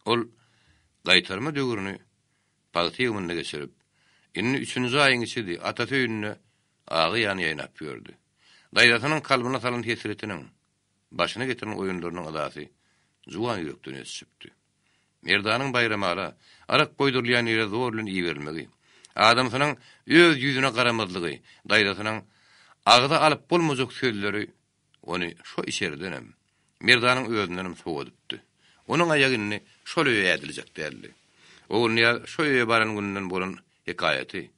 Ol gaýtarma döwrüni pagta ýygymynda geçirip, indi üçünji aýyň içidi, atasy öýünde agy ýany ýaýnap ýördi. Daýzasynyň kalbyna salan hesretiniň, başyna getiren oýunlarynyň yzasy juwan ýürekden ötüşipdi. Merdanyň Baýramala, arak goýdurylýan ýere zor bilen iberilmegi, adamsynyň öz ýüzüne garamazlygy, daýzasynyň agza alyp bolmajak sözleri ony şo içeridenem, Merdanyň özündenem sowadypdy. Onuň aýagy indi şol öýe ädiljek däldi. Ogulnyýaz şo öýe baran gününden bolan hekaýaty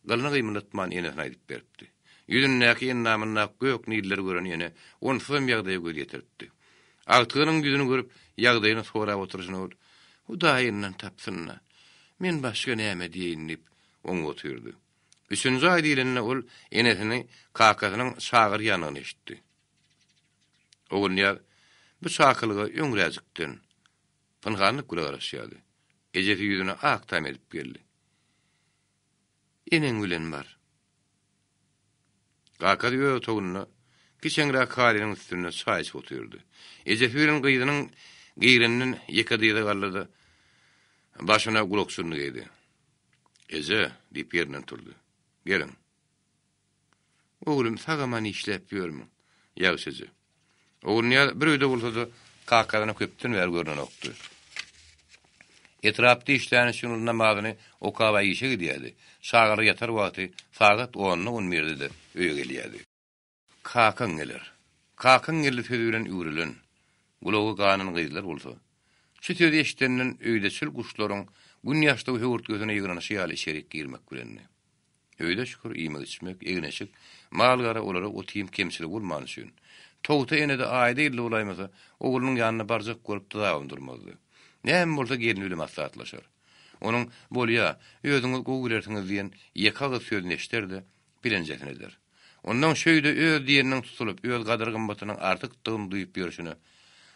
gylyny gymyldatman enesine aýdyp beripdi. Ýüzündäki, endamyndaky gök nilleri gören ene onsuzam ýagdaýa göz ýetiripdi. Agtygynyň ýüzüni görüp, ýagdaýyny sorap oturyşyna ol, Hudaýyndan tapsyn-da, men başga näme diýeýin diýip, oňup otyrdy. Üçünji aý diýlende ol enesini kakasynyň çagyrýanyny eşitdi. Ogulnyýaz bu çakylyga öňräjikden, pynhanlyk bile garaşýardy. Ejesi ýüzüne ak tam edip geldi. Eneň bilen bar. Kakasy öz otagynda, kiçeňräk halynyň üstünde çaý içip otyrdy. Ejesi bilen gyzynyň gireninden ýeke dyza galdy-da, başyna gulakjynyny geýdi. Eje, diýip ýerinden turdy. Geliň. Oglum, sag-aman işläp ýörmüň? Ýagşy eje. Ogulnyýaz bir öýde bolsa-da, kakasyna köpden bäri görnenokdy. Etrapda işläni üçin ol namazyny okab-a işe gidýärdi. Çagalar ýatar wagty sagat onda-on birde-de öýe gelýärdi. Kakaň geler. Kakaň geldi sözi bilen üwrülen, gulagy ganan gyzlar bolsa, şu sözi eşidenden öýde çül guşlaryň Gün ýaşdygy höwürtgesine ýygnanyşy ýaly içerik girmek bilendi. Öýde şükür, iýmek-içmek, egin-eşik, mal-gara olara ot-iým kemçiligi bolmany üçin, Togta ene-de aýda-ýylda bolaýmasa, oglunyň ýanyna barjak bolup dyzabam durmazdy. Näme bolsa gelni bile maslahatlaşar. Onuň, Bolýa, özüňiz gowy bilersiňiz diýen ýeke agyz sözüni eşider-de, bilenjesini eder. Onnoň şeýle öz diýeniniň tutulyp, öz gadyr-gymmatynyň artykdygyny duýup ýörşüne,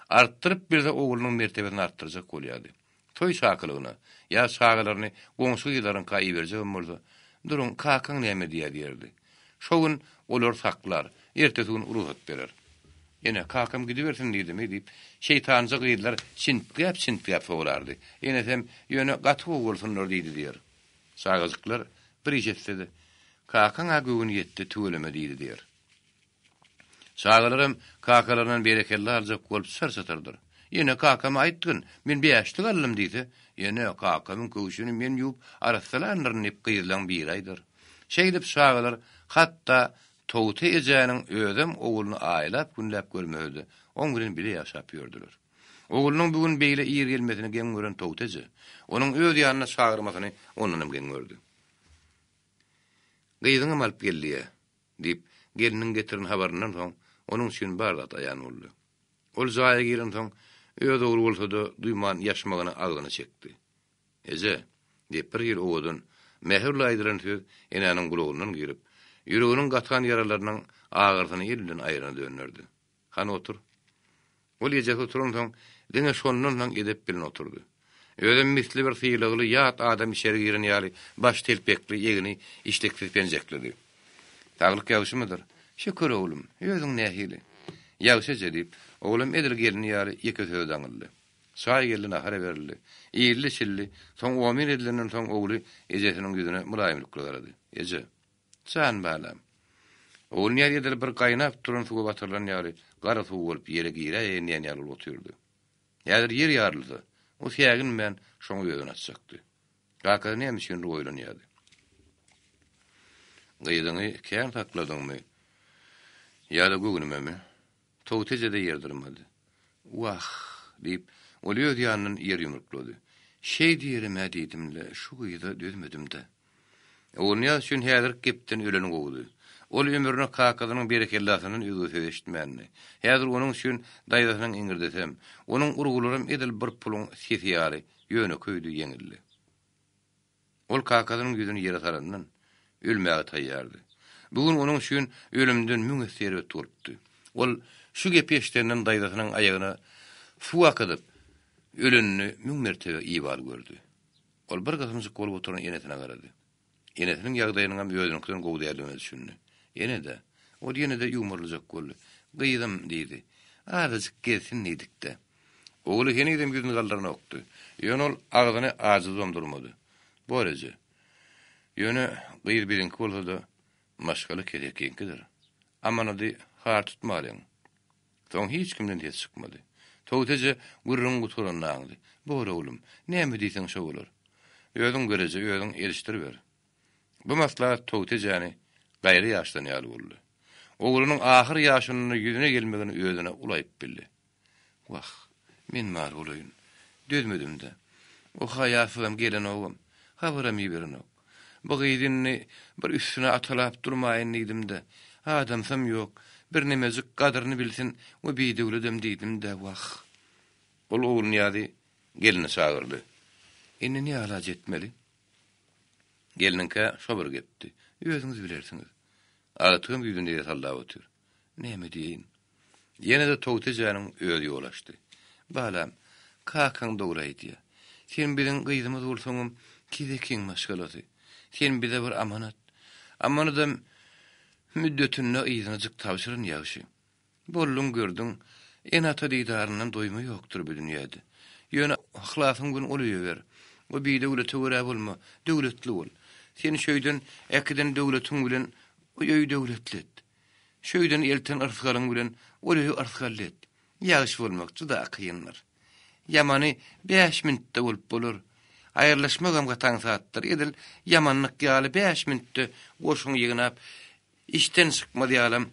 artdyryp bilse oglunyň mertebesini artdyrjak bolýardy. Toý çakylygyna, ýa çagalaryny goňşy gyzlaryňka iberjegem bolsa, Duruň, kakaň näme diýýär diýerdi. Şo gün olary saklar, ertesi gün rugsat berer. Ene, kakam gidibersin diýdimi? diýip, şeýtanja gyzlar çintgäp-çintgäp sorardy. Enesem, Ýöne gaty gowy bolsunlar diýdi diýer. Çagajyklar bir iş etse-de, Kakaň-a göwni ýetdi, tüweleme diýdi diýer. Çagalaram kakalaryndan berekella aljak bolup çyr-çytyrdyr. Ýene kakama aýtgyn, men bäşlik aldym diýse, Ýene kakamyň köwşüni men ýuwup arassalandyryn diýip gyzlaň biri aýdar. Şeýdip çagalar hatda Togta ejäniň özem ogluny aýlap-günläp görmese-de, oň bilen bile ýaşap ýördüler. Oglunyň bu gün beýle ir gelmesini geň gören Togta eje, onuň öz ýanyna çagyrmasyny ondanam geň gördi. Gyzyňam alyp geldi-ä. Diýip, gelniň getiren habaryndan soň, onuň üçin bar zat aýan boldy. Ol jaýa girensoň, öz ogly bolsa-da, duýman ýaşmagyny agzyna çekdi. Eje! diýip, bir hili owadan, mähirli aýdylan söz enäniň gulagyndan girip, ýüreginiň gatan ýaralarynyň agyrsyny el bilen aýrana dönderdi. Hany otur. Ol ejesi oturansoň, diňe şondan soň edep bilen oturdy. Özem misli bir sylagly ýat adam içeri giren ýaly baş telpekli, egni işliksiz penjeklidi. Saglyk ýagşymydyr? Şükür, oglum. Özüň nähili? Ýagşy eje, diýip, oglam edil gelni ýaly ýeke söze daňyldy. Çaý geldi, nahar berildi. Iýildi-içildi. Soň omyn edilenden soň ogly ejesiniň ýüzüne mylaýymlyk bilen garady. Eje. Jan balam. Ogulnyýaz edil bir gaýnap duran suwa batyrylan ýaly, gara suw bolup ýere giräýeýin diýen ýaly bolup otyrdy. Häzir ýer ýarylsa, o säginmän şoňa özüni atjakdy. Kakasy näme üçindir oýlanýardy. Gyzyňy kän sakladyňmy? Ýa-da göwnümemi? Towta eje-de ýer dyrmady. Wah! diýip, ol öz ýanyndan ýer ýumruklady. Şeý diýerim-ä diýdim-le, şu gyza dözmedim-dä. Ogulnyýaz üçin häzirki gepden öleni gowudy. Ol ömrüne kakasynyň berekellasyndan özge söz eşitmändi. Häzir onuň üçin daýzasynyň iňirdisem, onuň urgularam edil bir puluň sesi ýaly ýönekeýdi, ýeňildi. Ol kakasynyň ýüzüni ýere salandan, ölmäge taýýardy. Bu gün onuň üçin ölümden müň esse erbet bolupdy. Ol şu gepi eşidenden daýzasynyň aýagyna suw akydyp, ölenini müň mertebe ibaly gördi. Ol bir gysymjyk bolup oturan enesine garady. Enesiniň ýagdaýynyňam özüniňkiden gowy däldigine düşündi. Ene-de. Ol ýene-de ýuwmarlajak boldy. Gyzym, diýdi. Azajyk gezsin diýdik-de. Ogly henizem ýüzüni galdyranokdy. Ýöne ol agzyny ajydybam durmady. Bor eje. Ýöne gyz biziňki bolsa-da, maşgala kesekiňkidir. Amanady har tutmalyň. Soň hiç kimden ses çykmady. Towta eje gürrüňiň gutaranyny aňdy. Bor oglum, näme diýseň şo bolar. Özüň gör eje, özüň elişdiriber. Bu maslahat Towta ejäni gaýry ýaşdan ýaly boldy. Oglunyň ahyr ýaşynda ýüzüne gelmegini özüne uly aýyp bildi. Wah, men bar bolaýyn. Dözmedim-dä. O haýasyzam gelenogam, habaram iberenok. Bu gyzy indi bir üstüne atalap durmaýyn diýdim-de, adamsam ýok, birnemejik gadyryny bilsin we bidöwledem diýdim-dä, wah. Ol Ogulnyýazy gelni çagyrdy. Indi ne alaç etmeli? Gelniňkä şo bir gepdi. Özüňiz bilersiňiz. Agtygam ýüzüni ýere sallap otyr. Näme diýeýin? Ýene-de Towta ejäniň özi ýol açdy. Balam, kakaň dogry aýdýar. Sen biziň gyzymyz bolsaňam, kesekiň maşgalasy. Sen bize bir amanat. Amanadam müddetinde yzyna jyk tabşyran ýagşy. Bolduň gördüň, ene-ata didaryndan doýma ýokdur bu dünýäde. Ýöne yhlasyň gün ol öýe ber. O bidöwlete görä bolma, döwletli bol. Sen şöýden äkiden döwletiň bilen o öýi döwletli et. Şöýden elten yrsgalyň bilen ol öýi yrsgally et. Ýagşy bolmak juda kyndyr. Ýamany bäş minutda bolup bolar. Aýrylyşmagam gaty aňsatdyr. Edil ýamanlyk ýaly bäş minutda goşuňy ýygnap, işden çykmaz ýalam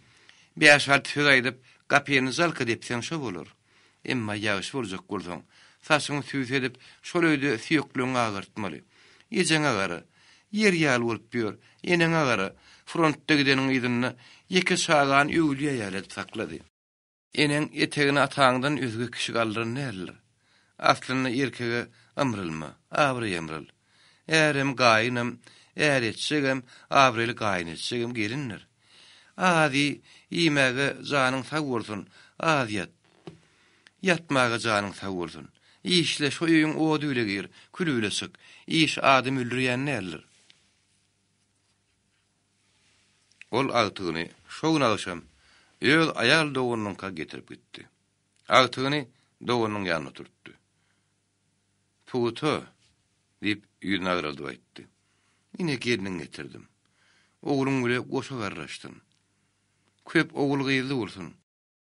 bäş-alty söz aýdyp, gapyny jalka depseň şo bolar. Emma ýagşy boljak bolsaň, saçyňy süýs edip, şol öýde süýekligiňi agyrtmaly. Ejeňe gara, ýer ýaly bolup ýör, eneňe gara, frontda gideniň yzynda ýeke çagany öwülýä ýaly edip saklady. Eneň etegini ataňdan özge kişi galdyran däldir. Aslynda erkege ymrylma, abraýa ymryl. Ärem, gaýynam, är etjegem, abraýly gaýyn etjegem gelindir. Az iý, iýmäge janyň sag bolsun, az ýat. Ýatmaga janyň sag bolsun. Işle, şo öýüň ody bile gir, küli bile çyk. Iş adam öldürýän däldir. Ol agtygyny şo gün agşam öz aýal doganynyňka getirip gitdi. Agtygyny doganynyň ýanynda oturtdy. Pugta, diýip, ýüzüni agraldyp aýtdy. Ine, gelniňi getirdim. Ogluň bile goşa garraşsyn. Köp ogul-gyzly bolsun.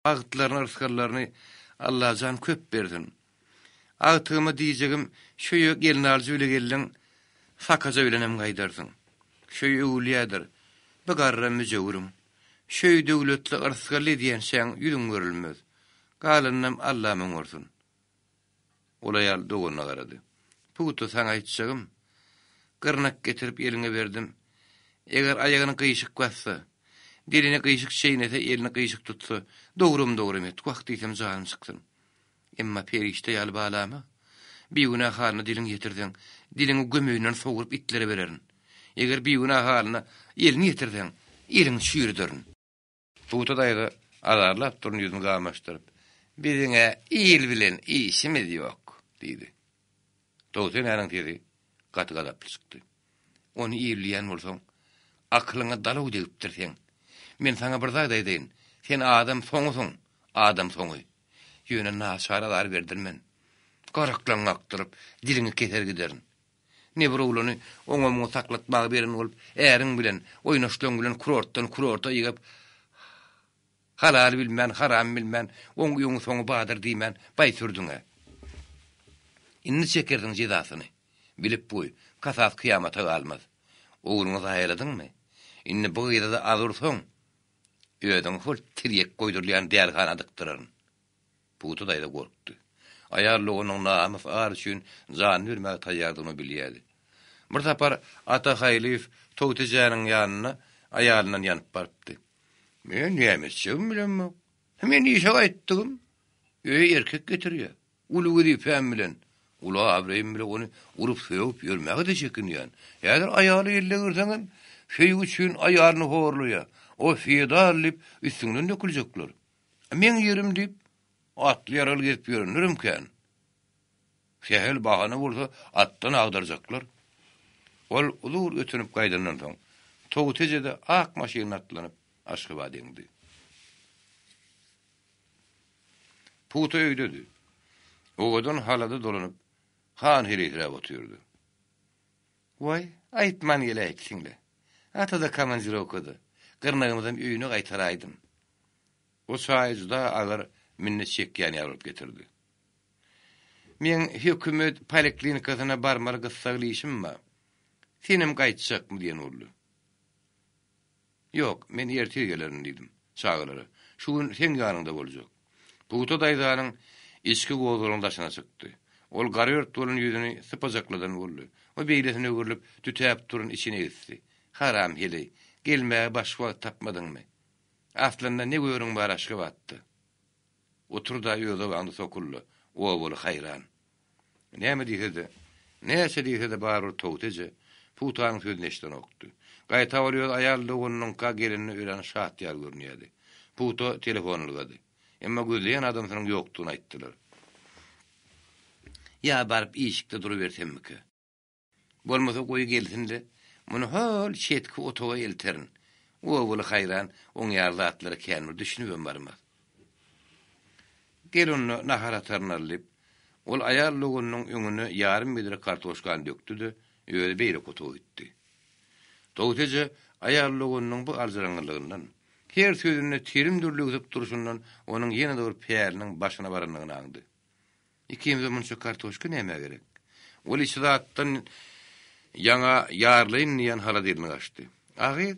Bagtlaryny, yrsgallaryny Allajan köp bersin. Agtygyma diýjegim, şöýe gelnaljy bile geldiň, sakaja bilenem gaýdarsyň. Şöý öwülýädir, bi garra müjewüriň. Şöý döwletli, yrsgally edýänçäň ýüzüň görülmez. Galanynam Allam oňarsyn. Ol aýal doganyna garady. Pugta saňa aýtjagym, gyrnak getirip eliňe berdim. Eger aýagyny gyşyk bassa, dilini gyşyk çeýnese, elini gyşyk tutsa, dogram-dogram et, wah diýsem janym çyksyn. Emma perişde ýaly balama, bigünä halyna diliňi ýetirseň, diliňi gömeginden sogrup itlere bererin. Eger bigünä halyna elini ýetirseň, eliňi çüýrederin. Pugta daýza azarlap duran ýüzüni gamaşdyryp, Biziň-ä il bilen işimiz ýok, diýdi. Togta enäniň sesi gaty gazaply çykdy. Ony il diýýän bolsaň, akylyňa dalaw degipdir seň. Men saňa bir zat aýdaýyn, sen adam soňusyň, adam soňy. Ýöne naçara azar berdirmen. Garaklaňňy akdyryp, diliňi keser giderin. Ne bir oglany oňa-muňa saklatmaga beren bolup, äriň bilen, oýnaşlaň bilen kurortdan kurorta ýygyp, halal bilmän, haram bilmän, oň öňi-soňy bardyr diýmän, baý sürdüň-ä. Indi çekersiň jezasyny. Bilip goý, kasas kyýamata galmaz. Ogluňy zaýaladyňmy? Indi bu gyza-da az ursaň, özüňi hol tirýek goýdurylýan dälihana dykdyraryn. Pugta daýza gorkdy. Aýal doganynyň namys-ar üçin janyny bermäge taýýardygyny bilýärdi. Bir sapar Ata Haýlyýew Togta ejäniň ýanyna aýalyndan ýanyp barypdy. Men näme etjegimi bilemok. Men işe gaýtdygym, öýe erkek getirýär. Uly wezipäm bilen, uly abraýym bile ony urup-sögüp ýörmäge-de çekinýän. Häzir aýaly elle girseňem, söýgi üçin aýalyny horlaýar. O feodal diýip, üstüňden döküljekler. Meň ýerim diýip, atly-ýaragly gezip ýörenlerem kän. Sähel bahana bolsa atdan agdarjaklar. Ol uzur ötünip gaýdandan soň, Towta eje-de ak maşynyna atlanyp, Aşgabada eňdi. Pugta öýdedi. Owadan halada dolanyp, han heleýsiräp otyrdy. Waý, aýtman geläýipsiň-le. Ata-da komandirowkada. Gyrnagymyzam öýüne gaýtaraýdym. O çaýy juda agyr minnet çekýän ýaly bolup getirdi. Meň hökümet poliklinikasyna barmaly gyssagly işim bar. Senem gaýtjakmy diýen boldy. Ýok, men ertir gelerin diýdim çagalara. Şu gün seň ýanyňda boljak. Pugta daýzanyň içki gozgalaň daşyna çykdy. Ol garaört bolan ýüzüni sypajakladan boldy. O beýlesine öwrülip, tütäp duran içini egisdi. Haram heleý, gelmäge başga wagt tapmadyňmy? Aslynda ne görüň bar Aşgabatda? Otur-da öz obaňda sokul-da, obaly haýran. Näme diýse-de, näçe diýse-de barybir Towta eje Pugtanyň sözüni eşidenokdy. Gaýta ol öz aýal doganynyňka gelenine örän şat ýaly görünýärdi. Pugta telefon ylgady. Emma gözleýän adamsynyň ýokdugyny aýtdylar. Ýa baryp işikde durubersemmikä? Bolmasa goý gelsin-le, muny hol çetki otaga elterin. Obaly haýran, oň ýaly zatlara kän bir düşünibem barmaz. Gel onda nahar ataryny al diýip, ol aýal doganynyň öňüne ýarym bedre kartoşkany dökdi-de, özi beýleki otaga gitdi. Dawut eje aýal doganynyň bu aljyraňňylygyndan, her sözünde telim dürlügsip durşundan onuň ýene-de bir päliniň başyna barandygyny aňdy. Ikimize munça kartoşka nämä gerek? Ol içi zatdan ýaňa ýarylaýyn diýen hala dilini gaçdy. A gyz,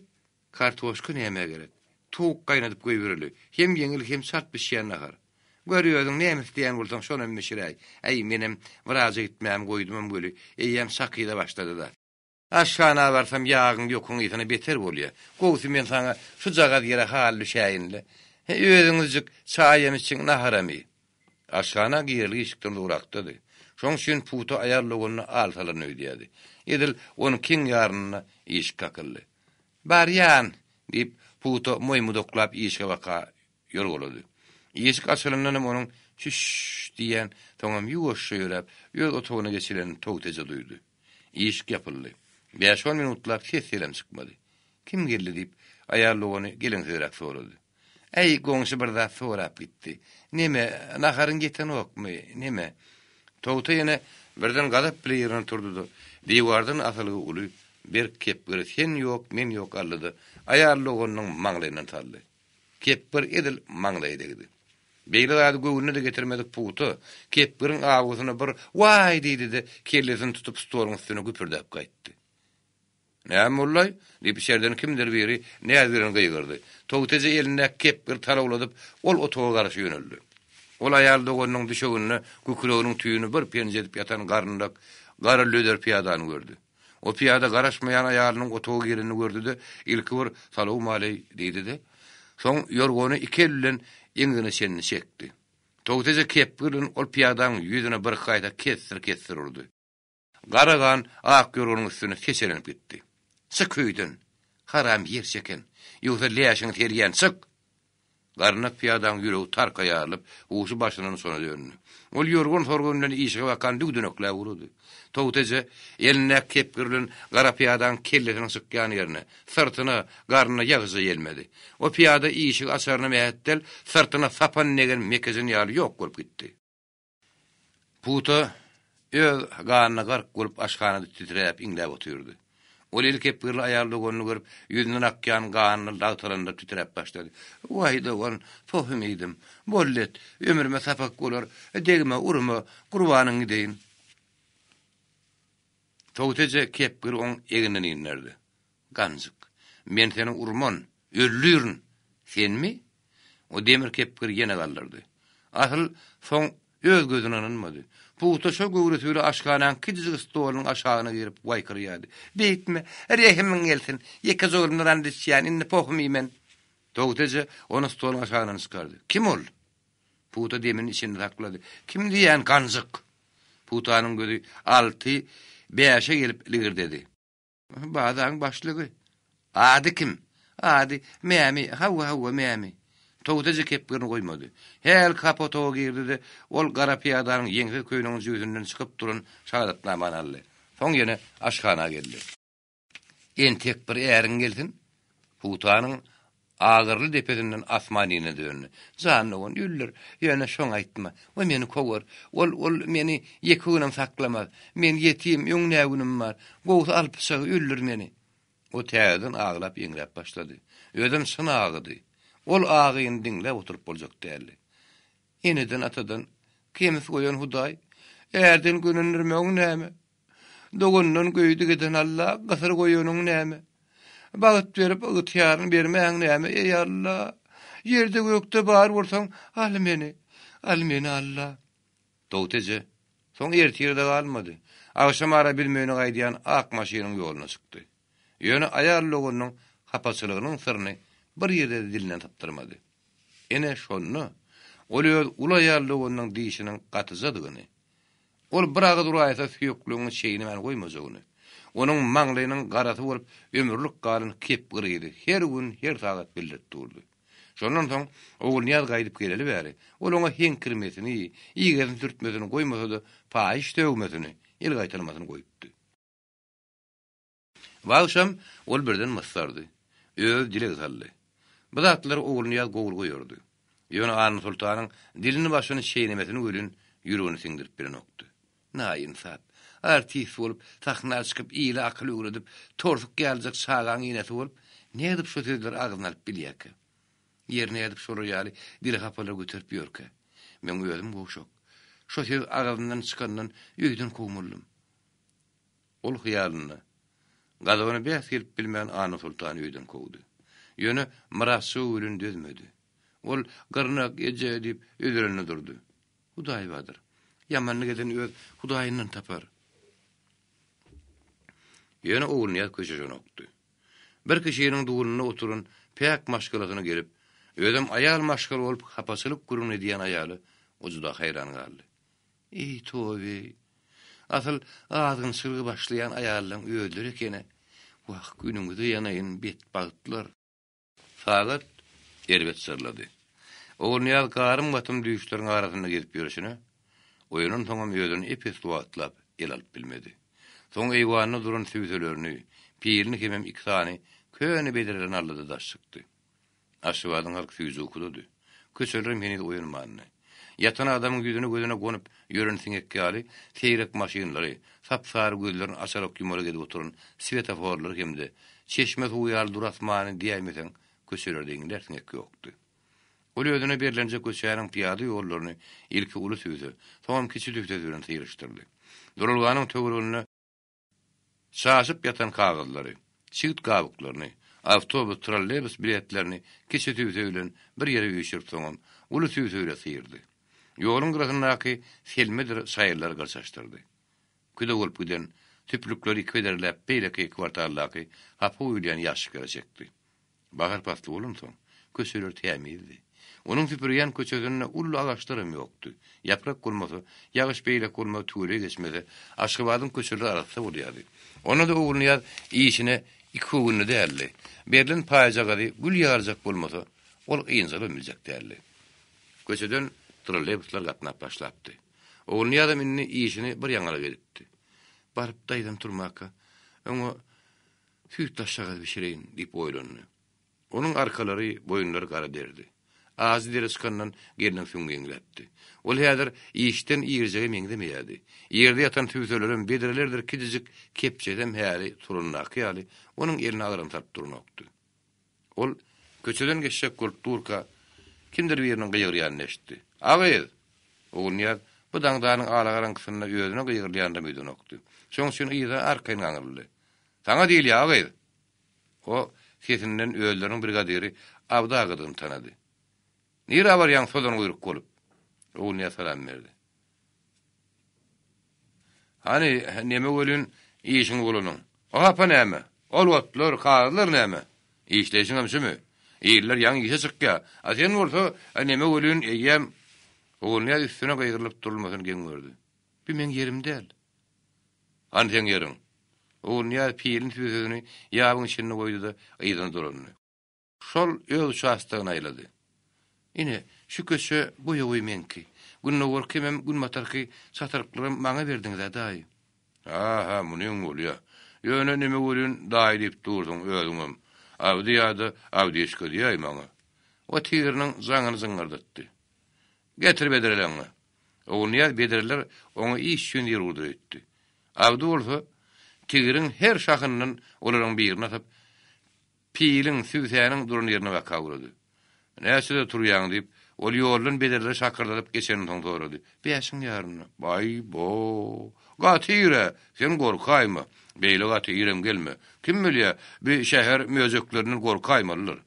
kartoşka nämä gerek? Towuk gaýnadyp goýbereli. Hem ýeňil, hem çalt bişýän nahar. Gör özüň näme isleýän bolsaň şonam bişiräý. Äý, menem wraja gitmämi goýdumam weli, eýýäm çakyza başlady-da. Aşhana barsam ýagyň ýokuň ysyna beter bolýa. Gowusy men saňa şujagaz ýere haly düşäýin-le. He, özüňizjik çaýam içiň, naharam iý. Aşhana girelge işikden uzagrakdady. Şoň üçin Pugta aýal doganyna al salaryn öýdýärdi. Edil onuň ýarynda işik kakyldy. Barýan! diýip, Pugta moýmudaklap işige baka ýorgalady. Işik açylandanam onuň Çüş-ş diýýän, soňam ýuwaşja ýöräp, öz otagyna geçilenini Togteje duýdy. Işik ýapyldy. Bäş-on minutlap ses-selem çykmady. Kim geldi diýip, aýal dogany geleňsizräk sorady. Äý, goňşy bir zat sorap gitdi. Neme, naharyň ýetenokmy, neme? Togta ýene birden gazap bile ýerinden turdy-da, diwardan asylgy uly, berk kepgiri sen ýok, men ýok aldy-da, aýal doganynyň maňlaýyndan saldy. Kepgir edil maňlaýa degdi. Beýle zady göwnüne-de getirmedik Pugta, kepgiriň awusyna bir Waý! diýdi-de, kellesini tutup stoluň üstüne güpürdäp gaýtdy. Näme boldy-aý? diýip, içerden kimdir biri näz bilen gygyrdy. Togta eje elindäki kepgiri talawladyp, ol otaga garşy ýöneldi. Ol aýal doganynyň düşeginde kükreginiň tüýüni bir penje edip ýatan garynlak, gara löder pyýadany gördi. O pyýada garaşmaýan aýalynyň otaga girenini gördi-de, ilki bir Salowmaleý diýdi-de, soň ýorgany iki eli bilen eňegine çenli çekdi. Togta eje kepgi bilen ol pyýadaň ýüzüne birki gaýta kessir-kessir urdy. Gara gan ak ýorganyň üstüne seçelenip gitdi. Çyk öýden! Haram ýer çeken! Ýogsa läşiňi serýän, çyk! Garynlak pyýadaň ýüregi tarka ýarylyp, huşy başyndan uçana döndi. Ol ýorgan-sorgan bilen işige bakan düwdenekläp ugrady. Togta eje elindäki kepgir bilen gara pyýadaň kellesiniň çykýan ýerine, syrtyna, garnyna ýagyja ýelmedi. O pyýada işigi açaryna mähetdel, syrtyna sapan degen mekejin ýaly ýok bolup gitdi. Pugta öz ganyna gark bolup aşhanada titräp, iňläp otyrdy. Ol eli kepgirli aýal doganyny görüp, ýüzünden akýan ganyny lagtalandyryp titräp başlady. Waý, dogan, tohum iýdim. Boldy et, ömrüme sapak bolar. Degme, urma, gurbanyň gideýin. Togta eje kepgiri oň egninden inderdi. Ganjyk, men seni urman, öldürin! Senmi? O demir kepgiri ýene galdyrdy. Asyl, soň öz gözüne ynanmady. Pugta şo göwresi bile aşhanaň kiçijik stolunyň aşagyna girip waýkyrýardy. Beýtme, rehimiň gelsin! Ýekeje oglumdan and içýän, indi pohum iýmen! Togta eje ony stoluň aşagyndan çykardy. Kim ol? Pugta demini içinde saklady. Kim diýýän, ganjyk? Pugtanyň gözi alty, bäşe gelip ligirdedi. Bazaryň başlygy. Ady kim? Ady Mämi, hawa, hawa, Mämi. Togta eje kepgirini goýmady. Hälki hapa otaga girdi-de, ol gara pyýadanyň ýeňsiz köýneginiň jübüsinden çykyp duran şahadatnamany aldy. Soň ýene aşhana geldi. Entek bir äriň gelsin. Pugtanyň. Agyryly depesinden asman inine döndi. Jan dogan, öldür, ýöne şoňa aýtma. O meni kowar. Ol, ol meni ýeke günem saklamaz. Men ýetim, öň nä günüm bar. Gowusy al pyçagy, öldür meni. O täzeden aglap-eňräp başlady. Özem çyn agydy. Ol agyny diňläp oturyp boljak däldi. Eneden-atadan kemis goýan Hudaý, ärden gönendirmegiň näme? Dogandan göýdük eden Alla, gysyr goýanyň näme? Bagt berip, ygtyýaryny bermäň näme, eý Alla? Ýerde-gökde bar bolsaň, al meni, al meni, Alla! Dawut eje, soň ertire-de galmady. Agşamara bilmegine gaýdýan ak maşynyň ýoluna çykdy. Ýöne aýal doganynyň hapaçylygynyň syryny bir ýerde-de dilinden sypdyrmady. Ine, şonda ol öz uly aýal doganynyň dişiniň gatyjadygyny, ol bir agyz uraýsa süýekligiňi çeýnemän goýmajagyny, onuň maňlaýynyň garasy bolup ömürlik galan kepgir yzy her gün, her sagat bildirip durdy. Şondan soň Ogulnyýaz gaýdyp geleli bäri, ol oňa heňkirmesini, igesini sürtmesini goýmasa-da, paýyş sögmesini, el gaýtalmasyny goýupdy. Bu agşam ol birden mysardy. Özi dileg saldy. Bu zatlary Ogulnyýaz gowy goýardy. Ýöne Annasoltanyň dilini-başyny çeýnemesini welin ýüregine siňdirip bilenokdy. Naýynsap. Artist bolup, sahna çykyp, ile akyl öwredip, torsuk ýalyjak çagaň enesi bolup, nädip şo sözleri agzyna alyp bilýärkä? Ýeri nädip şolar ýaly dili hapalary göterip ýörkä? Meň özüm gowşak. Şo söz agzyndan çykandan öýden kowmuldym. Ol hyýalynda, gazabyna bäs gelip bilmän Annasoltany öýden kowdy. Ýöne Myratjygy welin dözmedi. Ol, Gyrnak eje diýip, özerinde durdy. Hudaý bardyr. Ýamanlyk eden öz Hudaýyndan tapar. Ýöne Ogulnyýaz köşeşenokdy. Bir kişiniň dulunda oturan päk maşgalasyna gelip, özem aýal maşgala bolup hapaçylyk gürrüňini edýän aýala o juda haýran galdy. Eý, tobe! Asyl azgynçylygy başlaýan aýallaň özleri eken-ä. Wah, günüňize ýanaýyn, betbagtlar! Sagat erbet jyrlady. Ogulnyýaz garym-gatym düýşleriň arasynda gezip ýörşüne, oýanansoňam özüni ep-esli wagtlap ele alyp bilmedi. Soň eýwanda duran sübselerini, pilini hemem iki sany köne bedrelerini aldy-da daş çykdy. Aşgabadyň halky süýji ukudady. Köçelerem heniz oýanmandy. Ýatan adamyň ýüzüne-gözüne gonup ýören siňek ýaly seýrek maşynlary, sap-sary gözlerini açalak-ýumalak edip oturan swetoforlary hem-de çeşme suwy ýaly dury asmany diýäýmeseň, köçelerde iňlär siňek ýokdy. Ol özüne berlenje köçäniň pyýada ýollaryny ilki uly sübse, soňam kiçi sübsesi bilen syryşdyrdy. Duralganyň töwereginde Çaşyp ýatan kagyzlary, çigit gabyklaryny, awtobus, trolleýbus biletlerini kiçi sübse bilen bir ýere üýşürip soňam uly sübse bile syrdy. Ýoluň gyrasyndaky selmedir çaýyrlary gyrçaşdyrdy. Küde bolup giden tüplükleri iki bederläp beýleki kwartaldaky hapa guýulýan ýaşiklere çekdi. Bahar pasly bolansoň, köçeler tämizdi. Onuň süpürýän köçesinde uly agaçlaram ýokdy. Ýaprak bolmasa, ýagyş beýleki bolmasa tüweleý geçmese, Aşgabadyň köçeleri arassa bolýardy. Onda-da Ogulnyýaz işine ikigöwünli däldi. Berlen paýjagazy gül ýalyjak bolmasa, ol ynjalybam biljek däldi. Köçeden trolleýbuslar gatnap başlapdy. Ogulnyýazam indi işini bir ýaňalyk edipdi. Baryp daýzam turmaka, oňa Süýt daşjagaz bişireýin diýip oýlandy. Onuň arkalary, boýunlary gara derdi. Ajy deri çykandan gelniň süňňi ýeňläpdi. Ol häzir işden irjege meňzemeýärdi. Ýerde ýatan sübselerem, bedrelerdir kiçijik kepjesem häli turandaky ýaly onuň eline agram salyp duranokdy. Ol köçeden geçjek bolup durka, kimdir biriniň gygyrýanyny eşitdi. A gyz! Ogulnyýaz bu daňdanyň alagaraňkysynda özüne gygyrylýanynam öýdenokdy. Şonuň üçin yza arkaýyn gaňryldy. Saňa diýilýär, a gyz! O sesinden özleriniň brigadiri Abdy agadygyny tanady. Nirä barýaň sozan guýruk bolup? Ogulnyýaz salam berdi. Hany, neme welin, işiň bolanyň. O hapa näme? Ol otlar, kagyzlar näme? Işleýşiňem şümi? Iller ýaňy işe çykýar. A sen bolsa, neme welin, eýýäm Ogulnyýaz üstüne gygyrylyp durulmasyny geň gördi. Bu meň ýerim däl. Hany seň ýeriň? Ogulnyýaz pilini sübsesini ýabyň içinde goýdy-da, yzyna dolandy. Şol öz uçastogyny aýlady. Ine, şu köçe boýa-boýy meňki. Gündogarky hemem günbatarky çatyrklaram maňa berdiňiz-ä, daýy. Ha-ha, munyň bolýa. Ýöne neme welin, daýy diýip dursuň özüňem. Abdy ýa-da Abdyşka diýäý maňa. O tigriniň jaňyny jyňňyrdatdy. Getir bedreleňňi. Ogulnyýaz bedreler oňa iş üçin zerurdyr öýtdi. Abdy bolsa tigiriň her şahyndan olaryň birini asyp, piliň, sübsäniň duran ýerine baka ugrady. Näçede turýaň? diýip, ol ýoldan bedreleri şakyrdadyp geçenisoň sorady. Bäşiň ýarynda. Baý-bo! Gaty ir-ä! Sen gorkaýma. Beýle gaty irem gelme. Kim bilýä, bi şäher möjeklerinden gorkaýmalydyr.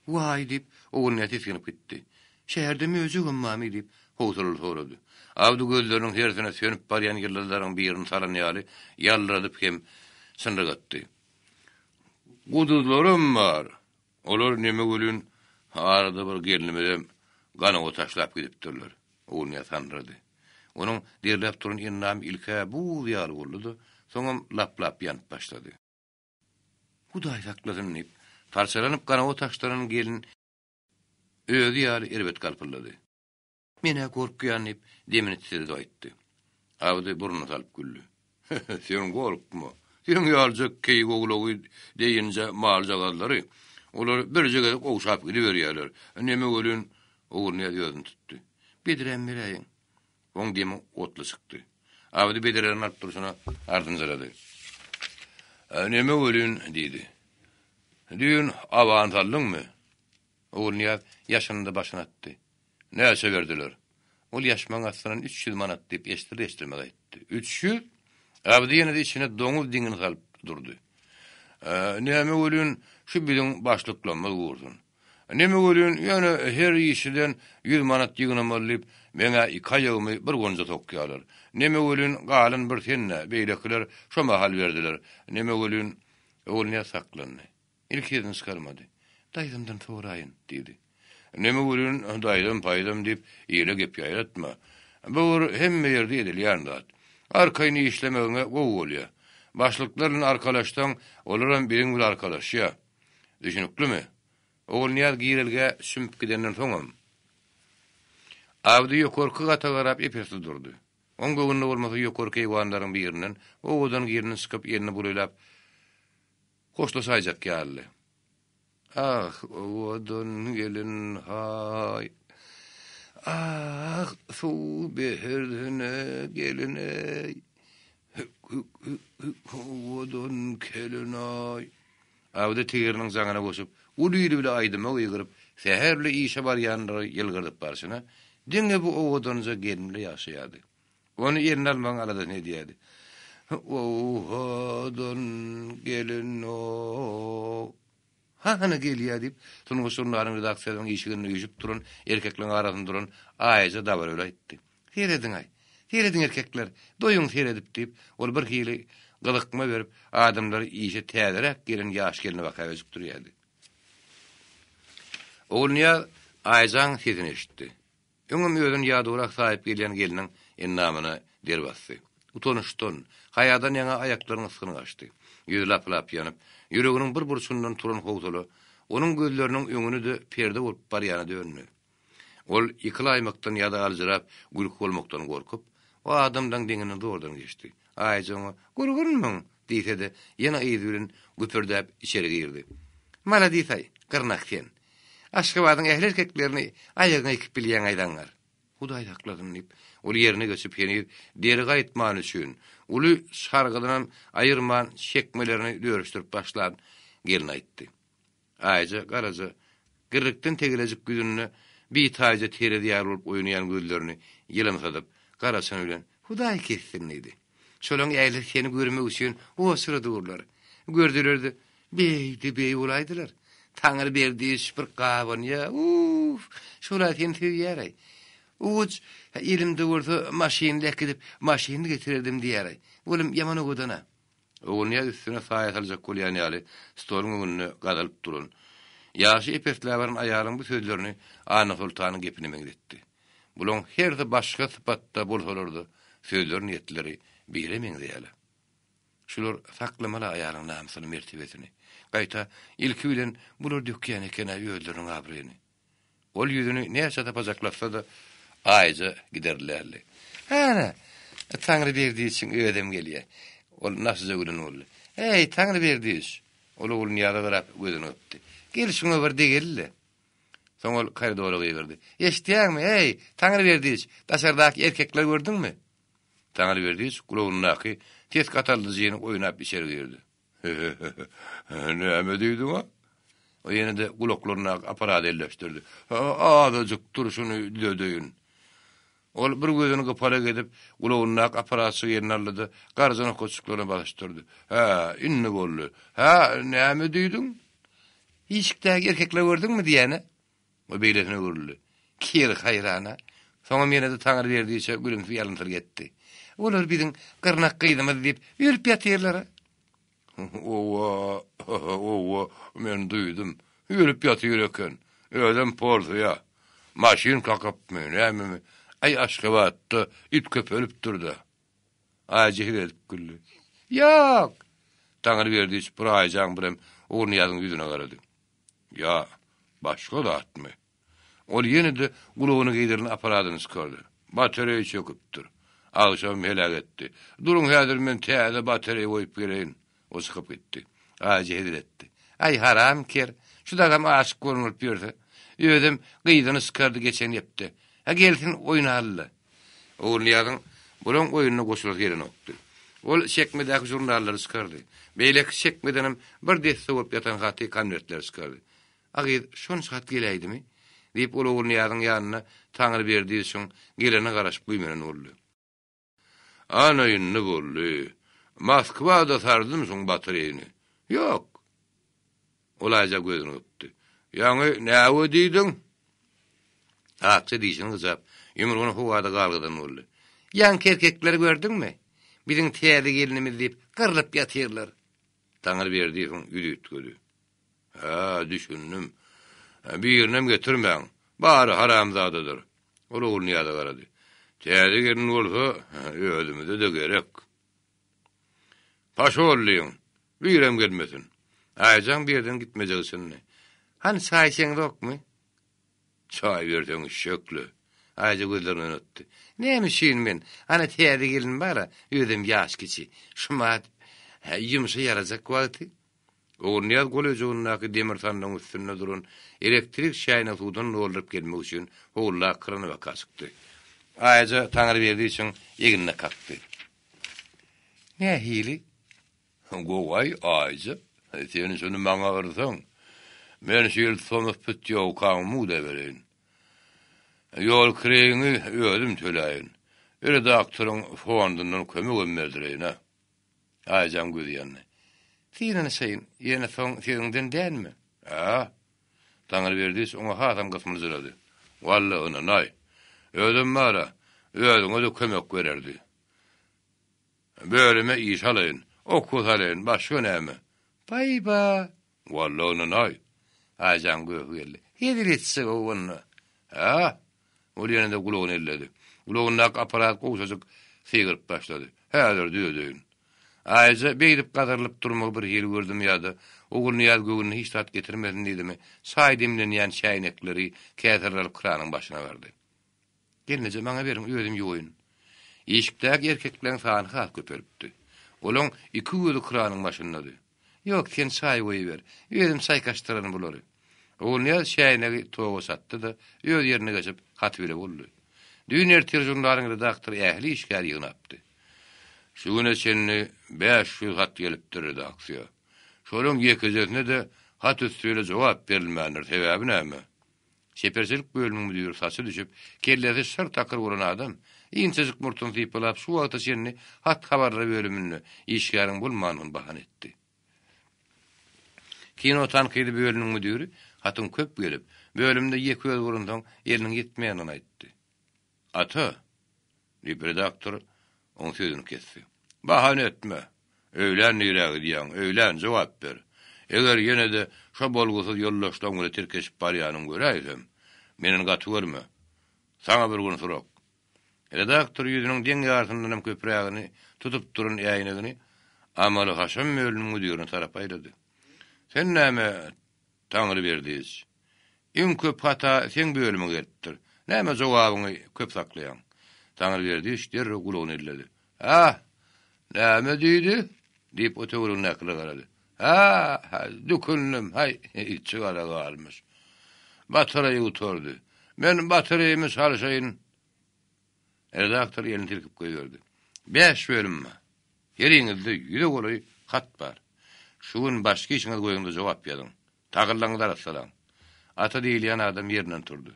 Waý! diýip, Ogulnyýaz tisginip gitdi. Şäherde möjegem barmy? diýip, howsalaly sorady. Abdy gözleriniň hersine sönüp barýan ýyldyzlaryň birini salan ýaly ýaldyradyp hem çynrygatdy. Guduzlaram bar. Olar neme welin, arada bir gelnimizem ganawa taşlap gidipdirler. Ogulnyýaz sandyrady. Onuň derläp duran endamy ilk-ä buz ýaly boldy-da, soňam lap-lap ýanyp başlady. Hudaý saklasyn! diýip, parçalanyp ganawa taşlanan gelin özi ýaly erbet galpyldady. Men-ä gorkýan, diýip, demini titredip aýtdy. Abdy burnuny salyp güldi. Sen gorkma. Seň ýalyjak keýik owlagy deýinje maljagazlary olar birje gezek ogşap gidiberýärler. Neme welin, Ogulnyýaz özüni tutdy. Bedrämi beräýiň. Oň demi otly çykdy. Abdy bedrelerini alyp durşuna ardynjyrady. Neme welin, diýdi. Düýn awans aldyňmy? Ogulnyýaz ýaşynda başyny atdy. Näçe berdiler? Ol ýaşmagyň astyndan 300 manat diýip eşdirir-eşdirmez aýtdy. 300? Abdy ýene-de içine doňuz diňini salyp durdy. Näme welin, şu biziň başlyklarymyz gursun. Neme welin, ýöne her işçiden ýüz manat ýygnamaly diýip, meň-ä iki aýagymy bir gonja sokýarlar. Neme welin, galan bir sen-dä, beýlekiler şo mahal berdiler. Neme welin, Ogulnyýaz saklandy. Ilki sesini çykarmady. Daýzamdan soraýyn, diýdi. Neme welin, daýzam-paýzam diýip, ile gep ýaýratma. Bu bir hemme ýerde edilýän zat. Arkaýyn işlemegiňe gowy bolýa. Başlyklar bilen arkalaşsaň, olaram biziň bile arkalaşýa. Düşüniklimi? Ogulnyýaz girelgä sümüp gidenden soňam, Abdy ýokarky gata garap ep-esli durdy. Oň göwnüne bolmasa ýokarky eýwanlaryň birinden owadan gelin çykyp elini bulaýlap hoşlaşaýjak ýalydy. Ah, owadan gelin, haý! Ah, suw bersene gelin-eý! Hük-hük-hük-hük, owadan kelin-aý! Abdy tigiriniň jaňyna goşup, uly ili bile aýdyma gygyryp, säher bile işe barýanlary ýylgyrdyp barşyna, diňe bu owadanja gelin bile ýaşaýardy. Ony eline almagyň aladasyny edýärdi. Owadan gelin-ow! Hany gelýär, diýip, Sungat žurnalynyň redaksiýasynyň işiginde üýşüp duran erkekleriň arasynda duran Aýja dabara bile aýtdy. Serediň-aý, serediň erkekler, doýuň seredip, diýip, ol birhili gyzykma berip, adamlary işe täzeräk gelen ýaş gelne baka öjükdirýärdi. Ogulnyýaz Aýjaň sesini eşitdi. Öňem özüni ýadawrak saýyp gelýän gelniň endamyna der basdy. Utanyşdan, haýadan ýaňa aýaklarynyň ysgyny gaçdy. Ýüzi lapylap ýanyp, ýüreginiň bir burçundan turan howsala onuň gözleriniň öňüne-de perde bolup barýana döndi. Ol ýykylaýmakdan ýa-da aljyrap gülki bolmakdan gorkup, o adamlaň deňinden zordan geçdi. Aýja oňa, Gurgunmyň? diýse-de, ýene yzy bilen güpürdäp içeri girdi. Maladis-aý, gyrnak sen. Aşgabadyň ähli erkeklerini aýagyňa ekip bilýäň-aý zaňňar. Hudaý saklasyn, diýip, ol ýerine geçip, heniz deri gaýtmany üçin, uly şargydynam aýyrman çekmelerini dörüşdirip başlan gelin aýtdy. Aýja garaja, girrikden tegelejik ýüzünde bitaýja terezi ýaly bolup oýnaýan gözlerini ýylymsadyp, garaçyny bilen, Hudaý kessin! diýdi. Şolaň ählisi seni görmek üçin oçura durlar. Gördüler-de, beýdi beý bolaýdylar. Taňry berdiýewiç bir gabanýa, uff, şol-a seni söýýär-aý. Uwuç, elimde bolsa maşynly äkidip, maşynly getirerdim diýýär-aý. Olam ýaman owadan-a. Ogulnyýaz üstüne saýa saljak bolýan ýaly stoluň öňünde gazalyp duran, ýaşy ep-esli baran aýalyň bu sözlerini Annasoltanyň gepine meňzetdi. Bulaň hersi başga sypatda bolsalar-da, sözleri niýetleri bire meňzeýärler. Şular saklamaly aýalyň namysyny, mertebesini. Gaýta, ilki bilen bular dökýän eken-ä özleriniň abraýyny. Ol ýüzüni näçe tapajaklasa-da, Aýja giderli däldi. Hana, Taňryberdiýewiçiň özem gelýä. Ol naşyja gülen boldy. Eý, Taňryberdiýewiç! Ol Ogulnyýaza garap gözüni gypdy. Gel şuňa bir degeli-le. Soň ol koridora gygyrdy. Eşidýäňmi, eý, Taňryberdiç, daşardaky erkekleri gördüňmi? Taňryberdiç gulagyndaky ses gataldyjyny oýnap içeri girdi. Näme diýdiň-a? O ýene-de gulaklaryndaky apparady elleşdirdi. Azajyk dur, şuny düzedeýin. Ol bir gözüni gypalak edip, gulagyndaky apparatjygy eline aldy-da, garja nokatjyklaryna basyşdyrdy. Hä, indi boldy. Hä, näme diýdiň? Işikdäki erkekleri gördüňmi diýýän-ä? O beýlesine öwrüldi. Kir haýrana. Soňam ýene-de Taňryberdiçe gülümsi ýalynsyr etdi. Olar biziň gyrnak gyzymyz diýip, ölüp ýatyrlar-a. Owa, owa, men duýdum. Ölüp ýatyr eken. Özem porsuýa. Maşyn kakypmy, nämemi? Aý, Aşgabatda it köpelipdir-dä. Aýja hezil edip güldi. Ýok! Taňryberdiç bir Aýjaň birem Ogulnyýazyň ýüzüne garady. Ýa, başga zatmy? Ol ýene-de gulagyna geýdirilen apparadyny çykardy. Batareý çöküpdir. Agşam heläk etdi. Duruň häzir men täze batareý goýup geleýin. O çykyp gitdi. Aýja hezil etdi. Aý, haram ker. Şu dagam aşyk görünip ýörse. Özem gyzyny çykardy geçen hepde. Hä gelsin oýnaly-la. Ogulnyýazyň bulaň oýnuna goşulasy gelenokdy. Ol çekmedäki žurnallary çykardy. Beýleki çekmedenem bir desse bolup ýatan haty, konwertleri çykardy. A gyz, şonça hat geläýdimi? diýip, ol Ogulnyýazyň ýanyna Taňryberdiýewiçiň gelerine garaşyp güýmenen boldy. Ana indi boldy. Moskwa-da sardym şuň batareýini. Ýok. Ol Aýja gözüni gypdy. Ýaňy näwe diýdiň? Akja dişini gyjap, ýumrugyny howada galgadan boldy. Ýaňky erkekleri gördüňmi? Biziň täze gelinimiz diýip, gyrlyp ýatyrlar. Taňryberdiýewiň ýüzi üýtgedi. Hä, düşündim. Birinem getirmäň. Bary haramzadadyr. Ol Ogulnyýaza garady. Täze gelin bolsa, özümize-de gerek. Paşol diýiň. Birem gelmesin. Aýjaň bir ýerden gitmejegi çyndy. Hany çaý içeňzokmy? Çaý berseň içjek-le. Aýja gözlerini oýnatdy. Näme üçin men? Ana täze gelin bar-a, özem ýaş kiçi. Şumat ýumşa ýarajak wagty. Ogulnyýaz golaýjygyndaky demir sandygyň üstünde duran elektrik çäýnegi suwdan dolduryp gelmek üçin howludaky krana baka çykdy. Aýja Taňryberdiçiň egnine kakdy. Nähili? Gowaý, Aýja. Sen şuny maňa yrsaň, men şu ýyl tomus putýowkaňy mugt bereýin. Ýol kireýiňi özüm töläýin. Redaktoryň fondundan kömegem berdireýin-ä. Aýjaň gözi ýandy. Synanyşaýyn, ýöne soň sözüňden dänme. Ä? Taňryberdiç oňa hasam gysmyljyrady. Walla, ynanaý. Özem bar-a, özüňe-de kömek bererdi. Bölüme iş alaýyn, okuwa salaýyn, başga näme? Baý-ba! Walla, ynanaý. Aýjaň göhi geldi. Hezil etjek-ow onda. Hä? Ol ýene-de gulagyny elledi. Gulagyndaky apparat gowşajyk sygyryp başlady. Häzir düzedeýin. Aýja beýdip gazarylyp durmagy bir hili gördümi ýa-da Ogulnyýaz göwnüne hiç zat getirmesin diýdimi, çaý demlenýän çäýnekleri, käseleri alyp kranyň başyna bardy. Gelneje, maňa beriň, özüm ýuwaýyn. Işikdäki erkekleriň sany has köpelipdi. Olaň iki gözi kranyň başyndady. Ýok, sen çaý goýuber. Özüm çaýkaşdyraryn bulary. Ogulnyýaz çäýnegi toga çatdy-da, öz ýerine geçip, haty bile boldy. Düýn ertir žurnalyň redaktory ähli işgäri ýygnapdy. Şu güne çenli 500 hat gelipdir redaksiýa. Şolaň ýekejesine-de hat üsti bile jogap berilmändir, sebäbi näme? Çeperçilik bölüminiň müdiri saçy düşüp, kellesi şyr takyr bolan adam, inçejik murtuny sypalap şu wagta çenli hat-habarlar bölüminde işgäriň bolmandygyny bahana etdi. Kino tankydy bölüminiň müdiri hatyň köp gelip, bölümde ýeke özi bolansoň eliniň ýetmeýändigini aýtdy. Ata! Diýip, redaktor oň sözüni kesdi. Bahana etme! Öýlän nirä gidýäň? Öýlän, jogap ber! Eger ýene-de şo bolgusyz ýoldaşlaň bilen tirkeşip barýanyňy göräýsem, menden gaty görme. Saňa bir gün surok. Redaktor ýüzüniň deň ýarysyndanam köprägini tutup duran äýnegini amaly-haşam bölüminiň müdirine tarap aýlady. Sen näme, Taňryberdiç, iň köp hata seň bölümiňe gelipdir. Näme jogabyňy köp saklaýaň? Taňryberdiç derrew gulagyny elledi. Hä? Näme diýdi? diýip, o töweregindäkilere garady. Hä-hä, dükündim, häý, içi gara galmyş. Batareý gutardy. Men batareýimi çalşaýyn. Redaktor elini silkip goýberdi. Bäş bölüm bar. Heriňizde ýüze golaý hat bar. Şu gün başga işiňizi goýuň-da jogap ýazyň. Tagyllaňyzy arassalaň. Ata diýilýän adam ýerinden turdy.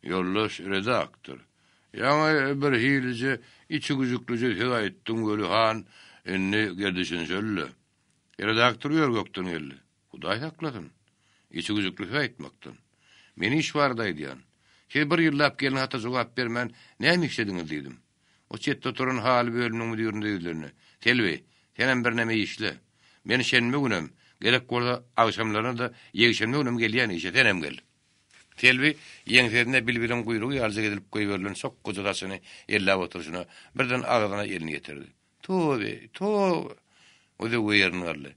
Ýoldaş redaktor, ýaňy birhilije içi güjüklije söz aýtdyň weli han, indi gel düşünşeli-le. Redaktor ör-gökden geldi. Hudaý saklasyn, içi güjükli söz aýtmakdan. Men iş barada aýdýan. Siz bir ýyllap gelen hata jogap bermän näme işlediňiz diýdim. O çetde oturan haly bölüminiň müdirine ýüzlendi. Selbi, senem birneme işle. Men şenbe günem, gerek bolsa agşamlaryna-da ýekşenbe günem gelýän işe, senem gel. Selbi ýeňsesinde bilbiliň guýrugy ýalyjak edilip goýberilen sokgaja saçyny elläp oturyşyna, birden agzyna elini ýetirdi. Tobe, tobe! O zöwwe ýerinden galdy.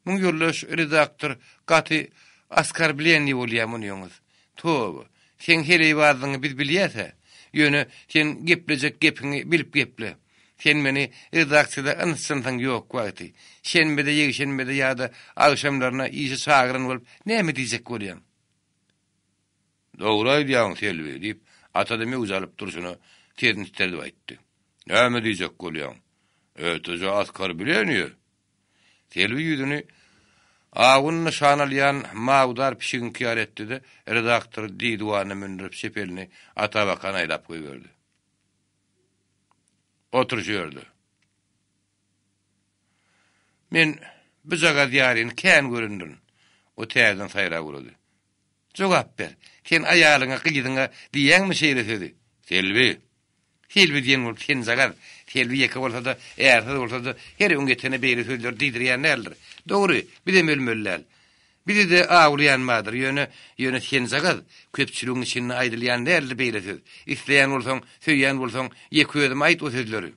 Muň ýoldaş redaktor gaty oskorbleniý bolýa munyňyz. Toba, seň heleýbazlygyňy biz bilýäs-ä. Ýöne sen geplejek gepiňi bilip geple. Sen meni redaksiýada yns-jynsyň ýok wagty, şenbede, ýekşenbede ýa-da agşamlaryna işe çagyran bolup näme diýjek bolýaň? Dogry aýdýaň, Selbi, diýip, Ata-da möwç alyp durşuna sesini titredip aýtdy. Näme diýjek bolýaň? Öteje oskorbleniýe. Selbi ýüzüni awuny nyşana alýan mawdar pişigiňki ýaly etdi-de, redaktory didiwanyna mündürip çep elini Atabakan aýlap goýberdi. Otur şu ýerde. Men bujagaz ýaryny kän görendirin. O täzeden saýrap ugrady. Jogap ber. Sen aýalyňa, gyzyňa diýýäňmi şeýle sözi? Selbi! Selbi diýen bolup senjagaz. Selbi ýeke bolsa-da, ärsiz bolsa-da, her öňýetene beýle sözleri diýdirýän däldir. Dogry, bizem ölmeli däl. Bizi-de awlaýan bardyr, ýöne, ýöne senjagaz, köpçüligiň içinde aýdylýan däldir beýle söz. Isleýän bolsaň, söýýän bolsaň, ýeke özüme aýt o sözleri.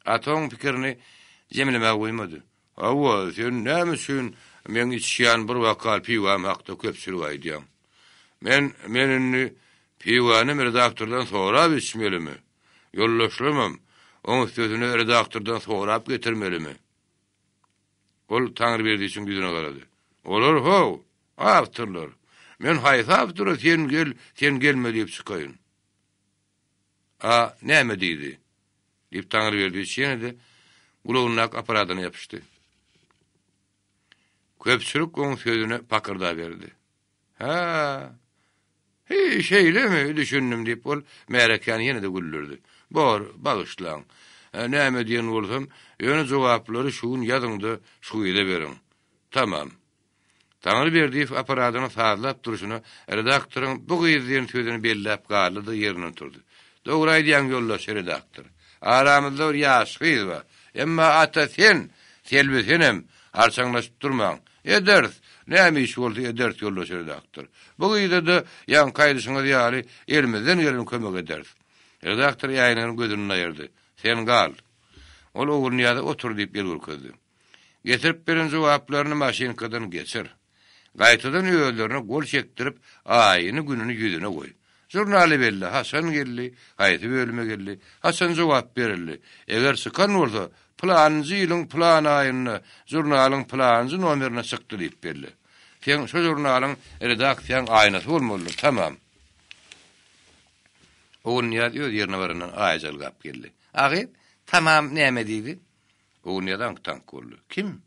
Ata oň pikirini jemlemäge goýmady. Hawa, sen näme üçin meň içýän bir bokal piwam hakda köpçülige aýdýaň? Men, men indi piwany redaktordan sorap içmelimi? Ýoldaşlarymam, oň üstesine redaktordan sorap getirmelimi? Ol Taňryberdiçiň ýüzüne garady. Olar how, awtorlar. Men haýsy awtora sen gel, sen gelme diýip çykaýyn? A näme diýdi? Diýip, Taňryberdiç ýene-de gulagyndaky apparadyna ýapyşdy. Köpçülik oň sözüne pakyrdaberdi. Hä, heý, şeýlemi, düşündim, diýip, ol märekäni ýene-de güldürdi. Bor, bagyşlaň. Näme diýen bolsam, ýöne jogaplary şu gün ýazyň-da, şu gyza beriň. Tamam. Taňryberdiýew apparadyny sazlap durşuna redaktoryň bu gyz diýen sözüni belläp galdy-da ýerinden turdy. Dogry aýdýaň ýoldaş redaktor. Aramyzda bir ýaş gyz bar. Emma Ata sen, Selbi senem harçaňlaşyp durmaň. Ederis. Näme iş bolsa ederis ýoldaş redaktor. Bu gyza-da ýaňky aýdyşyňyz ýaly elimizden gelen kömegi ederis. Redaktor äýnegini gözünden aýyrdy. Sen gal. Ol Ogulnyýaza otur diýip el görkezdi. Getirip beren jogaplaryny maşynkadan geçir. Gaýtadan özlerine gol çekdirip, aýyny-gününi ýüzüne goý. Žurnaly belle, haçan geldi, haýsy bölüme geldi, haçan jogap berildi. Eger çykan bolsa, pylanynjy ýylyň pylan aýynda žurnalyň pylanynjy nomerine çykdy diýip belle. Seň şo žurnalyň redaksiýaň aýnasy bolmalydyr, tamam. Ogulnyýaz öz ýerine barandan aýy jalgap geldi. A gyz, tamam näme diýdi? Ogulnyýaz aňk-taňk boldy. Kim?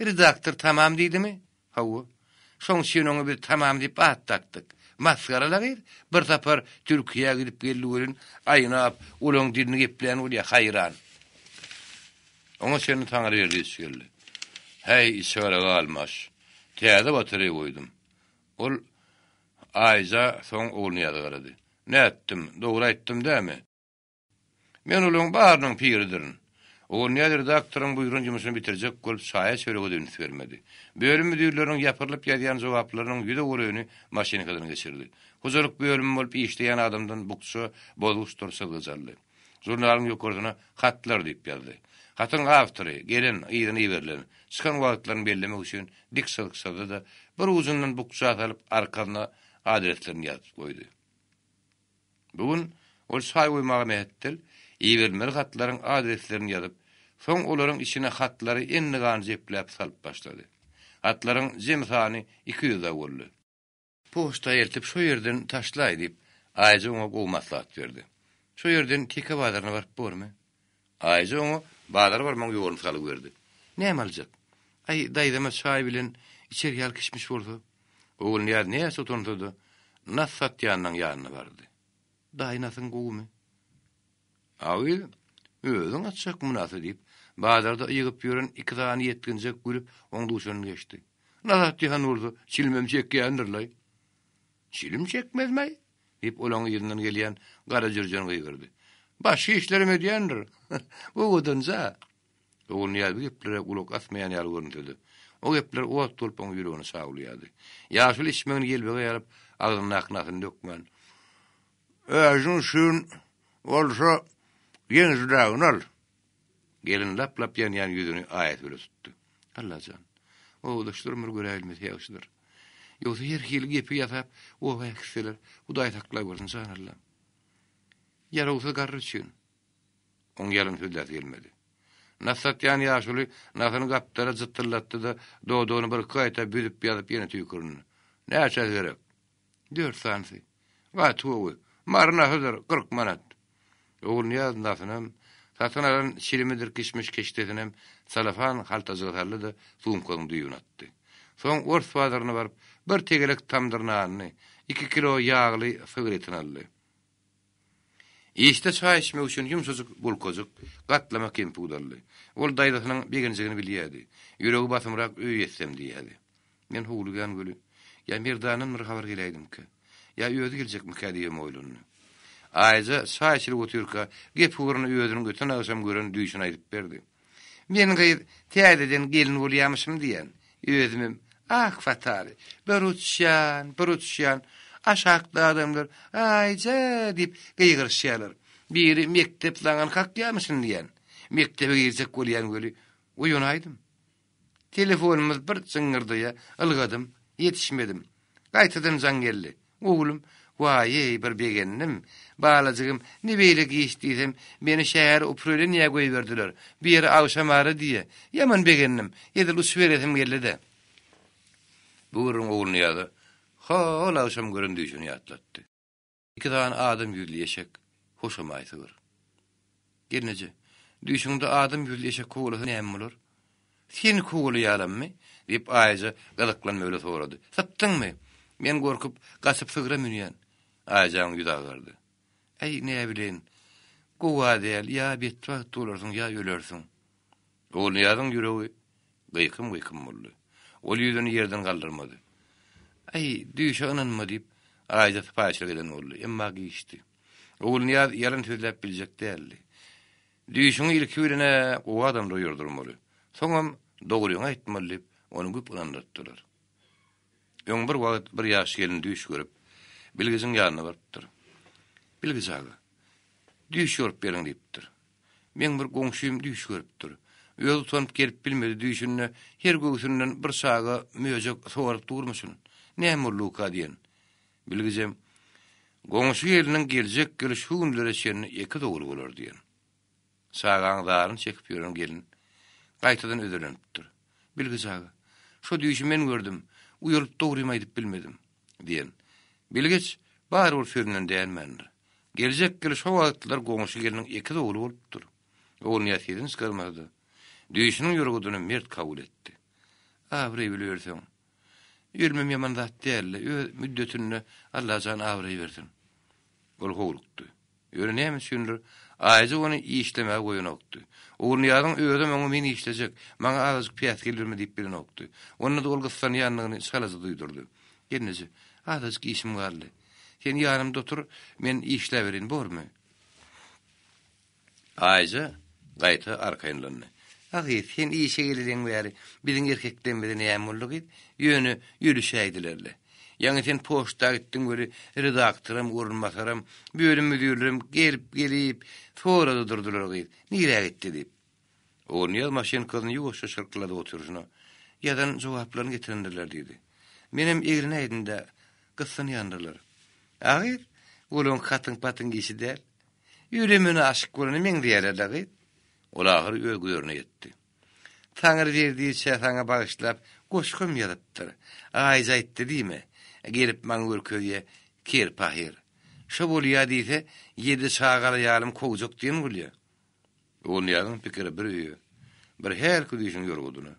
Redaktor tamam diýdimi? Hawa. Şoň üçin oňa biz Tamam diýip at dakdyk. Masgara-la gyz, bir sapar Türkiýä gidip geldi welin, aýnap, olaň dilini geplän bolýa, haýran. Oňa çenli Taňryberdi iş geldi. Häý, içigara galmaş. Täze batareý goýdum. Ol Aýja soň Ogulnyýaza garady. Nätdim, dogry aýtdym dämi? Men olaryň barynyň piridirin. Ogulnyýaz redaktoryň buýran ýumşuny bitirjek bolup çaýa-çörege-de üns bermedi. Bölüm müdirleriniň ýapyrylyp ýazýan jogaplarynyň ýüze golaýyny maşynkadan geçirdi. Hojalyk bölümi bolup işleýän adamdan bukja, bozguçdyr çyzgyç aldy. Žurnalyň ýokarsyna Hatlar diýip ýazdy. Hatyň awtory, gelen, yzyna iberilen, çykan wagtlaryny bellemek üçin dik çyzyk çyzdy-da, bir ujundan bukja salyp, arkasyna adreslerini ýazyp goýdy. Bu gün ol çaý goýmaga mähetdel, iberilmeli hatlaryň adreslerini ýazyp, soň olaryň içine hatlary endigan jepläp salyp başlady. Hatlaryň jemi sany 200 dagy boldy. Poçta eltip şo ýerden taşlaý diýip, Aýja oňa gowy maslahat berdi. Şo ýerden Teke bazaryna baryp bormy? Aýja oňa bazara barmagyň ýoluny salgy berdi. Näme aljak? Aý, daýzama çaý bilen içer ýaly kişmiş bolsa. Ogulnyýaz näçe utansa-da, nas satýanynyň ýanyna bardy. Daýy nasyň gowumy? A gyz, özüň atjakmy nasy diýip, bazarda ygyp ýören iki sany ýetginjek gülüp oň duşundan geçdi. Nas atýan bolsa, çilimem çekýändir-laý. Çilim çekmezmi-aý? diýip, olaň yzyndan gelýän gara jürjen gygyrdy. Başga işlerem edýändir. Owadanja. Ogulnyýaz bu geplere gulak asmaýan ýaly görünse-de, o gepler ot bolup oň ýüregine çawlaýardy. Ýaşuly içmegini ýelbege ýalyp, agzyndaky nasyny dökmän, Özüň üçin bolsa ýeňilrägini al. Gelin lap-lap ýanýan ýüzüni Aýasöle tutdy. Allajan, obadaşlarym bir göräýilmese ýagşydyr. Ýogsa her hili gepi ýasap, oba äkitseler, Hudaý saklawersin, jan Allam. Ýarawsyz garry üçin. Oň ýalan sözläsi gelmedi. Nas satýan ýaşuly nasyny gapdala jytdyldatdy-da, dodagyny birki gaýta büzüp-ýazyp ýene tüýkürindi. Näçesi gerek? Dört sanysy. Gaty gowy. Mary nasydyr, 40 manat. Ogulnyýaz nasynam, satyn alan çilimidir kişmiş keşdesinem salafan haltajyga saldy-da, sumkasynyň düýbüne atdy. Soň ors bazaryna baryp, bir tegelek tamdyr nanyny, iki kilo ýagly sygyr etini aldy. Işde çaý içmek üçin ýumşajyk bulkajyk, gatlama kemput aldy. Ol daýzasynyň begenjegini bilýärdi. Ýüregi basymrak öýe ýetsem diýýärdi. Men howlugýan weli, ýa Merdandan bir habar geläýdimkä, ýa özi geljekmikä diýibem oýlandy. Aýja çaý içilip otyrka, gep ugruna özüniň öten agşam gören düýşüni aýdyp berdi. Men gyz täzeden gelin bolýamyşym diýýän. Özümem ak fataly. Bir uçýan, bir uçýan. Aşakda adamlar Aýja diýip gygyryşýarlar. Biri mekdep zaňyny kakýamyşyn diýýän. Mekdebe girjek bolýan weli, oýanaýdym. Telefonymyz bir jyňňyrdaýa, ylgadym, ýetişmedim. Gaýtadan jaň geldi. Oglum, waý-eý, bir begendim. Balajygym, ne beýle giç diýsem, meni şähere uprewleniýä goýberdiler. Bu ýere agşamara diýýä. Ýaman begendim. Edil uçuberesim geldi-de. Bu gürrüň Ogulnyýaza hol agşam gören düýşüni ýatlatdy. Iki sany adam ýüzli eşek, hoşamaý sygyr. Gelneje, düýşüňde adam ýüzli eşek kowalasa näme bolar? Seni kowalaýalammy? diýip, Aýja gyzyklanma bilen sorady. Sypdyňmy? Men gorkup, gaçyp sygra münýän. Aýjaň ýüzi agardy. Äý, näbileýin. Gow-a däl, ýa betbagt bolarsyň, ýa ölersiň. Ogulnyýazyň ýüregi gyýkym-gyýkym boldy. Ol ýüzüni ýerden galdyrmady. Äý, düýşe ynanma diýip, Aýja sypaýyçylyk eden boldy. Emma giçdi. Ogulnyýaz ýalan sözläp biljek däldi. Düýşüňi ilki bilen-ä gowy adamlara ýordurmaly. Soňam dogryňy aýtmaly diýip, ony güp ynandyrdylar. Öň bir wagt bir ýaş gelin düýş görüp, bilgijiň ýanyna barypdyr. Bilgiç aga, düýş ýorup beriň diýipdir. Meň bir goňşym düýş görüpdir. Özi utanyp gelip bilmedi, düýşünde her göwsünden bir çaga möjek sorup durmuşyn. Näme bolduka diýen. Bilgijem, Goňşy gelniň geljek ýyl şu günlere çenli ekiz ogly bolar diýen. Çagaň zaryny çekip ýören gelin gaýtadan özelenipdir. Bilgiç aga, şo düýşi men gördüm, uýalyp dogrymy aýdyp bilmedim, diýen. Bilgiç barybir sözünden dänmändir. Geljek ýyl şo wagtlar goňşy gelniň ekiz ogly bolupdyr. Ogulnyýaz sesini çykarmasa-da, düýşüniň ýorgudyny mert kabul etdi. Abraý bile ölseň, ölmem ýaman zat däl-le, öz müddetinde Allajan abraý bersin. Ol howlukdy. Ýöne näme üçindir, Aýja ony işlemäge goýanokdy. Ogulnyýazyň özem oňa men işlejek, maňa azajyk päsgel berme diýip bilenokdy. Onda-da ol gyssanýandygyny çalaja duýdurdy. Gelneje, azajyk işim galdy. Sen ýanymda otur, men işläbereýin, bormy? Aýja gaýta arkaýynlandy. A gyz, sen işe geleliň bäri biziň erkeklerimize näme boldy gyz? Ýöne ýölüşäýdiler-le. Ýaňy sen poçta gitdiň weli redaktoram, orunbasaram, bölüm müdirlerem gelip-gelip sorady durdular gyz, nirä gitdi diýip. Ogulnyýaz maşynkasyny ýuwaşja şyrkyladyp oturyşyna, Ýazan jogaplaryny getirendirler diýdi. Menem eglenäýdim-dä, gyssanýandyrlar. A gyz, olaň hatyň-patyň işi däl. Ölemene aşyk bolana meňzeýärler-le gyz. Ol ahyry öz güzerine ýetdi. Taňry berdiçe saňa bagyşlap. Goşgam ýazypdyr. Aýja aýtdy diýme. Gelip maňa görkezýä, ker pahyr. Şo bolýa diýse, ýedi çagaly aýalym kowjak diýen bolýa. Ogulnyýazyň pikiri bir öýe, bir hälki düýşüň ýorgudyna.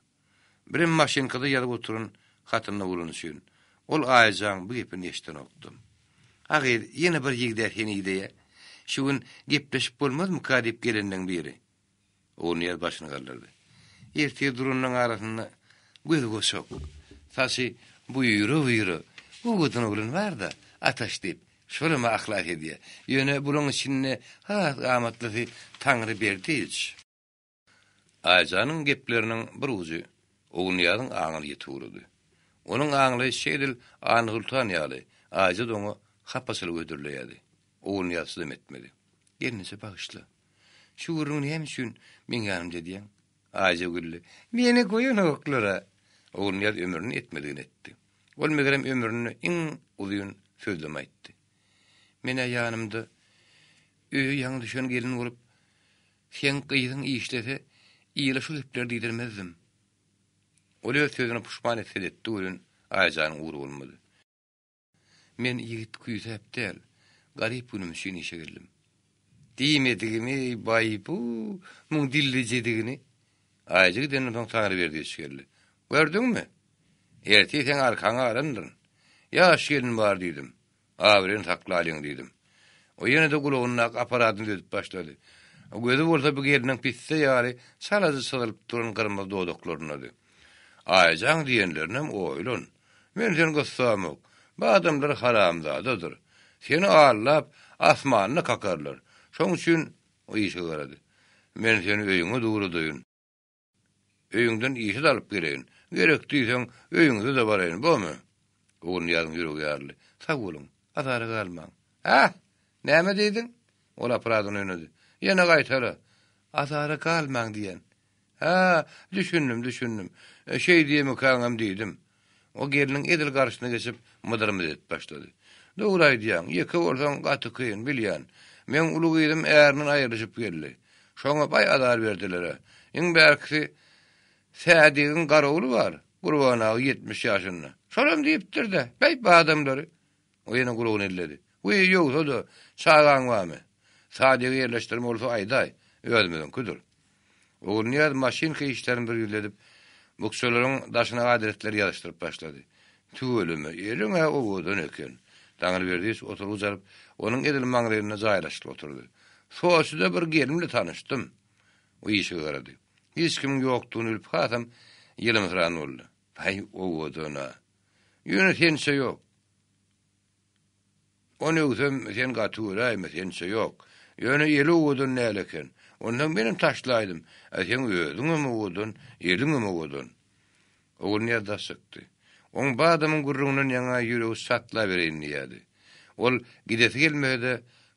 Birem maşynkada ýazyp oturan hatynyna bolany üçin, ol Aýjaň bu gepini eşidenokdy. A gyz, ýene bir ýigd-ä seni ideýä. Şu gün gepleşip bolmazmyka diýip gelenleň biri. Ogulnyýaz başyny galdyrdy. Ertir duranlaň arasynda gözi goçak, saçy buýra-buýra, owadan oglan bar-da, Ataş diýip, şolam-a yhlas edýä. Ýöne bulaň içinde has amatlysy Taňry Berdiýewiç. Aýjanyň gepleriniň bir ujy Ogulnyýazyň aňyna ýetip ugrady. Onuň aňlaýşy edil Annasoltan ýaly, Aýja-da oňa hapaçylyk hödürleýärdi. Ogulnyýaz çydam etmedi. Gelneje bagyşla. Şu gürrüňi näme üçin meň ýanymda edýäň? Aýja güldi. Meni goýanoklar-a. Ogulnyýaz ömründe etmedigini etdi. Ol megerem ömründe iň uzyn sözlem aýtdy. Men-ä ýanymda öýe ýaňy düşen gelin bolup, seň gyzyň işlese, ile şu gepleri diýdirmezdim. Ol öz sözüne puşman etse-de etdi welin, Aýjanyň ugry bolmady. Men ýigit küýsäp däl, garyp günüm üçin işe geldim. Diýmedigimi, baý-bu, muň dillijedigini. Aýja gidenden soň Taňryberdi iş geldi. Gördüňmi? Ertir seň arkaňa alandyryn. Ýaş gelin bar diýdim. Abraýyny saklalyň diýdim. O ýene-de gulagyndaky apparatyny düzedip başlady. Gözi bolsa bu gelniň pisse ýaly çalaja çyzylyp duran gyrmyzy dodaklaryndady. Aýjaň diýenlerinem oýlan. Men seni gyssamok. Bu adamlar haramzadadyr. Seni aldap, asmanyna kakarlar. Şoň üçin, o işe garady. Men seni öýüňe ugradaýyn. Öýüňden işe-de alyp geleýin. Gerek diýseň, öýüňize-de baraýyn, bormy? Ogulnyýazyň ýüregi ýaryldy. Sag boluň, azara galmaň. Hä? Näme diýdiň? Ol apparatyny oýnady. Ýene gaýtala. Azara galmaň diýen. Hä, düşündim, düşündim. Şeý diýemikäňem diýdim. O gelniň edil garşysyna geçip, mydyr-mydyr edip başlady. Dogry aýdýaň, ýeke bolsaň gaty kyn, bilýän. Meň uly gyzym ärinden aýrylyşyp geldi. Şoňa baý azar berdiler-ä. Iň bärkisi Sädigiň garawuly bar, Gurban aga 70 ýaşynda. Şolam diýipdir-dä, Beý, bu adamlary. O ýene gulagyny elledi. Wiý, ýogsa-da, çagaň barmy? Sadigi ýerleşdirme bolsa aýdaý, özümiziňkidir. Ogulnyýaz maşynka işlerini bir ýüzledip, bukjalaryň daşyna adresleri ýazyşdyryp başlady. Tüweleme, eliň-ä owadan eken. Taňryberdiýewiç oturgyç alyp, onuň edil maňlaýynda jaýlaşykly oturdy. Soçide bir gelin bilen tanyşdym. O işige garady. Hiç kimiň ýokdugyny bilip hasam ýylymsyran boldy. Haý, owadan-a. Ýöne sençe ýok. Ony öwsem, sen gaty göräýme, sençe ýok. Ýöne eli owadan däl eken. Onsoň menem taşlaýdym. A seň özüňem owadan, eliňem owadan. Ogulnyýaz daş çykdy. Oň bu adamyň gürrüňinden ýaňa ýüregi çatlabereýin diýýärdi. Ol gidesi gelmese-de,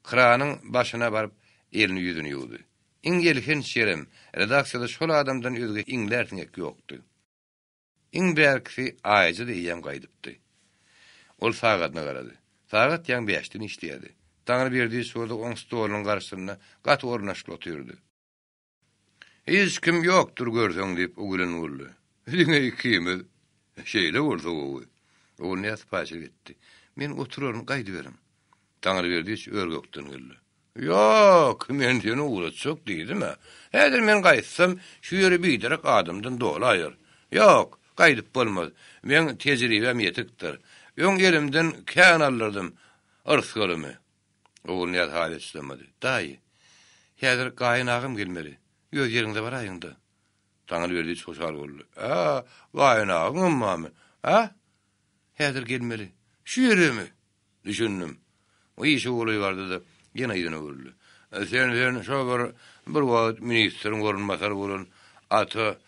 kranyň başyna baryp, elini ýüzüni ýuwdy. Iň elhenç ýerem, redaksiýada şol adamdan özge iňlär siňek ýokdy. Iň bärkisi Aýja-da eýýäm gaýdypdy. Ol sagadyna garady. Sagat ýaňy bäşden işleýärdi. Taňryberdiýewiç bolsa oň stolunyň garşysynda gaty ornaşykly otyrdy. Hiç kim ýokdur görseň, diýip, o gülen boldy. Diňe ikimiz. Şeýle bolsa gowy. Ogulnyýaz sypaýyçylyk etdi. Men oturaryn, gaýdyberiň. Taňryberdiýewiç ör-gökden geldi. Ýok, men seni ugratjak diýdim-ä. Häzir men gaýtsam, şu ýeri biderek adamdan dolaýar. Ýok, gaýdyp bolmaz. Meň tejribäm ýetikdir. Öň elimden kän aldyrdym yrsgalymy. Ogulnyýaz haýal çydamady. Daýy, häzir gaýyn agam gelmeli. Öz ýeriňize baraýyň-da. Taňryberdiýewiç hoşal boldy. Ä, gaýyn agaňam barmy? Ä? Häzir gelmeli. Şu ýeremi? Düşündim. O işe golaý bardy-da, ýene yzyna öwrüldi. Sen, sen şo bir, bir wagt ministriň orunbasary bolan Ata,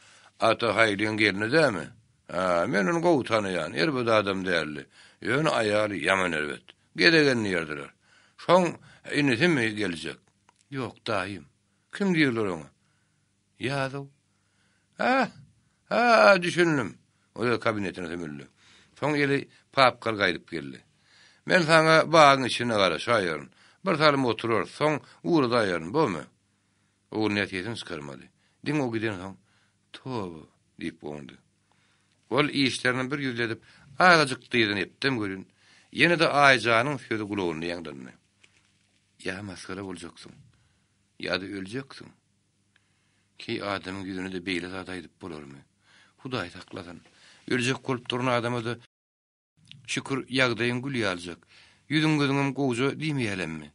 Ata Haýlyň gelni dämi? Hä, men ony gowy tanaýan, erbet adam däldi. Ýöne aýaly ýaman erbet. Gezegen diýerdiler. Şoň inisimi geljek? Ýok, daýym. Kim diýerler oňa? Ýazow. Hä? Hä, düşündim. Ol öz kabinetine sümüldi. Soň eli papkaly gaýdyp geldi. Men saňa bagyň içinde garaşaýaryn. Bir salym oturarys, soň ugradaýaryn, bormy? Ogulnyýaz sesini çykarmady. Diňe o gidensoň, Toba! diýip goňdy. Ol işlerini bir ýüzledip, azajyk dyzyny epdem welin, ýene-de Aýjanyň sözi gulagynda ýaňlandy. Ýa masgara boljaksyň, ýa-da öljeksiň. Keý adamyň ýüzüne-de beýle zat aýdyp bolarmy? Hudaý saklasyn. Öljek bolup duran adama-da Şükür, ýagdaýyň gül ýalyjak. Ýüzüň-gözüňem gowja diýmeýälemmi?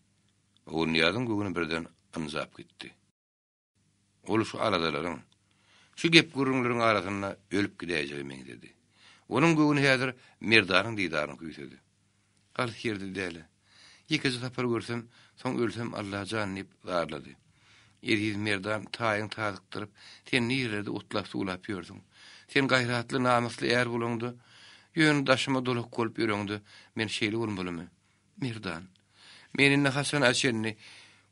Ogulnyýazyň göwni birden ynjap gitdi. Ol şu aladalaryň, şu gep-gürrüňleriň arasynda ölüp gidäýjege meňzedi. Onuň göwni häzir Merdanyň didaryny küýsedi. Alys ýerde däl-ä. Ýekeje sapar görsem, soň ölsem Alla jan diýip zarlady. Eziz Merdan taýyň tazykdyryp, sen nirelerde otlap-suwlap ýörsüň? Sen gaýratly, namysly är bolaňda, ýöne daşyma dolak bolup ýöreňde men şeýle bolmalymy? Merdan, men indi haçana çenli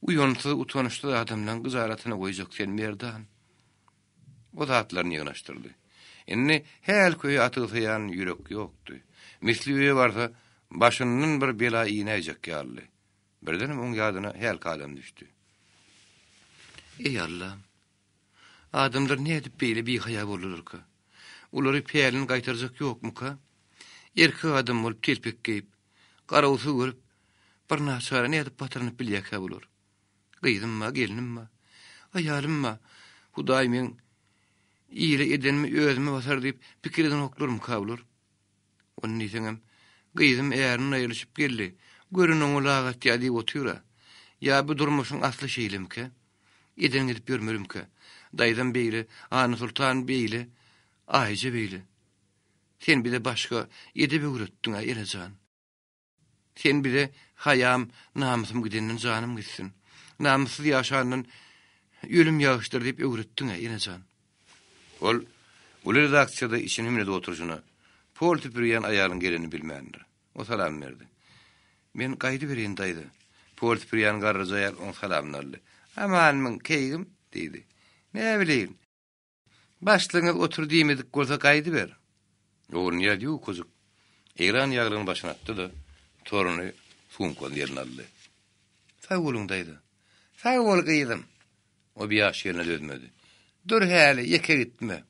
uýansyz, utançsyz adamlaň gyjalatyna goýjak sen, Merdan? O zatlaryny ýygnaşdyrdy. Indi hälki öýe atygsaýan ýürek ýokdy. Misli öýe barsa, başyndan bir bela inäýjek ýalydy. Birdenem oň ýadyna hälki adam düşdi. Eý, Allam! Adamlar nädip beýle bihaýa boldularka? Olary pälini gaýtarjak ýokmuka? Erkek adam bolup telpek geýip, garawsyz görüp, bir naçara nädip batyrynyp bilýärkä bular? Gyzym bar, gelnim bar, aýalym bar. Hudaý meň ile edenimi özüme basar diýip pikir edenoklarmyka bular? Ony diýseňem, gyzym ärinden aýrylyşyp geldi, görün oňa lak atýar diýip otyr-a. Ýa bu durmuşyň asly şeýlemikä? Edenini edip ýörmelimkä? Daýzam beýle, Annasoltan beýle, Aýja beýle. Sen bize başga edep öwretdiň-ä, ene jan. Sen bize haýam, namysym gidenden janym gitsin. Namyssyz ýaşandan ölüm ýagşydyr diýip öwretdiň-ä, ene jan. Ol uly redaksiýada içini hümledip oturyşyna, pol süpürýän aýalyň gelenini bilmändir. O salam berdi. Men gaýdybereýin, daýza. Pol süpürýän garryja aýal oň salamyny aldy. Amanmyň, keýgim? diýdi. Näbileýin. Başlygyňyz otur diýmedik bolsa gaýdyber. Ogulnyýaz ýukajyk eýran ýaglygyny başyna atdy-da, toruny, sumkasyny eline aldy. Sag boluň, daýza. Sag bol, gyzym. O biýaş ýerine dözmedi. Dur häli, ýeke gitme.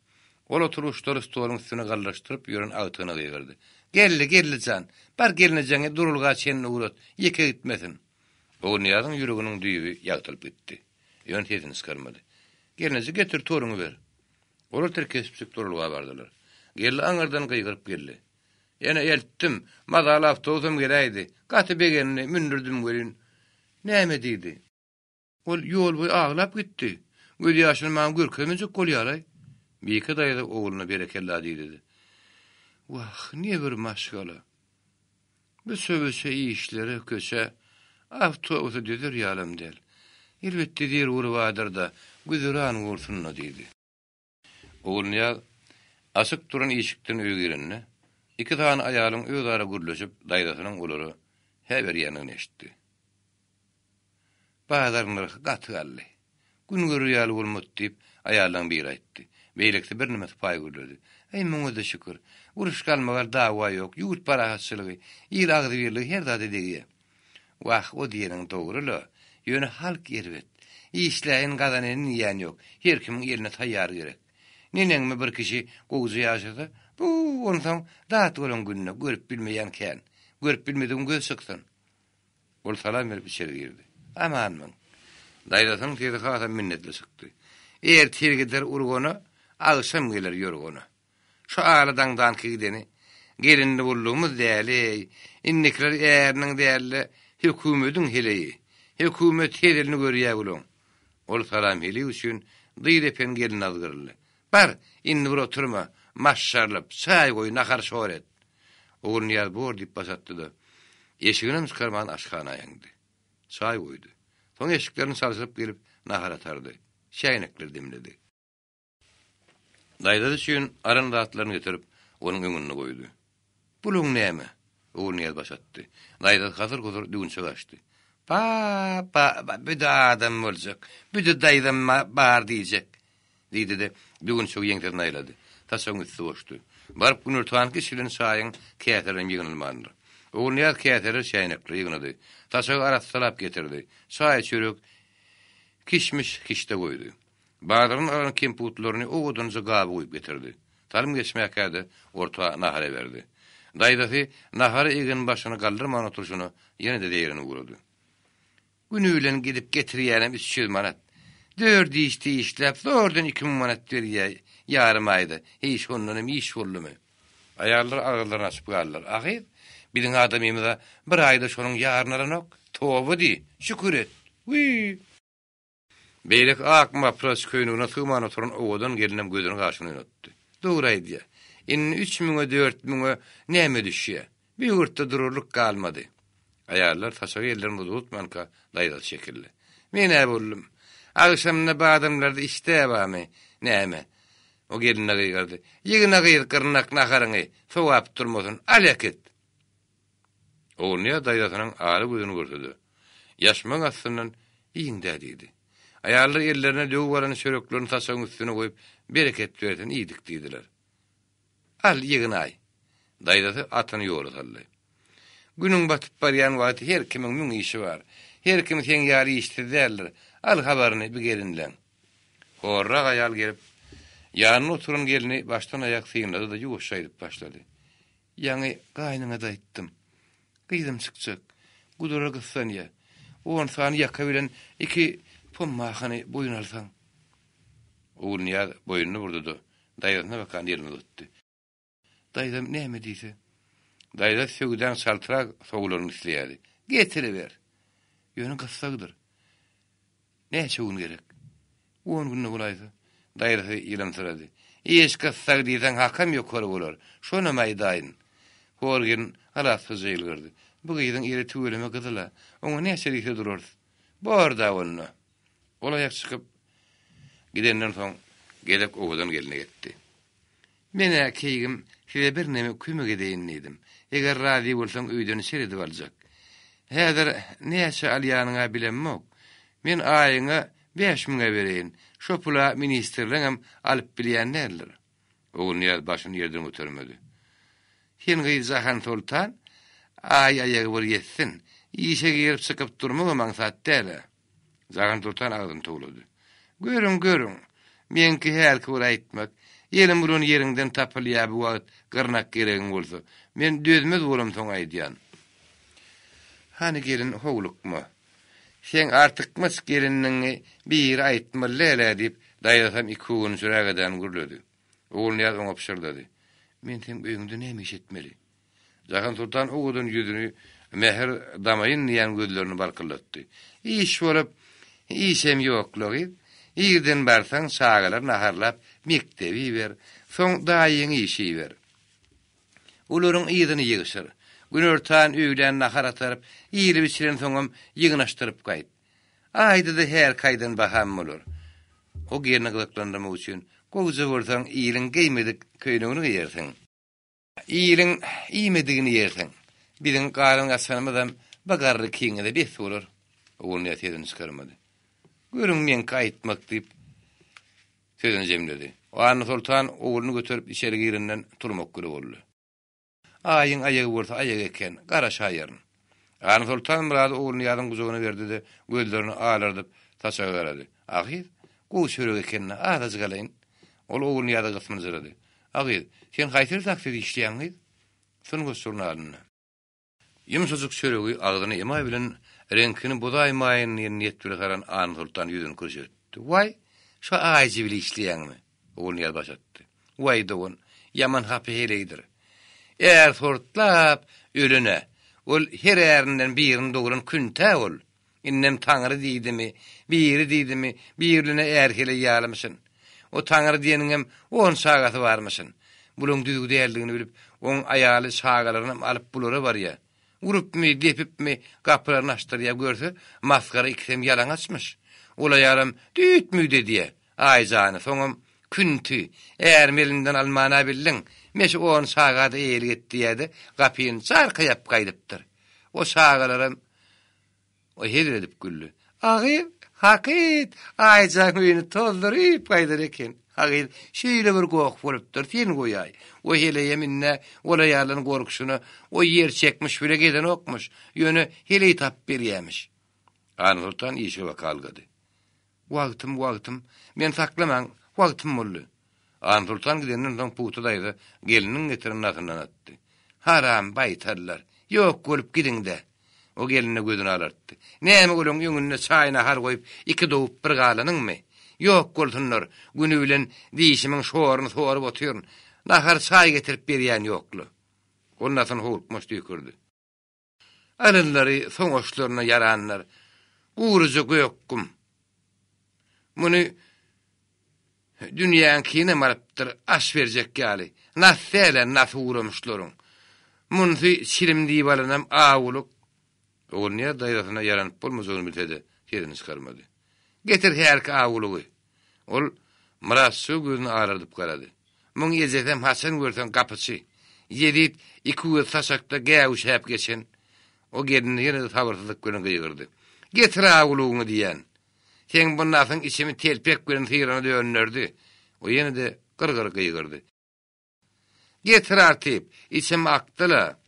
Ol oturgyçlary stoluň üstüne gallaşdyryp ýören agtygyna gygyrdy. Geldi, geldi jan. Bar gelnejeňi duralga çenli ugrat, ýeke gitmesin. Ogulnyýazyň ýüreginiň düýbi ýagtylyp gitdi. Ýöne sesini çykarmady. Gelneje, getir, toruňy ber. Olar tirkeşipjik duralga bardylar. Geldi aňyrdan gygyryp geldi. Ene, eltdim. Mazaly awtobusam geläýdi. Gaty begendi, mündürdim welin. Näme diýdi? Ol ýol boýy aglap gitdi. Gözýaşyny maňa görkezmejek bolýar-aý. Bike daýza ogluna berekella diýdi-de. Wah, nebir maşgala. Büçe-büçe işlere, köçä, awtobusa dözer ýalam däl. Elbetde zerury bardyr-da, güzeran bolsun-da diýdi. Ogulnyýaz açyk duran işikden öýe girende, iki sany aýalyň özara gürleşip, daýzasynyň olara hä berýändigini eşitdi. Bazar nyrhy gaty galdy. Gün görer ýaly bolmady diýip, aýallaryň biri aýtdy. Beýlekisi birneme sypaýy gürledi. Äý, muňa-da şükür. Uruş-galmagal, dawa ýok, ýurt parahatçylygy, il agzybirligi her zada degýär. Wah, o diýeniň dogry-la. Ýöne halk erbet. Işläýin, gazanaýyn diýýän ýok. Her kimiň eline taýýar gerek. Neneňmi bir kişi gowja ýaşasa, bu-u, onsoň dat bolan gününe görüp bilmeýän kän. Görüp bilmedigiň göz çyksyn. Ol salam berip içeri girdi. Amanmyň? Daýzasynyň sesi hasam minnetli çykdy. Ertir gider urgana, agşam geler ýorgana. Şu ala daňdanky gideni gelinli boldugymyz däl-eý. Indikiler äriniň däl-de, hökümediň heleýi. Hökümet hezilini görýä bulaň. Ol salam-helik üçin dyz epen gelin azgyryldy. Bar, indi bir oturma, maşşarlyp, çaý goý, nahar-şor et. Ogulnyýaz bor diýip baş atdy-da, eşiginem çykarman aşhana eňdi. Çaý goýdy. Soň eşiklerini çalşyryp gelip, nahar atardy. Çäýnekleri demledi. Daýzasy üçin alan zatlaryny getirip, onuň öňünde goýdy. Bulaň näme? Ogulnyýaz baş atdy. Daýzasy hasyr-husur düwünçek açdy. Ba-ba-ba, büde adam boljak, büde daýzam bar diýjek. Diýdi-de, düwünçegi ýeňsesine aýlady. Saçagyň üsti boşdy. Baryp günortanky içilen çaýyň käselerem ýygnalmandyr. Ogulnyýaz käseleri çäýnekleri ýygnady. Saçagy arassalap getirdi. Çaý-çörek, kişmiş kişde goýdy. Bazardan alan kemputlaryny owadanja gaba guýup getirdi. Salym geçmäkä-de orta nahar eberdi. Daýzasy nahary eginbaşyny galdyrman oturyşyna ýene-de zeýrenip ugrady. Güni bilen gidip getirýänem 300 manat. Dört işde işläp zordan 2000 manat berýä ýarym aýda. Heý şondanam iş boldumy? Aýallar agyzlaryny açyp galdylar. Ahyr, biziň adamymyz-a bir aýda şonuň ýaryny alanok. Toba diý, şükür et. Wiý! Beýleki ak mapraç köýnegine sygman oturan owadan gelinem gözüni gaşyna oýnatdy. Dogry aýdýa. Indi üç müňe, dört müňe näme düşýä? Bu ýurtda durarlyk galmady. Aýallar saçagy ellerini uzatmanka daýzasy çekildi. Men-ä boldum. Agşamyna badamlarda işdä barmy, näme? O geline gygyrdy. Ýygna gyz gyrnak naharyňy, sowap durmasyn, al äkit! Ogulnyýaz daýzasynyň ala gözüni görse-de, ýaşmagyň astyndan Iýiň-dä diýdi. Aýallar ellerine döwüp alan çöreklerini saçagyň üstüne goýup, Bereket bersin, iýdik diýdiler. Al, ýygnaý. Daýzasy atyny ýola saldy. Günüň batyp barýan wagty her kimiň müň işi bar. Her kim seň ýaly işsiz däldir. Al habaryny bi gelinleň. Horrak aýal gelip, ýanynda oturan gelni başdan-aýak synlady-da ýuwaşja aýdyp başlady. Ýaňy gaýnyňa-da aýtdym. Gyzym çykjak. Gudura gyssanýa. On sany ýaka bilen iki pommahany boýun alsaň. Ogulnyýaz boýnuny burdy-da, daýzasyna bakan elini uzatdy. Daýzam näme diýse? Daýzasy söwdaň çaltrak sowularyny isleýärdi. Getiriber. Ýöne gyssagdyr. Näçe gün gerek? On günde bolaýsa. Daýzasy ýylymsyrady. Iş gyssag diýseň hakam ýokary bolar. Şonam aýdaýyn. Hor gelin alaçsyzja ýylgyrdy. Bu gyzyň eli tüweleme gyzyl-a. Oňa näçe diýse durarys. Bor-da onda. Ol aýak çykyp gidenden soň gezek owadan gelne getdi. Men-ä keýgim, size birneme kömek edeýin diýdim. Eger razy bolsaň öýden seredip aljak. Häzir näçe alýanyň-a bilemok. Men aýyňa bäş müň-ä bereýin. Şo pula ministrleňem alyp bilýän däldir. Ogulnyýaz başyny ýerden götermedi. Sen gyz Jahansoltan, aý aýagy bir ýetsin. Işe girip çykyp durmagam aňsat däl-ä. Jahansoltan agzyny towlady. Görüň, görüň! Meňki hälki bir aýtmak. Elim uran ýeriňden tapylýa bu wagt gyrnak geregiň bolsa. Men dözmez bolamsoň aýdýan. Hany gelin howlukma. Seň artykmaç gelinligiňi biri aýtmaly däl-ä diýip, daýzasam ikugunjyragedan gürledi. Ogulnyýaz oňa pyşyrdady. Men seň öýüňde näme iş etmeli? Jahansoltan owadan ýüzüni mähir damaýyn diýýän gözlerini balkyldatdy. Iş bolup, işem ýok-la gyz. Irden barsaň, çagalar naharlap, mekdebe iber. Soň daýyňy işe iber. Olaryň yzyny ýygşyr. Günortan, öýlän nahar ataryp, iýlip-içilensoňam ýygnaşdyryp gaýt. Aýda-da hälki aýdan baham bolar. O gelni gyzyklandyrmak üçin, Gowja bolsaň, iliň geýmedik köýnegini geýersiň. Iliň iýmedigini ýersiň. Biziň galan-gaçanymyzam bu garry ikiňize bes bolar. Ogulnyýaz sesini çykarmady. Görüň meňki aýtmak diýip, sözüni jemledi. Annasoltan ogluny göterip içeri girenden turmak güli boldy. Aýyň aýagy bolsa aýak eken, garaşaýaryn. Annasoltan Myrady Ogulnyýazyň gujagyna berdi-de, gözlerini alardyp, saçaga garady. A gyz, gowy çörek eken-dä, azajyk alaýyn. Ol Ogulnyýaza gysmyljyrady. A gyz, sen haýsy redaksiýada işleýäň gyz? Sungat žurnalynda. Ýumşajyk çöregi agzyna emaý bilen reňkini bozaýmaýyn diýen niýet bile saran Annasoltan ýüzüni kürşertdi. Waý, şo aýjy bile işleýäňmi? Ogulnyýaz baş atdy. Waý dogan, ýaman hapa heleýdir. Är sortlap ölen-ä. Ol her ärinden birini dogran küntä ol. Indem Taňry diýdimi, biri diýdimi, birine är-heleý ýalymyşyn. O Taňry diýeniňem on çagasy barmyşyn. Bulaň düzüw däldigini bilip, oň aýaly çagalarynam alyp bulara barýa. Urupmy, depipmi, gapylaryny açdyrýa, görse, masgara ikisem ýalaňaçmyş. Ol aýalam düýt-müýt edýä. Aý jany, soňam Künti, ärimi elimden alman-a bildiň, meş on çaga-da eýelik et diýýä-de, gapyny jarka ýapyp gaýdypdyr. O çagalaram O hezil edip güldi. A gyz, hakyt, Aýjaň öýüni tozduryp gaýdar eken. A gyz, şeýle bir goh bolupdyr, sen goýaý. O heleýem indi ol aýaldan gorkuşyna o ýer çekmiş bile gezenokmyş, ýöne heleý tapyp berýämiş. Annasoltan işige baka algady. Wagtym, wagtym, meni saklamaň, wagtym boldy. Ansultan gidenden soň Pugta daýza gelniniň getiren nasyndan atdy. Haram baýtallar! Ýok bolup gidiň-dä! O gelnine gözüni alartdy. Näme olaň öňünde çaý-nahar goýup, iki dowup bir galanyňmy? Ýok bolsunlar, güni bilen dişimiň şoruny sorup otyryn. Nahar-çaý getirip berýän ýok-la. Ol nasyny howlukmaç tüýkürdi. Alynlary soňaşlaryna ýaranlar. Guryja gök gum. Muny dünýäňkinem alypdyr, aş berjek ýaly. Nas däl-ä, nas ugramyşlaryň. Munsy çilim diýip alynam awulyk. Ogulnyýaz daýzasyna ýaranyp bolmajagyny bilse-de, sesini çykarmady. Getir hälki awulygy. Ol Myratjyga gözüni alardyp garady. Muň ejesem haçan görseň gapyçy. Ýezit iki gözi saçakda gäwüşäp geçen. O gelnine ýene-de sabyrsyzlyk bilen gygyrdy. Getir awulygyňy diýýän. Seň bu nasyň içimi telpek bilen syrana dönderdi. O ýene-de gyr-gyr gygyrdy. Getir artyp, içim akdy-la.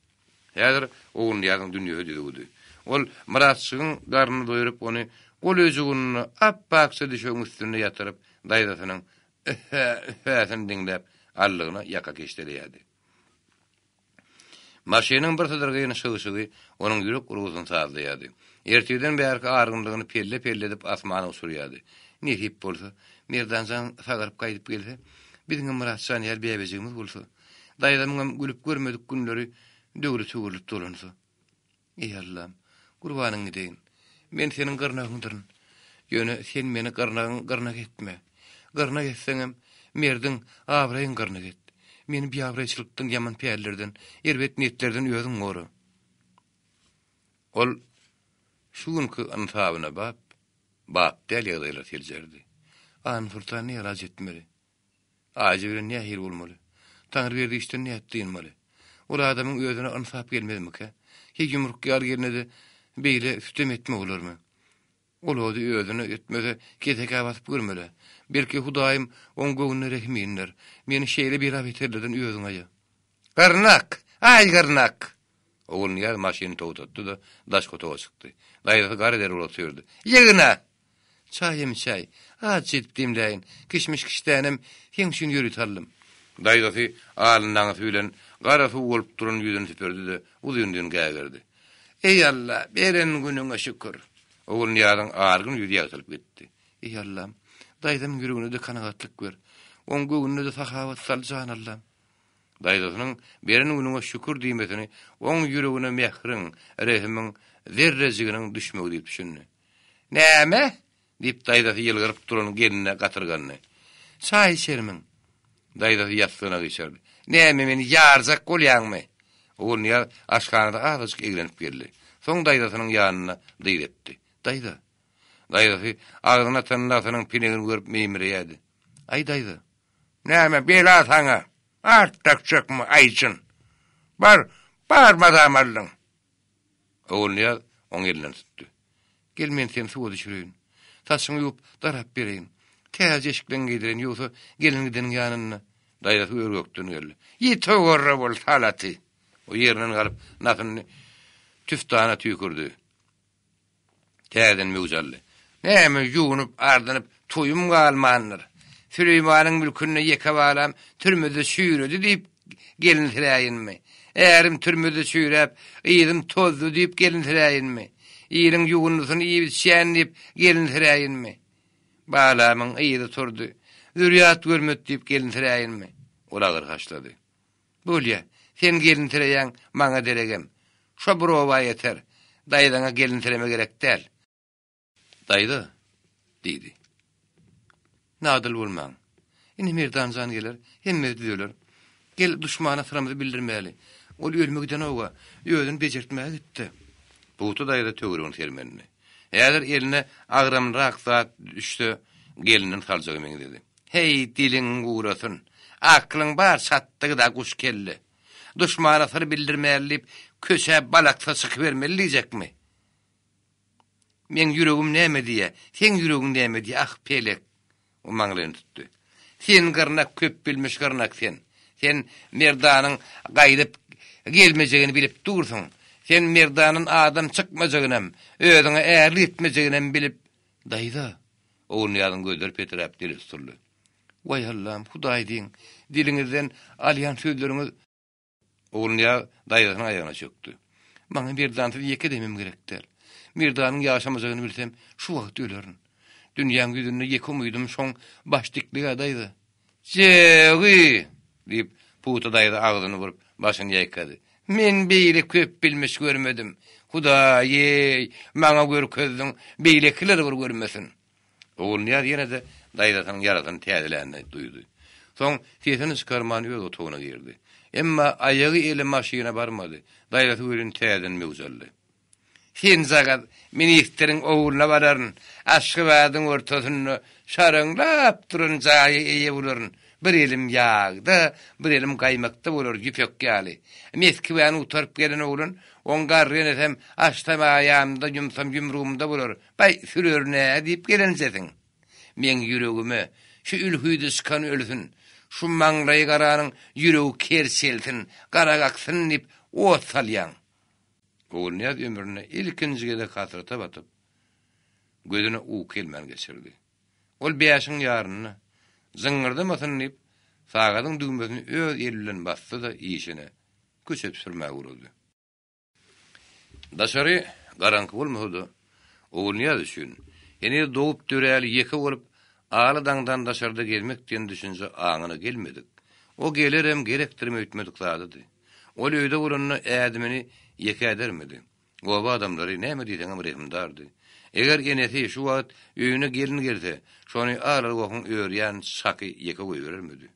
Häzir Ogulnyýazyň dünýesi düzüwdi. Ol Myratjygyň garnyny doýrup, ony gol öjüginde ap-akja düşegiň üstünde ýatyryp, daýzasynyň ühhä, ühhäsini diňläp, allygyna ýaka keşdeleýärdi. Maşynyň bir sydyrgyn şyg-şygy onuň ýürek urgusyny sazlaýardy. Ertirden bärki argynlygyny pelle-pelle edip asmana uçurýardy. Nesip bolsa, Merdan jan sagaryp gaýdyp gelse, biziňem Myrat jan ýaly bäbejigimiz bolsa, daýzamyňam gülüp görmedik günleri döwre töwrülip dolansa. Eý Allam, gurbanyň gideýin. Men seniň gyrnagyňdyryn. Ýöne sen meni gyrnagyň gyrnak etme. Gyrnak etseňem, merdiň abraýyň gyrnak et. Meni biabraýçylykdan, ýaman pällerden, erbet niýetlerden özüň gora. Ol şu günki ynsabyna bap, bap däl ýagdaýlary seljerdi. Annasoltan nälaç etmeli? Aýja bilen nähili bolmaly? Taňryberdi işden nädip dynmaly? Ol adamyň özüne ynsap gelmezmikä? Heý ýumruk ýaly gelne-de beýle sütem etme bolarmy? Ol ody özüne etmese kesekä basyp görmel-ä. Belki Hudaýym oň göwnüne rehim iner. Meni şeýle bela-beterlerden özüň aýa. Gyrnak! Aý gyrnak! Ogulnyýaz maşyny togtatdy-da, daşky otaga çykdy. Daýzasy gara der bolup otyrdy. Ýygna! Çaýam içäý. Azja edip demläýin. Kişmiş kişdänem seň üçin ýörite aldym. Daýzasy alyndaňysy bilen gara suw bolup duran ýüzüni süpürdi-de, uzyn-uzyn gägirdi. Eý, Alla, beren günüňe şükür! Ogulnyýazyň argyn ýüzi ýagtylyp gitdi. Eý, Allam, daýzamyň ýüregine-de kanagatlyk ber. Oň göwnüne-de sahawat sal, jan Allam! Daýzasynyň beren günüňe şükür diýmesini oň ýüregine mähriň, rehimiň zerrejiginiň düşmegi diýip düşündi. Näme? diýip, daýzasy ýylgyryp duran gelnine gatyrgandy. Çaý içermiň? Daýzasy ýassygyna gyşardy. Näme, meni ýarjak bolýaňmy? Ogulnyýaz aşhanada azajyk eglenip geldi. Soň daýzasynyň ýanynda dyz epdi. Daýza! Daýzasy agzyna atan nasynyň pinegini görüp meýmireýärdi. Aý, daýza! Näme, bela saňa! Art dakjakmy, aýjyn? Bar, bar mazam aldyň! Ogulnyýaz oň elinden tutdy. Gel men seni suwa düşüreýin. Saçyňy ýuwup, darap bereýin. Täze eşikleňi geýdireýin, ýogsa gelin gideniň ýanynda. Daýzasy ör-gökden geldi. Ýit owarra bol, salaty! O ýerinden galyp, nasyny tüfdana tüýkürdi. Täzeden möwç aldy. Näme ýuwnup-ardynyp toýum galmandyr. Süleýmanyň mülkünde ýeke balam türmede çüýredi diýip gelinsiräýinmi? Ärim türmede çüýräp, yzym tozdy diýip gelinsiräýinmi? Iliň ýuwundysyny iýip-içýän diýip gelinsiräýinmi? Balamyň yzy turdy, zürýat görmedi diýip gelinsiräýinmi? Ol agyr haşlady. Bolýa, sen gelinsireýäň, maňa deregem. Şo bir oba ýeter. Daýzaňa gelinsireme gerek däl. Daýza, diýdi. Nadyl bolmaň. Indi Merdan jan geler, hemmesi düzeler. Gel, duşmana syramyzy bildirmäli. Ol ölüme gidenog-a, özüni bejertmäge gitdi. Pugta daýza töweregini sermendi. Häzir eline agramlyrak zat düşse, gelinden saljaga meňzedi. Heý, diliň gurasyn! Aklyň bar çatdygy-da guş kelle. Duşmana syr bildirmäli diýip, köçä balaksyz çykybermeli diýjekmi? Meň ýüregim näme diýýä, seň ýüregiň näme diýýä, ah, pelek! O maňlaýyny tutdy. Sen gyrnak, köpbilmiş gyrnak sen. Sen Merdanyň gaýdyp gelmejegini bilip dursuň. Sen Merdandan adam çykmajagynam, özüňe ärlik etmejeginem bilip, Daýza! Ogulnyýazyň gözleri peträp dili tutuldy. Waý Allam, Hudaý diýiň, diliňizden alýan sözleriňiz Ogulnyýaz daýzasynyň aýagyna çökdi. Maňa Merdansyz ýeke demim gerek däl. Merdanyň ýaşamajagyny bilsem, şu wagt ölerin. Dünýäň ýüzünde ýeke umydym şoň baş diklig-ä daýza. Jegi! diýip, Pugta daýza agzyny burup, başyny ýaýkady. Men beýle köp bilmiş görmedim. Hudaý-eý, maňa görkezdiň, beýlekiler bir görmesin. Ogulnyýaz ýene-de daýzasynyň ýarasyny täzelänini duýdy. Soň sesini çykarman öz otagyna girdi. Emma aýagy-eli maşyna barmady. Daýzasy welin täzeden möwç aldy. Senjagaz ministriň ogluna bararyn, Aşgabadyň ortasynda şaraňlap duran jaýa eýe bolaryn, bir elim ýagda, bir elim gaýmakda bolar ýüpek ýaly. Meskwäni gutaryp gelen oglan, oň garry enesem açsam aýamda, ýumsam ýumrugymda bolar, Baý, sürer-nä diýip gelenjesiň? Meň ýüregime, şu ülhüdi çykan ölsün, şu maňlaýy garanyň ýüregi kerçelsin, gara kaksyn diýip ot salýaň. Ogulnyýaz ömründe ilkinji gezek hasrata batyp, gözüne uky gelmän geçirdi. Ol bäşiň ýarynda, jyňňyrdamasyn diýip, sagadyň düwmesini öz eli bilen basdy-da işine, köçe süpürmäge ugrady. Daşary garaňky bolmasa-da, Ogulnyýaz üçin, heniz dogup-döräli ýeke bolup, aly daňdan daşarda gezmek diýen düşünje aňyna gelmedik, o gelerem, gerekdirem öýtmedik zadydy. Ol öýde bolanda ädimini ýeke ädermedi. Oba adamlary näme diýseňem rehimdardy. Eger enesi şu wagt öýüne gelin gelse, şony alar-gohuň örýän çaky ýeke goýberermidi?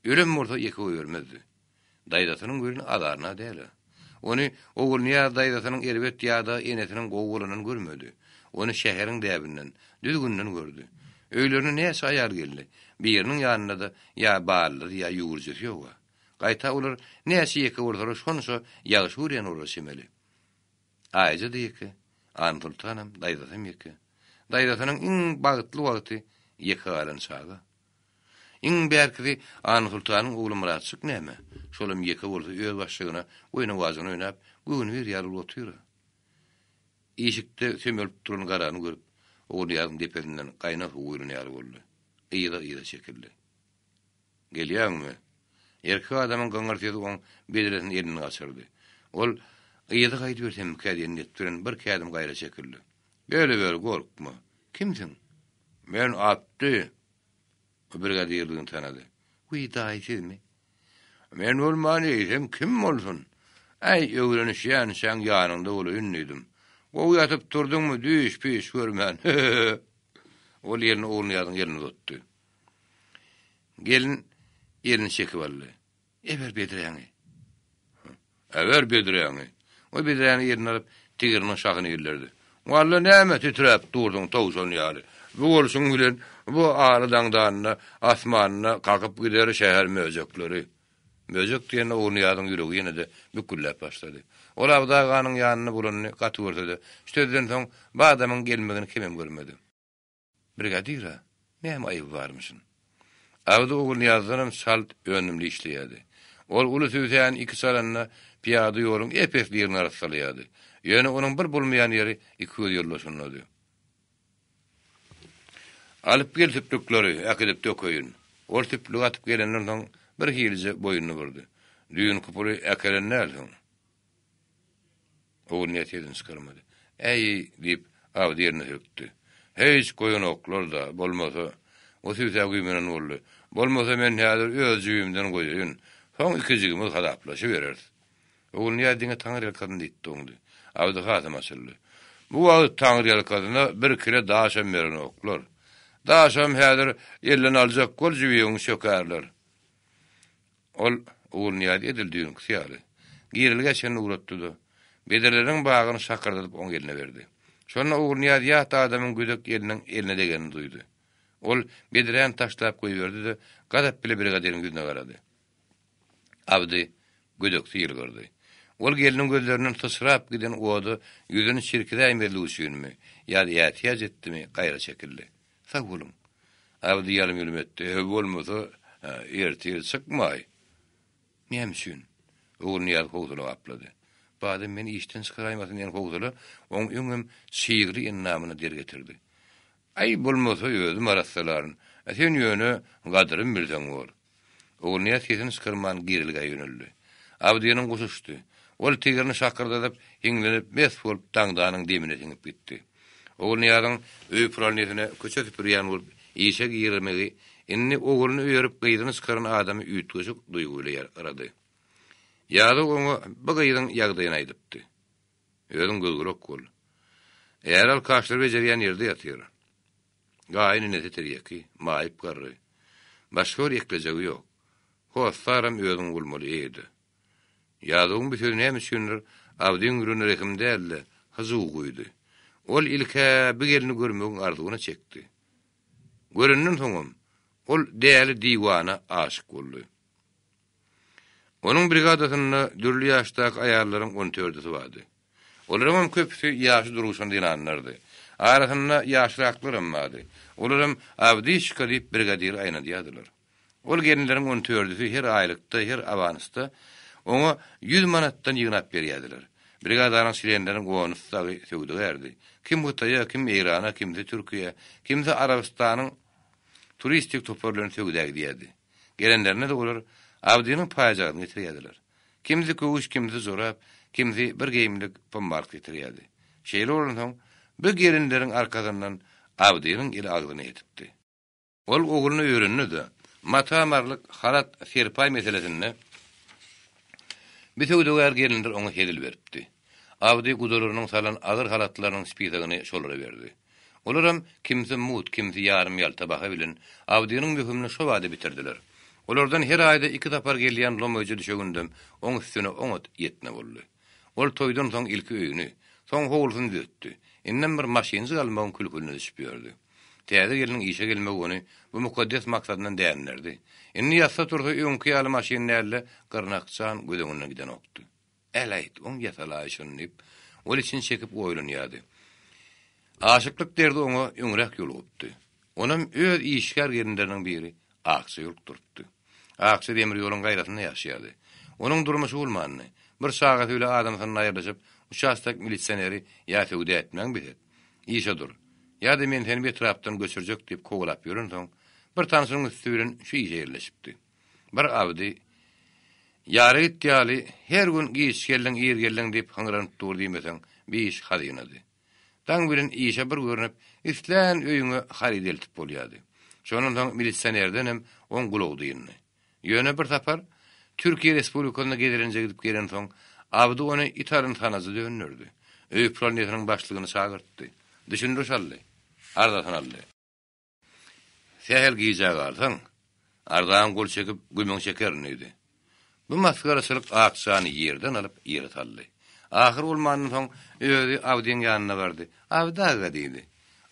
Ölem bolsa ýeke goýbermezdi. Daýzasynyň welin azaryna däl-ä. Ony Ogulnyýaz daýzasynyň erbet ýa-da enesiniň gowy bolanyn görmedi. Ony şäheriň däbinden, düzgünden gördi. Öýlerine näçe aýal geldi, biriniň ýanynda-da ýa ballysy ýa ýüwürjisi ýog-a. Gaýta olar näçe ýeke bolsalar şonça ýagşy görýän bolara çemeli. Aýja-da ýeke, Ansultanam, daýzasam ýeke. Daýzasynyň iň bagtly wagty ýeke galan çaga. Iň bärkisi Annasoltanyň ogly Myratjyk näme, şolam ýeke bolsa öz başlygyna oýnawajyny oýnap, göwnübir ýaly bolup otyr-a. Işikde sömelip duran garany görüp, Ogulnyýazyň depesinden gaýnag suw guýlan ýaly boldy. Yza-yza çekildi. Gelýäňmi? Erkek adamyň gyňyr sesi oň bedresini elinden gaçyrdy. Ol, Yza gaýdybersemmikä diýen niýet bilen bir kädim gaýra çekildi. Geliber, gorkma. Kimsiň? Men Atdy. O brigadirligini tanady. Wiý, daýy sizmi? Men bolman eýsem kim bolsun? Äý, öwrenişýänçäň ýanyňda bolaýyn diýdim. Gowy ýatyp turduňmy, düýş-püýş görmän? Hö-hö-hö! Ol elini Ogulnyýazyň eline uzatdy. Gelin elini çekip aldy. Eber bedräňi. Äber bedräňi. Ol bedräni eline alyp, tigiriniň şahyny ildirdi. Walla näme titräp dursuň towşan ýaly. Bu bolşuň bilen bu aly daňdanda asmanda kakyp gider şäher möjekleri. Möjek diýende Ogulnyýazyň ýüregi ýene-de bükgülläp başlady. Ol Abdy aganyň ýanynda bolanyny gaty görse-de, şu sözden soň bu adamyň gelmegini kemem görmedi. Brigadire näme aýyby barmyşyn? Abdy Ogulnyýazdanam çalt, önümli işleýärdi. Ol uly sübsäni iki çalanda pyýada ýoluň ep-esli ýerini arassalaýardy. Ýöne onuň bir bolmaýan ýeri iki göz ýoldaşyndady. Alyp gel süplükleri, äkidip dökeýin. Ol süplügi atyp gelenden soň birhilije boýnuny burdy. Düýnki puly äkelen dälsiň. Ogulnyýaz sesini çykarmady. Äý, diýip, Abdy ýerine sökdi. Hiç goýanoklar-da, bolmasa, o sübsä güýmenen boldy. Bolmasa men häzir öz jübimden goýaýyn. Soň ikijigimiz hasaplaşybereris. Ogulnyýaz diňe taňryýalkasyn diýip doňdy. Abdy hasam açyldy. Bu wagt taňryýalkasyna bir kile daşam berenoklar. Daşam häzir elden aljak bol jübiňi çökerler. Ol Ogulnyýazy edil düýnküsi ýaly, girelgä çenli ugratdy-da, bedreleriň bagyny şakyrdadyp oň eline berdi. Şonda Ogulnyýaz ýat adamyň gödek eliniň eline degenini duýdy. Ol bedräni taşlap goýberdi-de, gazap bile brigadiriň ýüzüne garady. Abdy gödeksi ýylgyrdy. Ol gelniň gözlerinden syçrap giden oda ýüzüni çirkizäýmezlik üçinmi, ýa-da ätiýaç etdimi, gaýra çekildi. Sag boluň. Abdy ýalym-ýulum etdi. He, bolmasa, ertir çykmaý. Näme üçin? Ogulnyýaz howsala gaplady. Badam meni işden çykaraýmasyn diýen howsala oň öňem çygly endamyna der getirdi. Aý, bolmasa özüm arassalaryn. Sen ýöne gadyrym bilseň bor. Ogulnyýaz sesini çykarman girelgä ýöneldi. Abdynyň guşy uçdy. Ol tigrini şakyrdadyp, hiňlenip, mes bolup daňdanyň demine siňip gitdi. Ogulnyýazyň öý pralnesine köçe süpürýän bolup işe girmegi indi ogluny öýerip gyzyny çykaran adamy üýtgeşik duýgy bile yrady. Ýazow oňa bu gyzyň ýagdaýyny aýdypdy. Özüň göz-gulak bol. Äri alkaşlary bejerýän ýerde ýatyr. Gaýyn enesi tirýeki, maýyp garry. Başga bir eklejegi ýok. Hossaram özüň bolmaly eýede. Ýazowyň bu sözi näme üçindir Abdyň ýüregine rehim däl-de, hyjuw guýdy. Ol ilk-ä bu gelni görmegiň arzuwyna çekdi. Görenden soňam, ol däli-diwana aşyk boldy. Onuň brigadasynda dürli ýaşdaky aýallaryň on dördüsi bardy. Olaryňam köpüsi ýaşy durguşan zenanlardy. Arasynda ýaşraklaram bardy. Olaram Abdyşka diýip brigadiri aýnadýardylar. Ol gelinleriň on dördüsi her aýlykda, her awansda oňa ýüz manatdan ýygnap berýärdiler. Brigadanyň çlenleriniň onusy dagy söwdagärdi. Kim Hytaýa, kim Eýrana, kimsi Türkiýä, kimsi Arabystanyň turistik topary bilen söwda gidýärdi. Gelenlerinde-de olar Abdynyň paýjagazyny getirýärdiler. Kimsi köwüş, kimsi jorap, kimsi bir geýimlik pombark getirýärdi. Şeýle bolansoň, bu gelinleriň arkasyndan Abdynyň eli agzyna ýetipdi. Ol ogluny öýerende-de, mata-marlyk, halat, serpaý meselesinde bu söwdagär gelinler oňa hezil beripdi. Abdy gudalarynyň salan agyr halatlarynyň spisogyny şolara berdi. Olaram kimsi mugt, kimsi ýarym-ýalta baha bilen Abdynyň möhümini şo bada bitirdiler. Olardan her aýda iki sapar gelýän lomaýja düşegindem oň üstüne oňat ýetme boldy. Ol toýdan soň ilki öýüni, soň howlusyny düzetdi. Indem bir maşynjyk almagyň külküline düşüp ýördi. Täze gelniň işe gelmegi ony bu mukaddes maksadyndan dänderdi. Indi ýatsa-tursa öňki ýaly maşyn däl-de, gyrnakjan göz öňünden gidenokdy. Äläýt, oň ýasalaý şuny diýip, ol içini çekip oýlanýardy. Aşyklyk derdi oňa öňräk ýolugypdy. Onam öz işgär gelinleriniň biri Akja ýolukdyrypdy. Akja demir ýoluň gaýrasynda ýaşaýardy. Onuň durmuşy bolmandy. Bir çagasy bile adamsyndan aýrylyşyp, uçastok milisioneri ýa söwda etmäň bes et, işe dur, ýa-da men seni bu etrapdan göçürjek diýip kowalap ýörensoň, bir tanşynyň üsti bilen şu işe ýerleşipdi. Bir Abdy, Ýara git ýaly, her gün giç geldiň, ir geldiň diýip hyňranyp dur diýmeseň, bir iş hazynady. Daň bilen işe bir görnüp, islän öýüňe haryt eltip bolýardy. Şondan soň milisionerdenem oň gulagy dyndy. Ýöne bir sapar Türkiýe Respublikasyna gezelenje gidip gelensoň, Abdy ony it alyn sanaja dönderdi. Öý pralnesiniň başlygyny çagyrtdy. Düşündiriş aldy. Arzasyny aldy. Sähel gijä galsaň, arzaňa gol çekip, gümüňi çekerin diýdi. Bu masgaraçylyk Akjany ýerden alyp, ýere saldy. Ahyr bolmandan soň özi Abdyň ýanyna bardy. Abdy aga diýdi.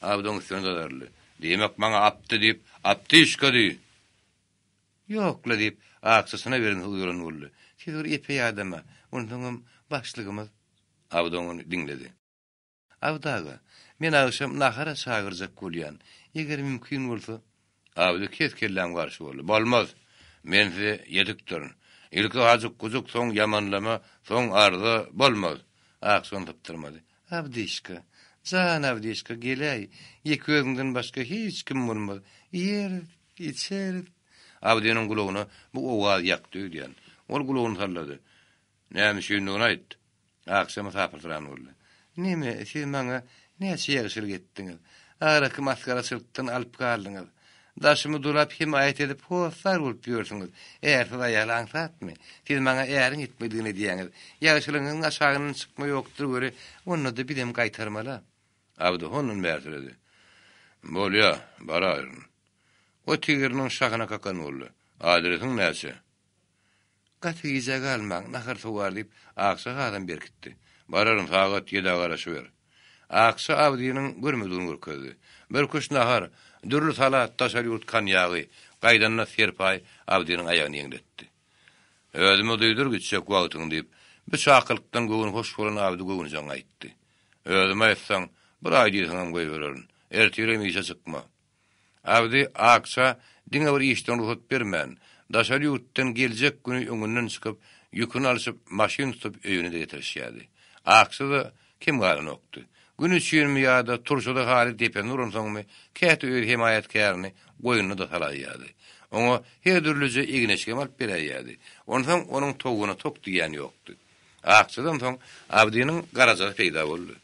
Abdy oň üstüne dazaryldy. Diýmek, maňa Abdy diýip, Abdyşka diý! Ýok-la diýip, Akja çyna berensoň uýalan boldy. Siz bir epeý adam-a, onsoňam başlygymyz. Abdy ony diňledi. Abdy aga, men agşam nahara çagyrjak bolýan, eger mümkin bolsa. Abdy kes-kelläm garşy boldy. Bolmaz! Men size ýetikdirin. Ilki hajyk-gujuk, soň ýamanlama, soň arza, bolmaz! Akson sypdyrmady. Abdyşka, jan Abdyşka, geläý, ýeke özüňden başga hiç kim bolmaz. Iýeris, içeris. Abdynyň gulagyna bu owaz ýakdy öýdýän. Ol gulagyny sallady. Näme üçindigini aýt. Agşam mysapyrsyran boldy. Neme, siz maňa näçe ýagşylyk etdiňiz. Araky masgaraçylykdan alyp galdyňyz. Daşymy dolap hemaýat edip hossar bolup ýörsüňiz. Ärsiz aýal aňsatmy? Siz maňa äriň etmedigini edýäňiz. Ýagşylygyňyzyň aşagyndan çykma ýokdur weli, onda-da bizem gaýtarmaly-a. Abdy hondan bärsiredi. Bolýa, baraýryn. O tigiriniň şahyna kakan boldy. Adresiň näçe? Gaty gijä galmaň, nahar sowar diýip, Akja hasam berkitdi. Bararyn, sagat ýedä garaşyber. Akja Abdynyň görmedigini görkezdi. Bir küş nahar, dürli salat, daşary ýurt konýagy, gaýdanda serpaý Abdynyň aýagyny ýeňletdi. Özüme duýdur gitjek wagtyňy diýip, bu çakylykdan göwni hoş bolan Abdy göwünjeň aýtdy. Özüme aýtsaň, bir aý diýseňem goýbererin. Ertirem işe çykma. Abdy Akja diňe bir işden rugsat bermän, daşary ýurtdan geljek güni öňünden çykyp, ýüküni alşyp, maşyn tutup öýüne-de getirişýärdi. Akja-da kem galanokdy. Gün üçinmi ýa-da turşuda haly depesine uransoňmy, käte öz hemaýatkärini goýnuna-da salaýýardy. Oňa her dürlüje egin-eşigem alyp beräýýärdi. Onsoň onuň towugyna tok diýýän ýokdy. Akjadan soň Abdynyň Garajasy peýda boldy.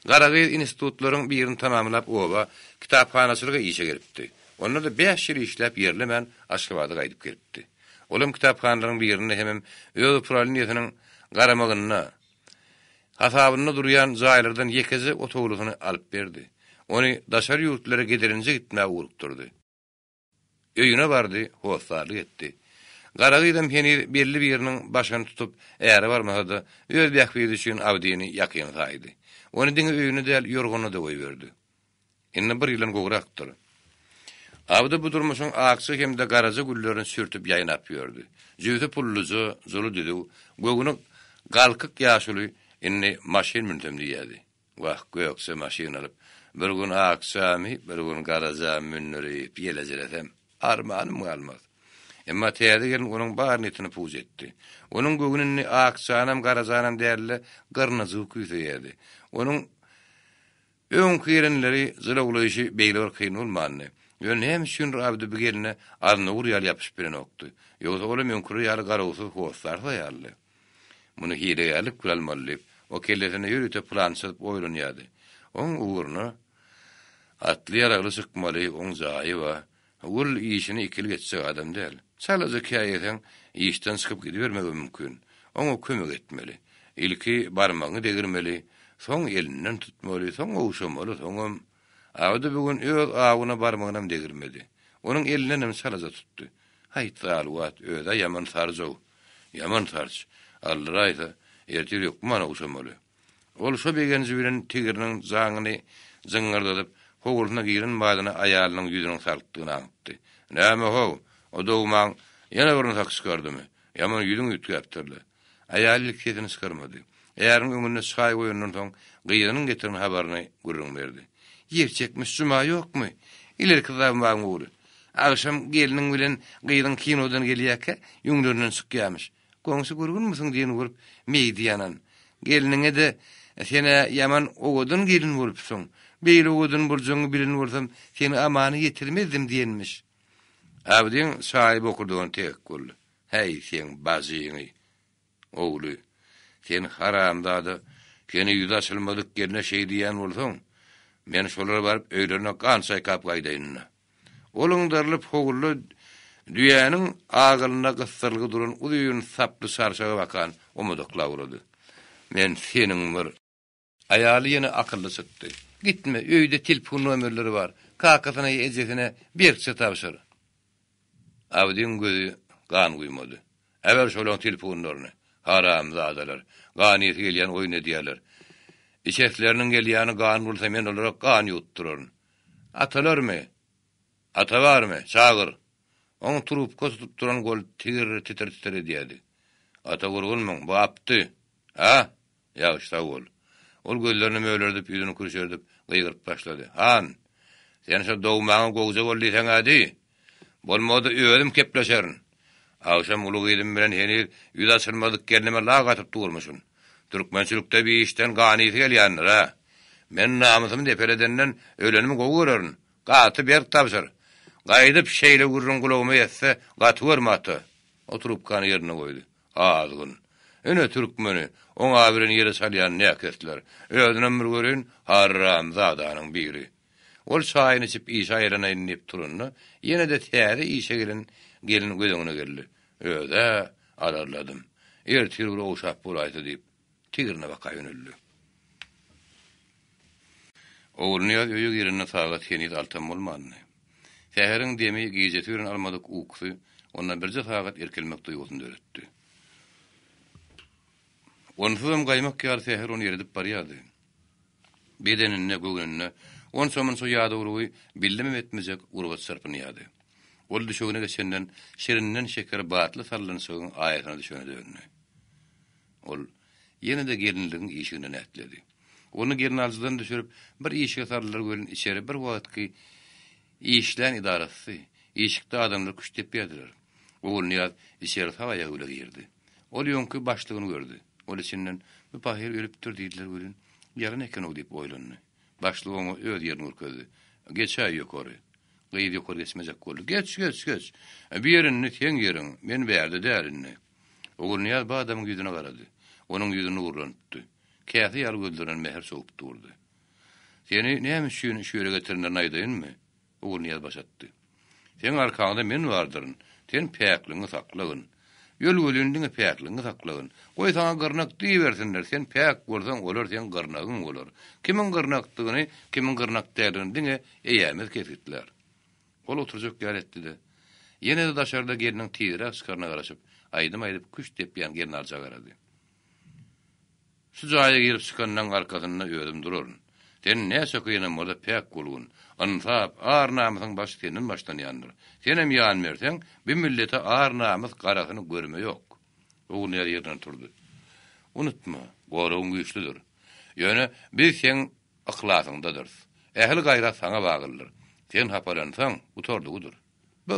Gara gyz institutlaryň birini tamamlap oba, kitaphanaçylyga işe gelipdi. Onda-da bäş ýyl işläp ýerlemän Aşgabada gaýdyp gelipdi. Olam kitaphanalaryň birinde hemem öz uprawleniýesiniň garamagynda, hasabynda durýan jaýlardan ýekeje otaglysyny alyp berdi. Ony daşary ýurtlara gezelenje gitmäge ugrukdyrdy. Öýüne bardy, hossarlyk etdi. Gara gyzam heniz belli biriniň başyny tutup, äre barmasa-da, öz bähbidi üçin Abdyny ýakyn saýdy. Ony diňe öýüne däl, ýorganyna-da goýberdi. Indi bir ýyldan gowrakdyr. Abdy bu durmuşyň akja hem-de garaja güllerini sürtüp ýaýnap ýördi. Jübüsi pulluja, july düzüw, göwni galkyk ýaşuly indi maşyn münsem diýýärdi. Wah, gökje maşyn alyp, bir gün akjamy, bir gün garajamy mündürip ýelejiresem, armanym galmaz. Emma täze gelin onuň bar niýetini puç etdi. Onuň göwni indi akjanam, garajanam däl-de, gyrnajygy küýseýärdi. Onuň Öňki gelinleri jylawlaýşy beýle bir kyn bolmandy. Ýöne näme üçindir Abdy bu gelne aznawur ýaly ýapyşyp bilenokdy. Ýogsa olam öňküler ýaly garawsyz hossarsyz aýaldy. Muny hilegärlik bilen almaly diýip, o kellesinde ýörite plan çyzyp oýlanýardy. Oň ugruna atly-ýaragly çykmaly, oň jaýy bar. Ol işini ikilik etjek adam däl. Çalaja käýeseň, işden çykyp gidibermegi mümkin. Oňa kömek etmeli. Ilki barmagyňy degirmeli, soň elinden tutmaly, soň ogşamaly, soňam. Abdy bu gün öz awuna barmagynam degirmedi. Onuň elindenem çalaja tutdy. Haýt, zaluwat, öz-ä ýaman sarj-ow. Ýaman sarç. Aldyraýsa, ertir hökman ogşamaly. Ol şo begenji bilen tigiriniň jaňyny jyňňyrdadyp, howlusyna giren badyna aýalynyň ýüzüniň salykdygyny aňypdy. Näme-how, o dogmaň ýene bir nysak çykardymy? Ýaman ýüzüň üýtgäpdir-le. Aýaly ilki sesini çykarmady. Äriniň öňünde çaý goýandan soň, gyzynyň getiren habaryny gürrüň berdi. Ýer çekmiş Juma ýokmy? Ilerki zawmagyň ogly. Agşam gelniň bilen gyzyň kinodan gelýärkä, öňlerinden çykýarmyş. Goňşy gurgunmysyň diýeni görüp, meýdi ýanan. Gelniňe-de, Sen-ä ýaman owadan gelin bolupsyň. Beýle owadan boljagyňy bilen bolsam, seni amana ýetirmezdim diýenmiş. Abdyň çaýy bokurdagyna tegek boldy. Häý, seň bajyňy, ogly. Sen haramzada, seni ýüzi açylmadyk gelne şeý diýýän bolsaň, men şolara baryp öýlerine gan çaýkap gaýdaýyn-da. Ol yňdarylyp howluda düýäniň agylynda gysdyrylgy duran uzyn saply çarşaga bakan omadaklap ugrady. Men seniň bir. Aýaly ýene akylly çykdy. Gitme, öýde telpon nomerleri bar. Kakasyna ýa ejesine berkje tabşyr. Abdyň gözi gan guýmady. Äber şolaň telponlaryny. Haramzadalar. Gan iýesi gelýän oýun edýärler. Içesleriniň gelýäni gan bolsa men olara gan ýuwutdyraryn. Atalarmy? Ata barmy? Çagyr! Oň trubka tutup duran goly tigir titir-titir edýärdi. Ata gurgunmyň? Bu Apdy! A? Ýagşy, sag bol. Ol gözlerini mölerdip, ýüzüni kürşerdip, gygyryp başlady. Han! Sen şo dogmaňa gowja bol diýseň-ä diý! Bolmasa özüm kepleşerin. Agşam uly gyzym bilen heniz ýüzi açylmadyk gelnime lak atyp durmuşyn. Türkmençilikde bir işden gan ysy gelýändir-ä. Men namysymy depeledenden ölenimi gowy görerin. Gaty berk tabşyr. Gaýdyp şeýle gürrüň gulagyma ýetse, gaty görme ata. O trubkany ýerine goýdy. Azgyn. Ine türkmeni, oňa bilen ýere salýan näkesler. Özünem bir göreýin, haramzadanyň biri. Ol çaýyny içip işe aýlanaýyn diýip turanda, ýene-de täze işe gelen gelin göz öňüne geldi. Öz-ä alarladym. Ertir bir ogşap bolaýsa diýip, tigrine baka ýöneldi. Ogulnyýaz öýe girende sagat heniz altam bolmandy. Säheriň demi, gijesi bilen almadyk ukusy onda birje sagat irkilmek duýgusyny döretdi. Onsuzam gaýmak ýaly säher ony eredip barýardy. Bedeninde, göwnünde onça-munça ýadawlygy billemem etmejek gurbat çyrpynýardy. Ol düşegine geçenden şirinden şeker batly sallançagyň aýasyna düşene döndi. Ol ýene-de gelinligiň işiginden ätledi. Ony gelnaljydan düşürip, bir işige saldylar welin, içeri bir wagtky işlän edarasy, işikde adamlar küşt depýärdiler. Ogulnyýaz içeri sag aýagy bile girdi. Ol öňki başlygyny gördi. Ol içinden, Bu pahyr ölüpdir diýdiler welin, Ýalan eken-ow diýip oýlandy. Başlyk oňa öz ýerini görkezdi. Geçäý ýokary. Gyz ýokary geçmejek boldy. Geç, geç, geç. Bu ýer indi seň ýeriň. Men bärde däl indi. Ogulnyýaz bu adamyň ýüzüne garady. Onuň ýüzi nurlanypdy. Käse ýaly gözlerinden mähir sowup durdy. Seni näme üçin şu ýere getirenlerini aýdaýynmy? Ogulnyýaz baş atdy. Seň arkaňda men bardyryn. Sen päkligiňi saklagyn. Öl welin diňe päkligiňi saklagyn. Goý saňa gyrnak diýibersinler, sen päk bolsaň olar seň gyrnagyň bolar. Kimiň gyrnakdygyny, kimiň gyrnak däldigini diňe Eýämiz kesgitlär. Ol oturjak ýaly etdi-de, ýene-de daşarda gelniň tizräk çykaryna garaşyp, aýdym aýdyp küşt depýän gelnalyja garady. Şu jaýa girip çykanyň arkasynda özüm duraryn. Sen näçe kynam bolsa päk bolgun. Ynsap, ar-namysyň başy senden başlanýandyr. Senem ýan berseň, bi millete ar-namys garasyny görme ýok. Ogulnyýaz ýerinden turdy. Unutma, goragyň güýçlüdir. Ýöne biz seň yhlasyňdadyrys. Ähli gaýrat saňa baglydyr. Sen hapalansaň, gutardygydyr. Bu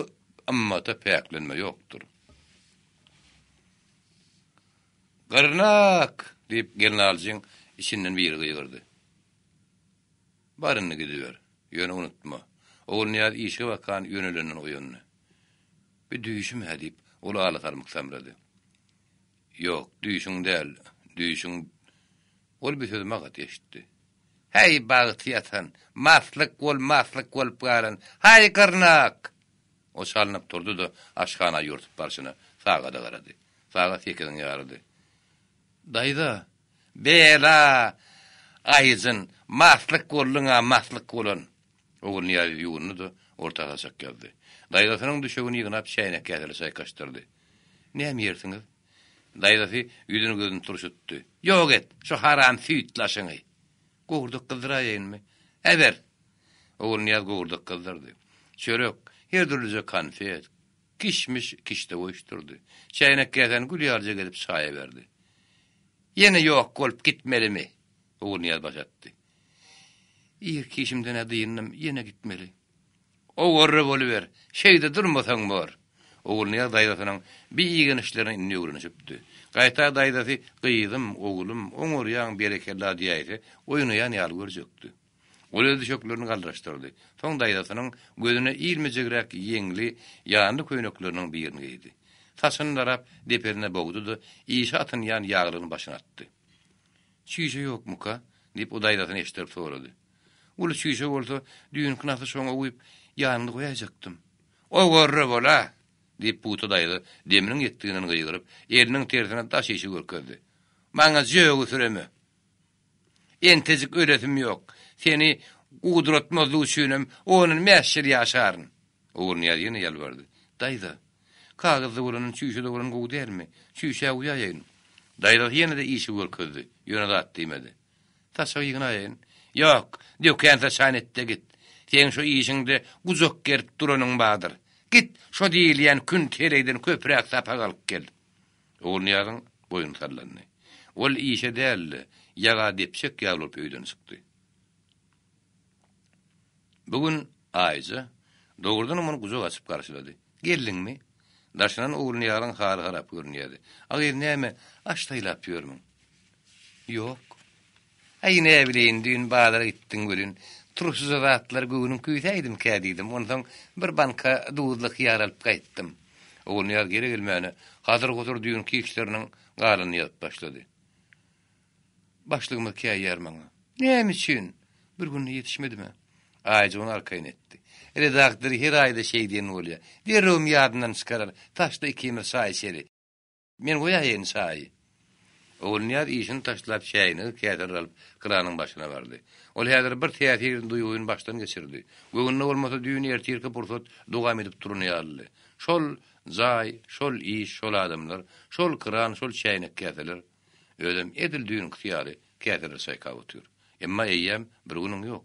ymmata päklenme ýokdur. Gyrnak! diýip, gelnaljyň içinden biri gygyrdy. Bar indi gidiber. Ýöne unutma. Ogulnyýaz işige bakan ýönelenden oýandy. Bi düýşüm-hä diýip, ol alasarmyk samrady. Ýok, düýşüň däl, düýşüň Ol bi sözi magat eşitdi. Häý, bagty ýatan, maslyk bol, maslyk bolup galan, haý, gyrnak! O çalnyp turdy-da, aşhana ýörtüp barşyna sagada garady. Sagat sekiziň ýarydy. Daýza! Bela! Aýjyn, maslyk bolduň-a, maslyk bolan! Ogulnyýaz ýuwundy-da, orta saçak ýazdy. Daýzasynyň düşegini ýygnap, çäýnek-käseli çaýkaşdyrdy. Näme iýersiňiz? Daýzasy ýüzüni-gözüni turşutdy. Ýok et, şu haram süýtli aşyňy! Gowurdak gyzdyraýaýynmy? Äber! Ogulnyýaz gowurdak gyzdyrdy. Çörek, her dürlüje konfet, kişmiş kişde goýuşdyrdy. Çäýnek-käsäni gül ýalyja gezip çaýa berdi. Ýene ýok bolup gitmelimi? Ogulnyýaz baş atdy. Irki işimden-ä dyndym, ýene gitmeli. Owarra boluber, şeýde durmasaň bor. Ogulnyýaz daýzasynyň bi igenişlerine indi öwrenişipdi. Gaýta daýzasy Gyzym, oglum, oňarýaň, berekella diýäýse, oýnaýan ýaly görjekdi. Ol öz düşeklerini galdyryşdyrdy. Soň daýzasynyň gözüne ilmejegräk ýeňli, ýanly köýnekleriniň birini geýdi. Saçyny darap, depesine bogdy-da, işe atynýan ýaglygyny başyna atdy. Çüýşe ýokmuka? diýip, o daýzasyny eşitdirip sorady. Uly çüýşe bolsa, düýnki nasy şoňa guýup, ýanynda goýaýjakdym. Owarra bol-a! diýip, Pugta daýza deminiň ýetdiginden gygyryp, eliniň tersine daş işi görkezdi. Maňa jögi süreme! Entejik ölesim ýok. Seni gudratmazlyk üçinem ondan mäş ýyl ýaşaryn. Ogulnyýaz ýene ýalbardy. Daýza, kagyzda bolandan çüýşede bolan gowy dälmi? Çüýşä guýaýaýyn. Daýzasy ýene-de işi görkezdi, ýöne zat diýmedi. Saçagy ýygnaýaýyn. Ýok, dökän saçagyny et-de git. Seň şo işiňde gujak gerip duranyň bardyr. Git, şo diýilýän künt heleýden köpräk sapak alyp gel. Ogulnyýazyň boýny sallandy. Ol işe däl-de, ýaga depjek ýaly bolup öýden çykdy. Bu gün Aýja dogrudanam ony gujak açyp garşylady. Geldiňmi? Daşyndan Ogulnyýazyň haly harap görünýärdi. A gyz näme, aş saýlap ýörmüň? Ýok. Aý, näbileýin, düýn bazara gitdiň welin, turşuja zatlary göwnüň küýsäýdimkä diýdim, onsoň bir banka duzly hyýar alyp gaýtdym. Ogulnyýaz gele-gelmäne hasyr-husur düýnki işleriniň galanyny ýazyp başlady. Başlygymyz käýýär maňa. Näme üçin? Bir günde ýetişmedim-ä. Aýja ony arkaýyn etdi. Redaktor her aýda şeý diýen bolýar. Derrewem ýadyndan çykarar, taşla ikimiz çaý içeli. Men goýaýyn çaýy. Ogulnyýaz işini taşlap çäýnegi käseler alyp kranyň başyna bardy. Ol häzir bir täsirli duýgyny başdan geçirdi. Göwnüne bolmasa düýn ertirki pursat dowam edip duran ýalydy. Şol jaý, şol iş, şol adamlar, şol kran, şol çäýnek-käseler. Özem edil düýnküsi ýaly käseleri çaýkap otyr. Emma eýýäm bir günüň ýok.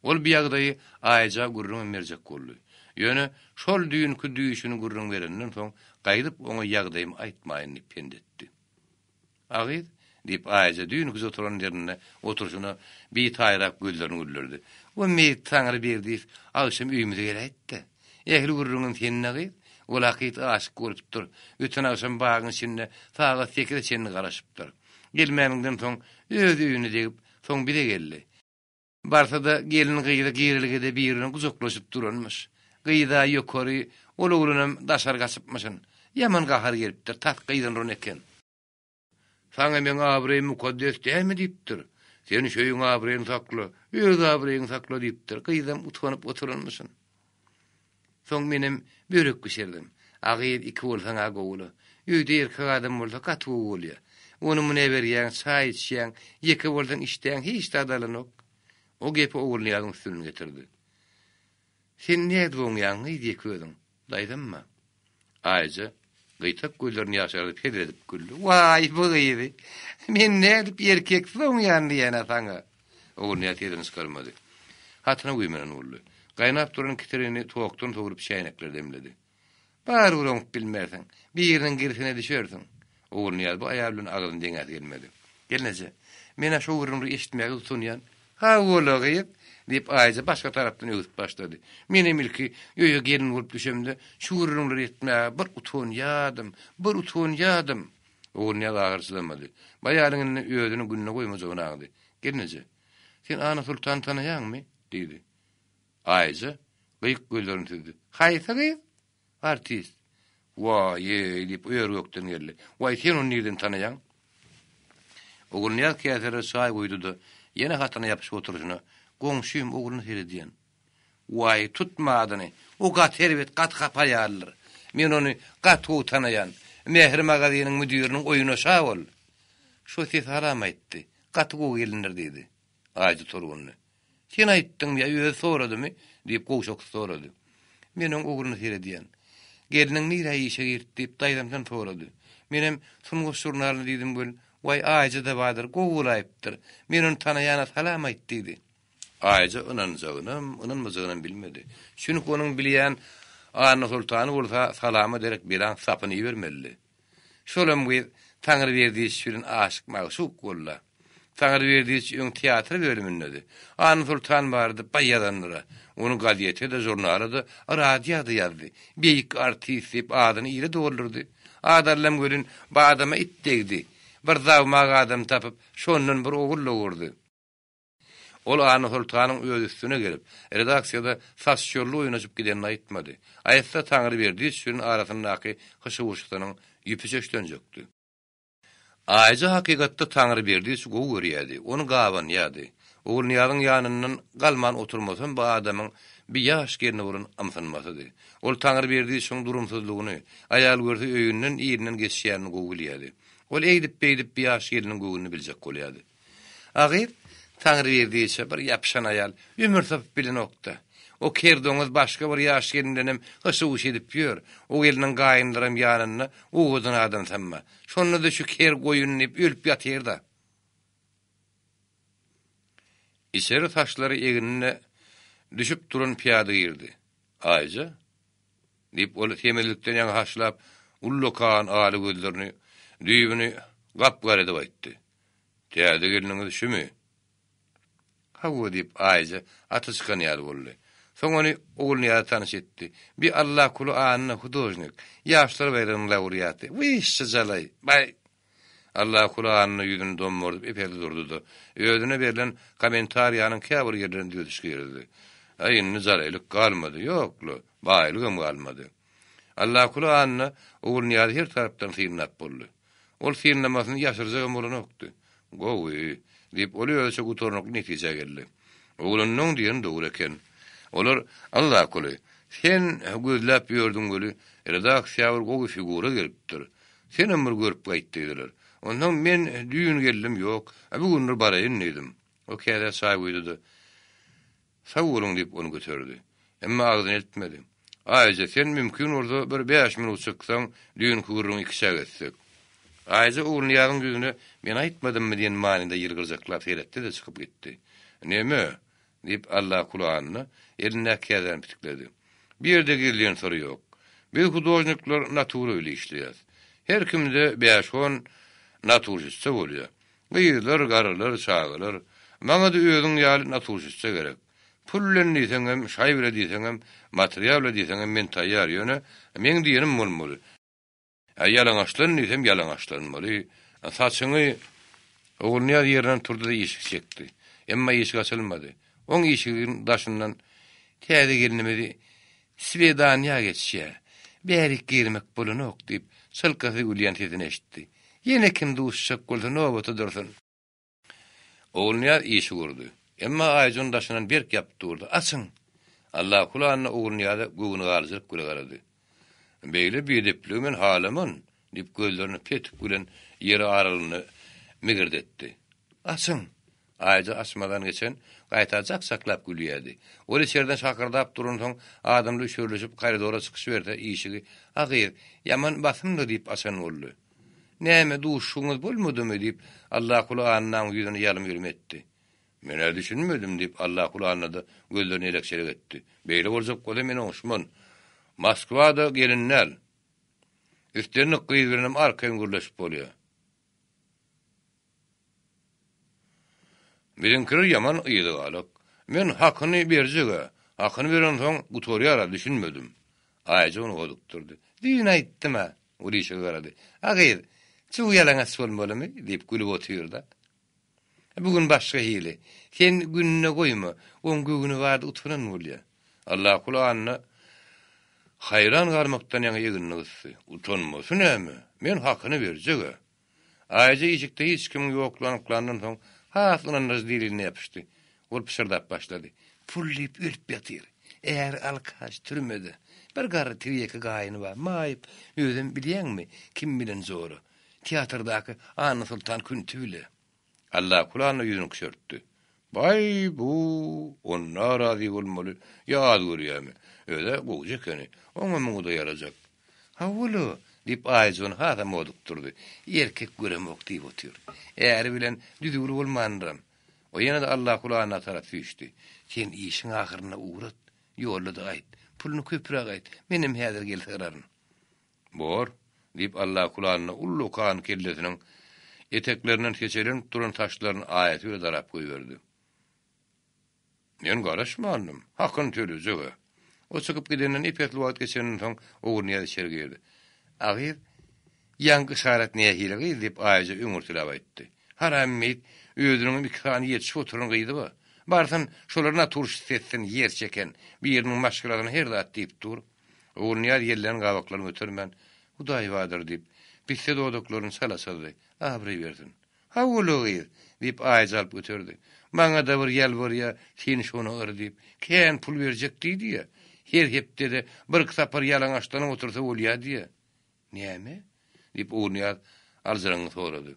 Ol bu ýagdaýy Aýja gürrüňem berjek boldy. Ýöne şol düýnki düýşüni gürrüň berenden soň, gaýdyp oňa ýagdaýymy aýtmaýyn diýip pent etdi. A gyz? diýip, Aýja düýnküje oturan ýerinde oturyşyna bitaýrak gözlerini güldürdi. O meýit Taňry Berdiýew agşam öýümize geläýtdi. Ähli gürrüňem sende gyz. Ol hakyt aşyk bolupdyr. Öten agşam bagyň içinde sagat sekize çenli garaşypdyr. Gelmäniňden soň öz öýüne degip, Soň bize geldi. Barsa-da gelin-gyzy girelgede biri bilen gujaklaşyp duranmyş. Gyz-a ýokary, ol oglanam daşary gaçypmyşyn. Ýaman gahary gelipdir, tas gyzyny uran eken. Saňa meň abraýym mukaddes dälmi diýipdir. Sen şu öýüň abraýyny sakla, öz abraýyňy sakla diýipdir. Gyzam utanyp oturanmyşyn. Soň menem börek bişirdim. A gyz iki bolsaň-a gowy-la. Öýde erkek adam bolsa gaty gowy bolýa. Ony-muny äberýäň, çaý içýäň, ýeke bolsaň işdäň hiç zat alanok. O gepi Ogulnyýazyň üstünden getirdi. Sen nädip oňýaň gyz ýeke özüň? Daýzam-ma. Aýja gyýtak gözlerini ýaşardyp hezil edip güldi. Waý, bu gyzy! Men nädip erkeksiz oňýan diýýän-ä saňa. Ogulnyýaz sesini çykarmady. Hatyna güýmenen boldy. Gaýnap duran kitirini tokdan sowrup çäýnekleri demledi. Barybir oňup bilmersiň. Biriniň girsine düşersiň. Ogulnyýaz bu aýal bilen agzyny deňäsi gelmedi. Gelneje, men-ä şo gürrüňleri eşitmäge utanýan. Hawa-la, gyz, diýip, Aýja başga tarapdan öwsüp başlady. Menem ilki öýe gelin bolup düşemde şu gürrüňleri etmäge bir utanýadym, bir utanýadym. Ogulnyýaz agyr çydamady. Bu aýalyň indi özüni gününe goýmajagyny aňdy. Gelneje, sen Annasoltany tanaýaňmy? diýdi. Aýja gyýyk gözlerini süzdi. Haýsy gyz? Artist. Waý-eý, diýip, ör-gökden geldi. Waý, sen ony nirden tanaýaň? Ogulnyýaz käselere çaý guýdy-da, ýene hatyna ýapyşyp oturyşyna, Goňşym, ogluna seredýän. Waý, tutma adyny. O gaty erbet, gaty hapa aýaldyr. Men ony gaty gowy tanaýan. Mähir magazynyň müdiriniň oýuna şa ol. Şo sesalam aýtdy. Gaty gowy gelindir diýdi. Aýja tolgundy. Sen aýtdyňmy ýa özi soradymy? diýip, gowşaksy sorady. Men oň ugruna seredýän. Gelniň nirä işe girdi diýip, daýzamdan sorady. Menem Sungat žurnalyna diýdim welin, Waý, Aýja-da bardyr, gowy bolaýypdyr. Men ony tanaýan-a salam aýt diýdi. Aýja ynanjagynam, ynanmajagynam bilmedi. Çünki onuň bilýän Annasoltany bolsa salama derek belaň sapyny ibermelidi. Şolam gyz Taňryberdiýewiç bilen aşyk-magşuk boldy. Taňryberdiýewiç öň teatr bölümindedi. Annasoltan barada baý ýazandyr-a. Ony gazete-de, žurnala-da, radioda ýazdy. Beýik artist diýip adyny ile doldurdy. Adallam welin bu adama it degdi. Bir zawmag adam tapyp, şondan bir ogul dogurdy. Ol Annasoltanyň öz üstüne gelip, redaksiýada saçjorly oýnaşyp gidenini aýtmady. Aýtsa Taňryberdiýewiç bilen arasyndaky hyşy-wyşysynyň ýüpi çöşlenjekdi. Aýja hakykatda Taňryberdiýewiçi gowy görýärdi, ony gabanýardy. Ogulnyýazyň ýanyndan galman oturmasam bu adamyň bi ýaş gelne bolan ymsynmasydy. Ol Taňryberdiýewiçiň durumsyzlygyny, aýal görse öýünden, ilinden geçýänini gowy bilýärdi. Ol eýdip-beýdip bi ýaş gelniň göwnüni biljek bolýardy. A gyz, Taňryberdiýewiçe bir ýapyşan aýal, ömür tapyp bilenok-da. O ker doňuz başga bir ýaş gelin bilenem hyşy-wyşy edip ýör. O gelniň gaýynlaram ýanynda owadan adamsam-a. Şonda-da şu ker goýun diýip ölüp ýatyr-da. Içeri saçlary egnine düşüp duran pyýada girdi. Aýja? Diýip, ol semizlikden ýaňa haşlap, ullakan ala gözlerini düýbüni gap-gara edip aýtdy. Täze gelniňiz şümi? Hawa, diýip, Aýja aty çykan ýaly boldy. Soň ony Ogulnyýaza tanyş etdi. Bi Allakuly Anna hudožnik, Ýaşlar baýragynyň laureaty. Wyşşy jalaý! Baý! Allakuly Anna ýüzüni dommardyp ep-esli durdy-da, özüne berlen kommentariýanyň käbir ýerlerine düzediş girizdi. Aý, indi jalaýlyk galmady. Ýok-la, baýlygam galmady. Allakuly Anna Ogulnyýazy her tarapdan synlap boldy. Ol synlamasyny ýaşyrjagam bolanokdy. Gowy, diýip, ol özüçe gutarnykly netijä geldi. Oglunyň diýeni dogry eken. Olar, Allakuly, sen gözläp ýördüň weli, redaksiýa bir gowy figura gelipdir. Senem bir görüp gaýt diýdiler. Onsoň men düýn geldim, ýok, bu gün bir baraýyn diýdim. O käsä çaý guýdy-da, Sag boluň diýip, ony göterdi. Emma agzyny eltmedi. Aýja, sen mümkin bolsa bir bäş minut çyksaň, düýnki gürrüňi ikiçäk etsek. Aýja Ogulnyýazyň ýüzüne men aýtmadymmy diýen manyda ýylgyrjaklap seretdi-de çykyp gitdi. Neme? diýip, Allakuly Anna elindäki käsäni pitikledi. Bu ýerde gizlin syr ýok. Biz hudožnikler natura bile işleýäs. Her kimde bäş-on naturşitsa bolýar. Gyzlar, garrylar, çagalar. Maňa-da özüň ýaly naturşitsa gerek. Pul bilen diýseňem, şaý bile diýseňem, material bile diýseňem men taýýar, ýöne meň diýenim bolmaly. Ä ýalaňaçlan diýsem ýalaňaçlanmaly. Saçyňy Ogulnyýaz ýerinden turdy-da işik çekdi. Emma işik açylmady. Oň işiginiň daşyndan Täze gelnimizi swidaniýa geçýä. Bärik girmek bolanok diýip, çylkasyz gülýän sesini eşitdi. Ýene kim duşuşjak bolsa nobata dursun. Ogulnyýaz işigi urdy. Emma Aýjan ony daşyndan berk ýapyp durdy. Açyň! Allahguly Anna Ogulnyýaza göwnigalyjylyk bile garady. Beýle biedepligi men halaman, diýip, gözlerini petik bilen ýeri aralygynda migirdetdi. Açyň! Aýja açmadan geçen, gaýta jak-jaklap gülýärdi. Ol içeriden şakyrdap duransoň, adamlar üşerilişip koridora çykyşyberse, işigi, A gyz, ýaman basymda diýip açan boldy. Näme, duşuşygyňyz bolmadymy? diýip, Allahguly Annaň ýüzüni ýalym-ýulum etdi. Men-ä düşünmedim, diýip, Allahguly Anna-da gözlerini elek-çelek etdi. Beýle boljak bolsa, men oňuşman. Moskwa-da gelin däl. Islendik gyz bilenem arkaýyn gürleşip bolýar. Biziňkiler ýaman yzygalak. Men hakyny berjeg-ä. Hakyny berensoň gutarýar-a, düşünmedim. Aýja ony gozukdyrdy. Düýn aýtdym-a. Ol işige garady. A gyz, çuw ýalaňaç bolmalymy? diýip gülüp otyr-da. Bu gün başga hili. Sen gününe goýma. Oň göwni bardy utanan bolýa. Allahguly Anna haýran galmakdan ýaňa egnini gysdy. Utanmasy näme? Men hakyny berjeg-ä. Aýja işikde hiç kimiň ýoklugyny anyklandan soň, has ynandyryjy diline ýapyşdy. Ol pyşyrdap başlady. Pul diýip ölüp ýatyr. Äri alkaş, türmede. Bir garry tirýeki gaýyny bar, maýyp. Özem bilýäňmi, kim bilen jora? Teatrdaky Annasoltan Künti bile. Allakul Anna ýüzüni küşertdi. Baý, bu, onda razy bolmaly, ýa az görýämi? Öz-ä gowja ekeni, oňa muňa-da ýarajak. Hawa-la, diýip, Aýjan hasam odukdyrdy. Erkek göremok diýip otyr. Äri bilen düzüwli bolmandyram. O ýene-de Allakul Anna tarap süýşdi. Sen işiň ahyrynda ugrat, ýolda-da aýt. Puluny köpräk aýt, menem häzir gelse yraryn. Bor, diýip, Allakul Anna ullakan kellesiniň eteklerinden seçelenip duran saçlaryny aýasy bile darap goýberdi. Men garaşmandym. Hakyny tölejeg-ä. O çykyp gidenden ep-esli wagt geçenden soň Ogulnyýaz içeri girdi. A gyz, ýaňky yşarat nähili gyz? diýip, Aýja öňürtiläp aýtdy. Haram meýit, özüniňem iki sany ýetişip oturan gyzy bar. Barsyn, şolar naturşist etsin, ýer çeken, biriniň maşgalasyna her zat diýip dur. Ogulnyýaz ýellän gabaklaryny götermän, Hudaý bardyr diýip, pisse dodaklaryny çala çyzdy. Abraý bersin. Hawa-la gyz, diýip, Aýja alyp göterdi. Maňa-da bir ýalbarýa, sen şony yr diýip. Kän pul berjek diýdi-ä. Her hepdede birki sapar ýalaňaçlanyp otursa bolýa diýýä. Näme? diýip, Ogulnyýaz aljyraňňy sorady.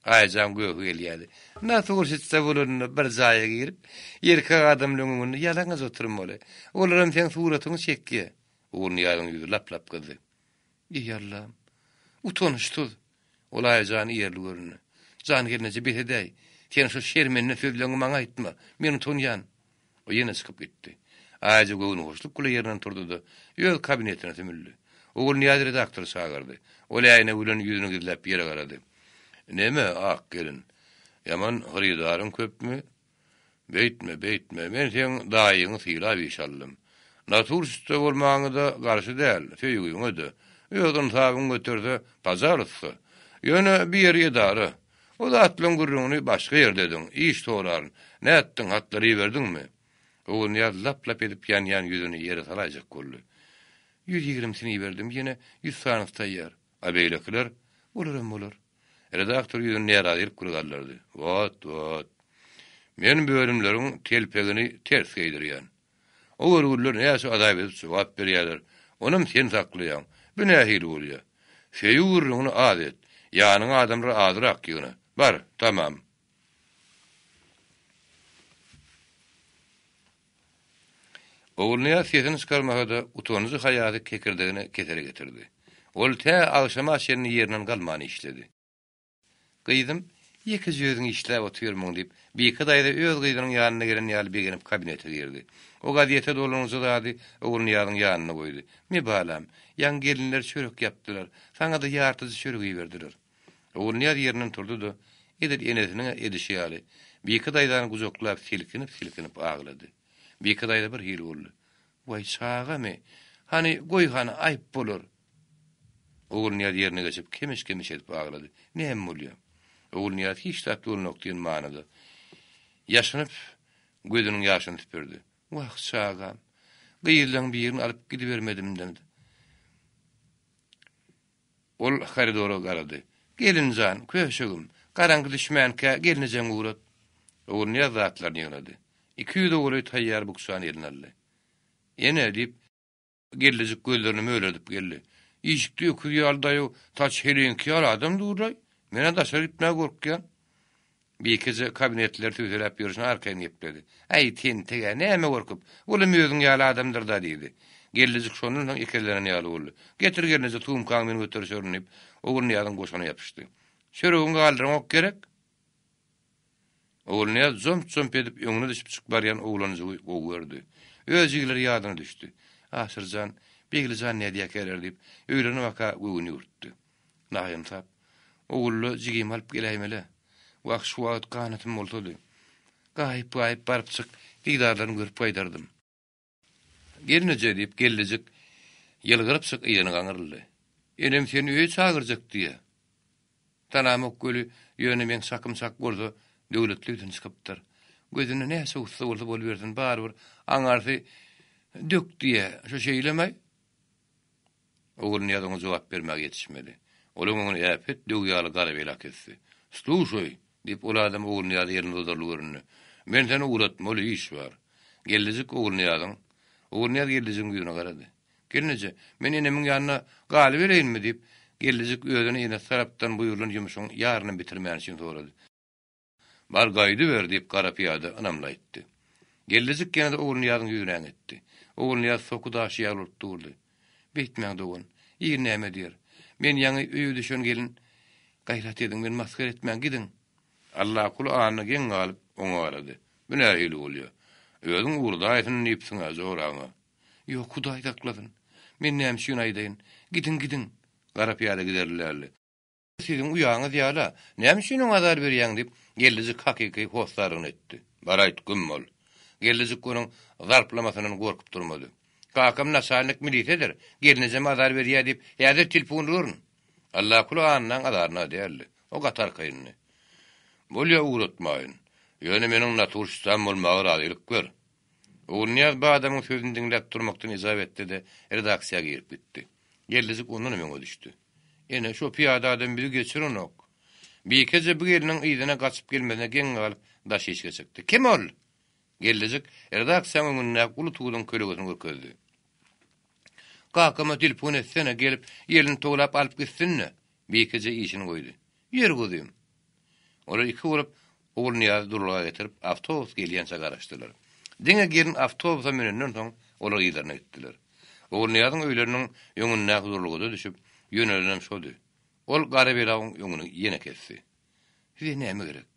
Aýjaň göhi gelýärdi. Naturşitsa bolanda bir jaýa girip, erkek adamlaryň öňünde ýalaňaç oturmaly. Olaram seň suratyňy çekýä. Ogulnyýazyň ýüzi lap-lap gyzdy. Eý, Allam! Utanyçsyz! Ol Aýjany ýerli göründi. Jan gelneje, bes edäý. Sen şu şermende sözleňi maňa aýtma. Men utanýan. O ýene çykyp gitdi. Aýja göwnühoşluk bile ýerinden turdy-da, öz kabinetine sümüldi. Ogulnyýaz redaktory çagyrdy. Ol äýnegi bilen ýüzüni gizläp ýere garady. Neme, ak gelin, ýaman hyrydaryň köpmi? Beýtme, beýtme, men seň daýyňy sylap iş aldym. Naturşitsa bolmagyňa-da garşy däl, söýgüňe-de. Öz ynsabyň göterse, pajalysta. Ýöne bu ýer edara. O zatlaryň gürrüňini başga ýerde ediň, iş soraryn. Nätdiň, hatlary iberdiňmi? Ogulnyýaz lap-lap edip ýanýan ýüzüni ýere salaýjak boldy. Ýüz ýigrimisini iberdim, ýene ýüz sanysy taýýar. A beýlekiler? Olaram bolar. Redaktor ýüzüni närazylyk bilen galdyrdy. Wot, wot. Men bölümleriň telpegini ters geýdirýän. O görgüliler näçe azap edip jogap berýärler. Onam sen saklaýaň. Bu nähili bolýa? Söýgi gürrüňini az et. Ýanyňa adamlary azrak ýygna. Bar, tamam. Ogulnyýaz sesini çykarmasa-da, utanjy-haýasy kekirdegine kesele getirdi. Ol tä agşama çenli ýerinden galman işledi. Gyzym, ýekeje özüň işläp otyrmyň, diýip, Bike daýza öz gyzynyň ýanyna gelen ýaly begenip kabinete girdi. O gazete dolanyjy zady Ogulnyýazyň ýanynda goýdy. Me, balam, ýaňy gelinler çörek ýapdylar. Saňa-da ýartyjy çörek iberdiler. Ogulnyýaz ýerinden turdy-da, edil enesiniň edişi ýaly, Bike daýzany gujaklap silkinip-silkinip aglady. Bike daýza bir hili boldy. Waý, çagamy? Hany, goý hany, aýp bolar. Ogulnyýaz ýerine geçip, kemiş-kemiş edip aglady. Näme bolýa? Ogulnyýaz hiç zat bolanok diýen manyda. Ýaşynyp, gözüniň ýaşyny süpürdi. Wah, çagam, gyzlaň birini alyp gidibermedim-de. Ol koridora garady. Gelin jan, köşegim, garaňky düşmänkä gelnejeňi ugrat. Ogulnyýaz zatlaryny ýygnady. 200 golaý taýýar bukjany eline aldy. Ene, diýip, Gelnejik gözlerini mölerdip geldi. Işikde öküz ýaly daýaw, saçy heleýiňki ýaly adam dur-laý. Men-ä daşary gitmäge gorkýan. Bikeje kabinetleri sübseläp ýörşüne arkaýyn gepledi. Äý, tentek-ä, näme gorkup? Olam özüň ýaly adamdyr-da, diýdi. Gelnejik şondan soň ekezlenen ýaly boldy. Getir gelneje, sumkaňy men göterişerin, diýip, Ogulnyýazyň goşuna ýapyşdy. Çöregiňi galdyraňok gerek? Ogulnyýaz jomp-jomp edip öňüne düşüp çykyp barýan oglanjygy gowy gördi. Öz jigileri ýadyna düşdi. Aşyr jan, Begli jan nädýäkäler diýip, öýlerine baka göwün ýüwürtdi. Naýynsap, Ogulla jigimi alyp geläýmeli. Wah, şu wagt ganatym bolsady. Gaýyp-gaýyp barypjyk didarlaryny görüp gaýdardym. Gelneje, diýip, gelnejik ýylgyrypjyk yzyna gaňryldy. Enem seni öýe çagyrjak diýýä. Tanamok weli, ýöne meň çakym çak bolsa, döwletligden çykypdyr. Gözünde näçe ussa bolsa bolubersin, barybir aňarsy dök diýýä. Şo şeýlemaý? Ogulnyýaz oňa jogap bermäge ýetişmedi. Olaň öňüni äpet döw ýaly gara bela kesdi. Sluşaý! diýip, ol adam Ogulnyýaza elini uzarly göründi. Men seni ugratmaly, iş bar. Gelnejik Ogulnyýazyň Ogulnyýaz gelnejigiň ýüzüne garady. Gelneje, men enemiň ýanyna galybereýinmi? diýip, gelnejik özüne enesi tarapdan buýrulan ýumşuň ýarynam bitirmäni üçin sorady. Bar gaýdyber, diýip, gara pyýada ynamly aýtdy. Gelnejik ýene-de Ogulnyýazyň ýüzüne äňetdi. Ogulnyýaz soky daşy ýaly bolup durdy. Beýtmäň, dogan. Il näme diýer. Men ýaňy öýe düşen gelin. Gaýrat ediň, meni masgara etmäň, gidiň. Allakuly Anna geň galyp, oňa garady. Bu nähili bolýa? Özüň ugradaýsyn diýipsiň-ä joraňa. Ýok, Hudaý saklasyn. Men näme üçin aýdaýyn. Gidiň, gidiň. Gara pyýada giderli däldi. Siziň uýaňyz ýaly-a, näme üçin oňa azar berýäň, diýip, Gellijik hakyky hossarlygyny etdi. Bar aýt, güm bol. Gellijik onuň zarplamasyndan gorkup durmady. Kakam naçalnik milisedir, gelnejeme azar berýä diýip, häzir tilpun uraryn. Allakuly Annaň azaryna däldi. O gaty arkaýyndy. Bolýa ugratmaýyn. Ýöne meniň naturşisam bolmaga razylyk ber. Ogulnyýaz bu adamyň sözüni diňläp durmakdan ejap etdi-de, redaksiýa girip gitdi. Gelnejik ondanam öňe düşdi. Ene, şo pyýada adam bizi geçirenok. Bikeje bu gelniň yzyna gaçyp gelmesine geň galyp, daş işige çykdy. Kim ol? Gelnejik redaksiýaň öňündäki uly tuduň kölegesini görkezdi. Kakama telefon etsene, gelip, elini towlap alyp gitsin-de. Bikeje işini goýdy. Ýör guzym. Olar iki bolup Ogulnyýazy duralga getirip, awtobus gelýänçä garaşdylar. Diňe gelin awtobusa münenden soň, olar yzlaryna gitdiler. Ogulnyýazyň öýleriniň öňündäki duralgada düşüp, ýönelenem şody. Ol gara belawyň öňüni ýene kesdi. Size näme gerek?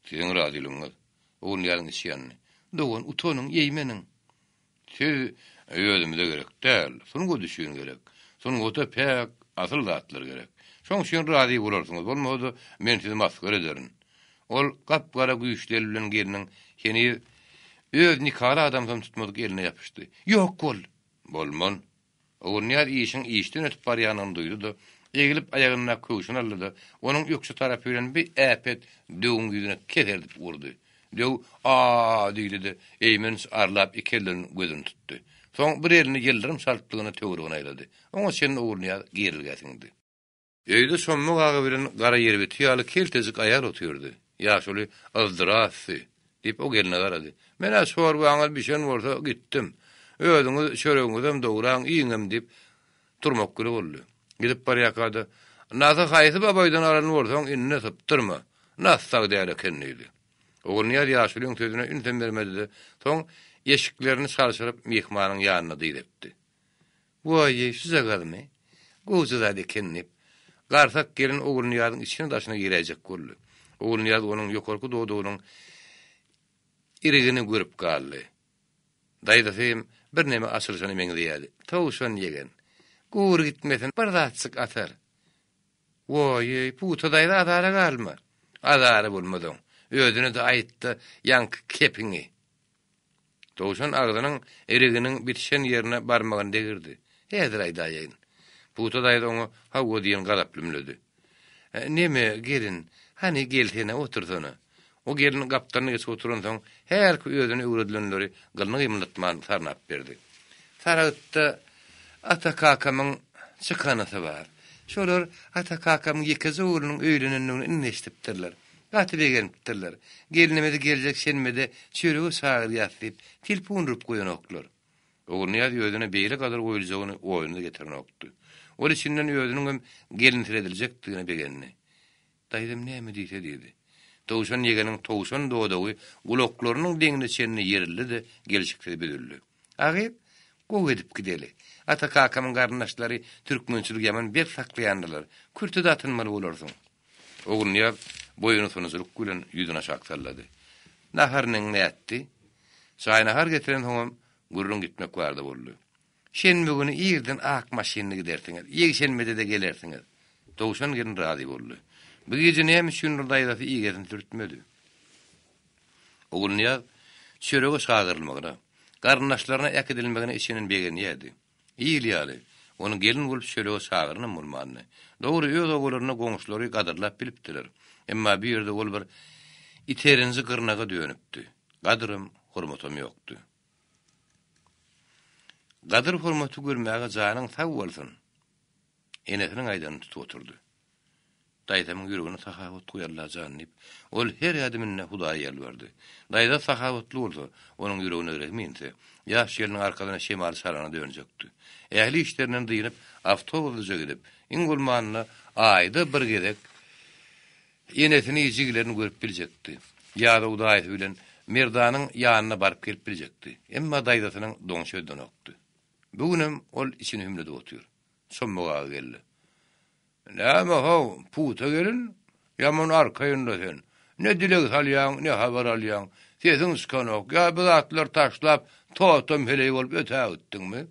Siziň razylygyňyz. Ogulnyýazyň içi ýandy. Dogan, utanyň, eýmeniň. Siz özümize gerek däl, sungat üçin gerek. Sungata päk, asyl zatlar gerek. Şoň üçin razy bolarsyňyz, bolmasa-da men sizi masgara ederin. Ol gap-gara güýçli el bilen gelniň heniz öz nikaly adamsam tutmadyk eline ýapyşdy. Ýok bol! Bolman. Ogulnyýaz işiň işden ötüp barýanyny duýdy-da, eglip aýagyndaky köwşüni aldy-da, onuň ökje tarapy bilen bir äpet döwüň ýüzüne keserdip urdy. Döw A-a-a diýdi-de, eýmenç arlap iki elden gözüni tutdy. Soň bir elini ýyldyrym çaltlygyna töweregine aýlady. Oňa çenli Ogulnyýaz gerilgä siňdi. Öýde Çommak aga bilen gara ýerbiti ýaly keltejik aýal otyrdy. Ýaşuly, Yzdrasty! diýip, o gelne garady. Men-ä çorbaňyz bişen bolsa, gitdim. Özüňiz çöregiňizem dograň, iýiňem diýip, turmak güli boldy. Gidip barýarka-da, Nasy haýsy babaýdan alan bolsaň, indi sypdyrma. Nas sag däl eken diýdi. Ogulnyýaz ýaşulyň sözüne ünsem bermedi-de, soň eşiklerini çalşyryp, myhmanyň ýanyna dyz epdi. Waý-eý, şujagazmy? Gowja zat eken diýip, garsak gelin Ogulnyýazyň içine-daşyna giräýjek boldy. Ogulnyýaz onuň ýokarky dodagynyň irigini görüp galdy. Daýzasy hem birneme açylyşana meňzeýärdi. Towşan ýegen, gury gitmesin, bir zatjyk atar. Waý-eý, Pugta daýza azara galma. Azary bolmaz oň. Özüne-de aýt-da, ýaňky kepiňi. Towşan agzynyň iriginiň bitişen ýerine barmagyny degirdi. Häzir aýdaýaýyn. Pugta daýza oňa hawa diýen gazaply ümledi. Neme, gelin, hany gelsene, otursana. O gelin gapdalyna geçip oturansoň, hälki özüne öwredilenleri gylyny gymyldatman sarnap berdi. Saragtda ata kakamyň çykanysy bar. Şolar ata kakamyň ýekeje oglunyň öýlenendigini indi eşidipdirler. Gaty begenipdirler. Gelnimizi geljek şenbede çörege çagyrýas diýip, telpon urup goýanoklar. Ogulnyýaz özüne beýle gadyr goýuljagyny oýuna-da getirenokdy. Ol içinden özüniňem gelinsiredilejekdigine begendi. Daýzam näme diýse diýdi. Towşan ýegeniň towşan dodagy gulaklarynyň deňine çenli ýerildi-de, gelşiksiz büzüldi. A gyz, gowy edip gideli. Ata-kakamyň garyndaşlary türkmençiligi ýaman berk saklaýandyrlar. Kürte-de atynmaly bolarsyň. Ogulnyýaz boýunysynyjylyk bilen ýüzüni aşak sallady. Naharynyň nätdi? Çaý-nahar getirensoňam gürrüň gitmek barada boldy. Şenbe güni irden ak maşynda gidersiňiz, ýekşenbede-de gelersiňiz. Towşan gelin razy boldy. Bu gije näme üçindir daýzasy igesini sürtmedi. Ogulnyýaz çörege çagyrylmagyna, garyndaşlaryna äkidilmegine içinden begenýärdi. Il ýaly, ony gelin bolup çörege çagyranam bolmandy. Dogry, öz obalarynda goňşulary gadyrlap bilipdiler. Emma bu ýerde ol bir iterinji gyrnaga dönüpdi. Gadyram, hormatam ýokdy. Gadyr-hormaty görmäge janyň sag bolsun! Enesiniň aýdanyny tutup oturdy. Daýzamyň ýüregine sahawat goý Allajan diýip, ol her ädiminde Hudaýa ýalbardy. Daýza sahawatly bolsa, onuň ýüregine rehim inse, ýaş gelniň arkasyna şemal çalana dönjekdi. Ähli işlerinden dynyp, awtobuslyja gidip, iň bolmanda aýda bir gezek enesini, jigilerini görüp biljekdi. Ýazow daýysy bilen Merdanyň ýanyna baryp gelip biljekdi. Emma daýzasynyň doňy çözlenokdy. Bu günem ol içini hümledip otyr. Çommak aga geldi. Näme-how, pugta gelin? Ýaman arkaýyn-la sen. Ne dileg salýaň, ne habar alýaň. Sesiň çykanok. Ýa bu zatlary taşlap, totam heleý bolup ötägitdiňmi?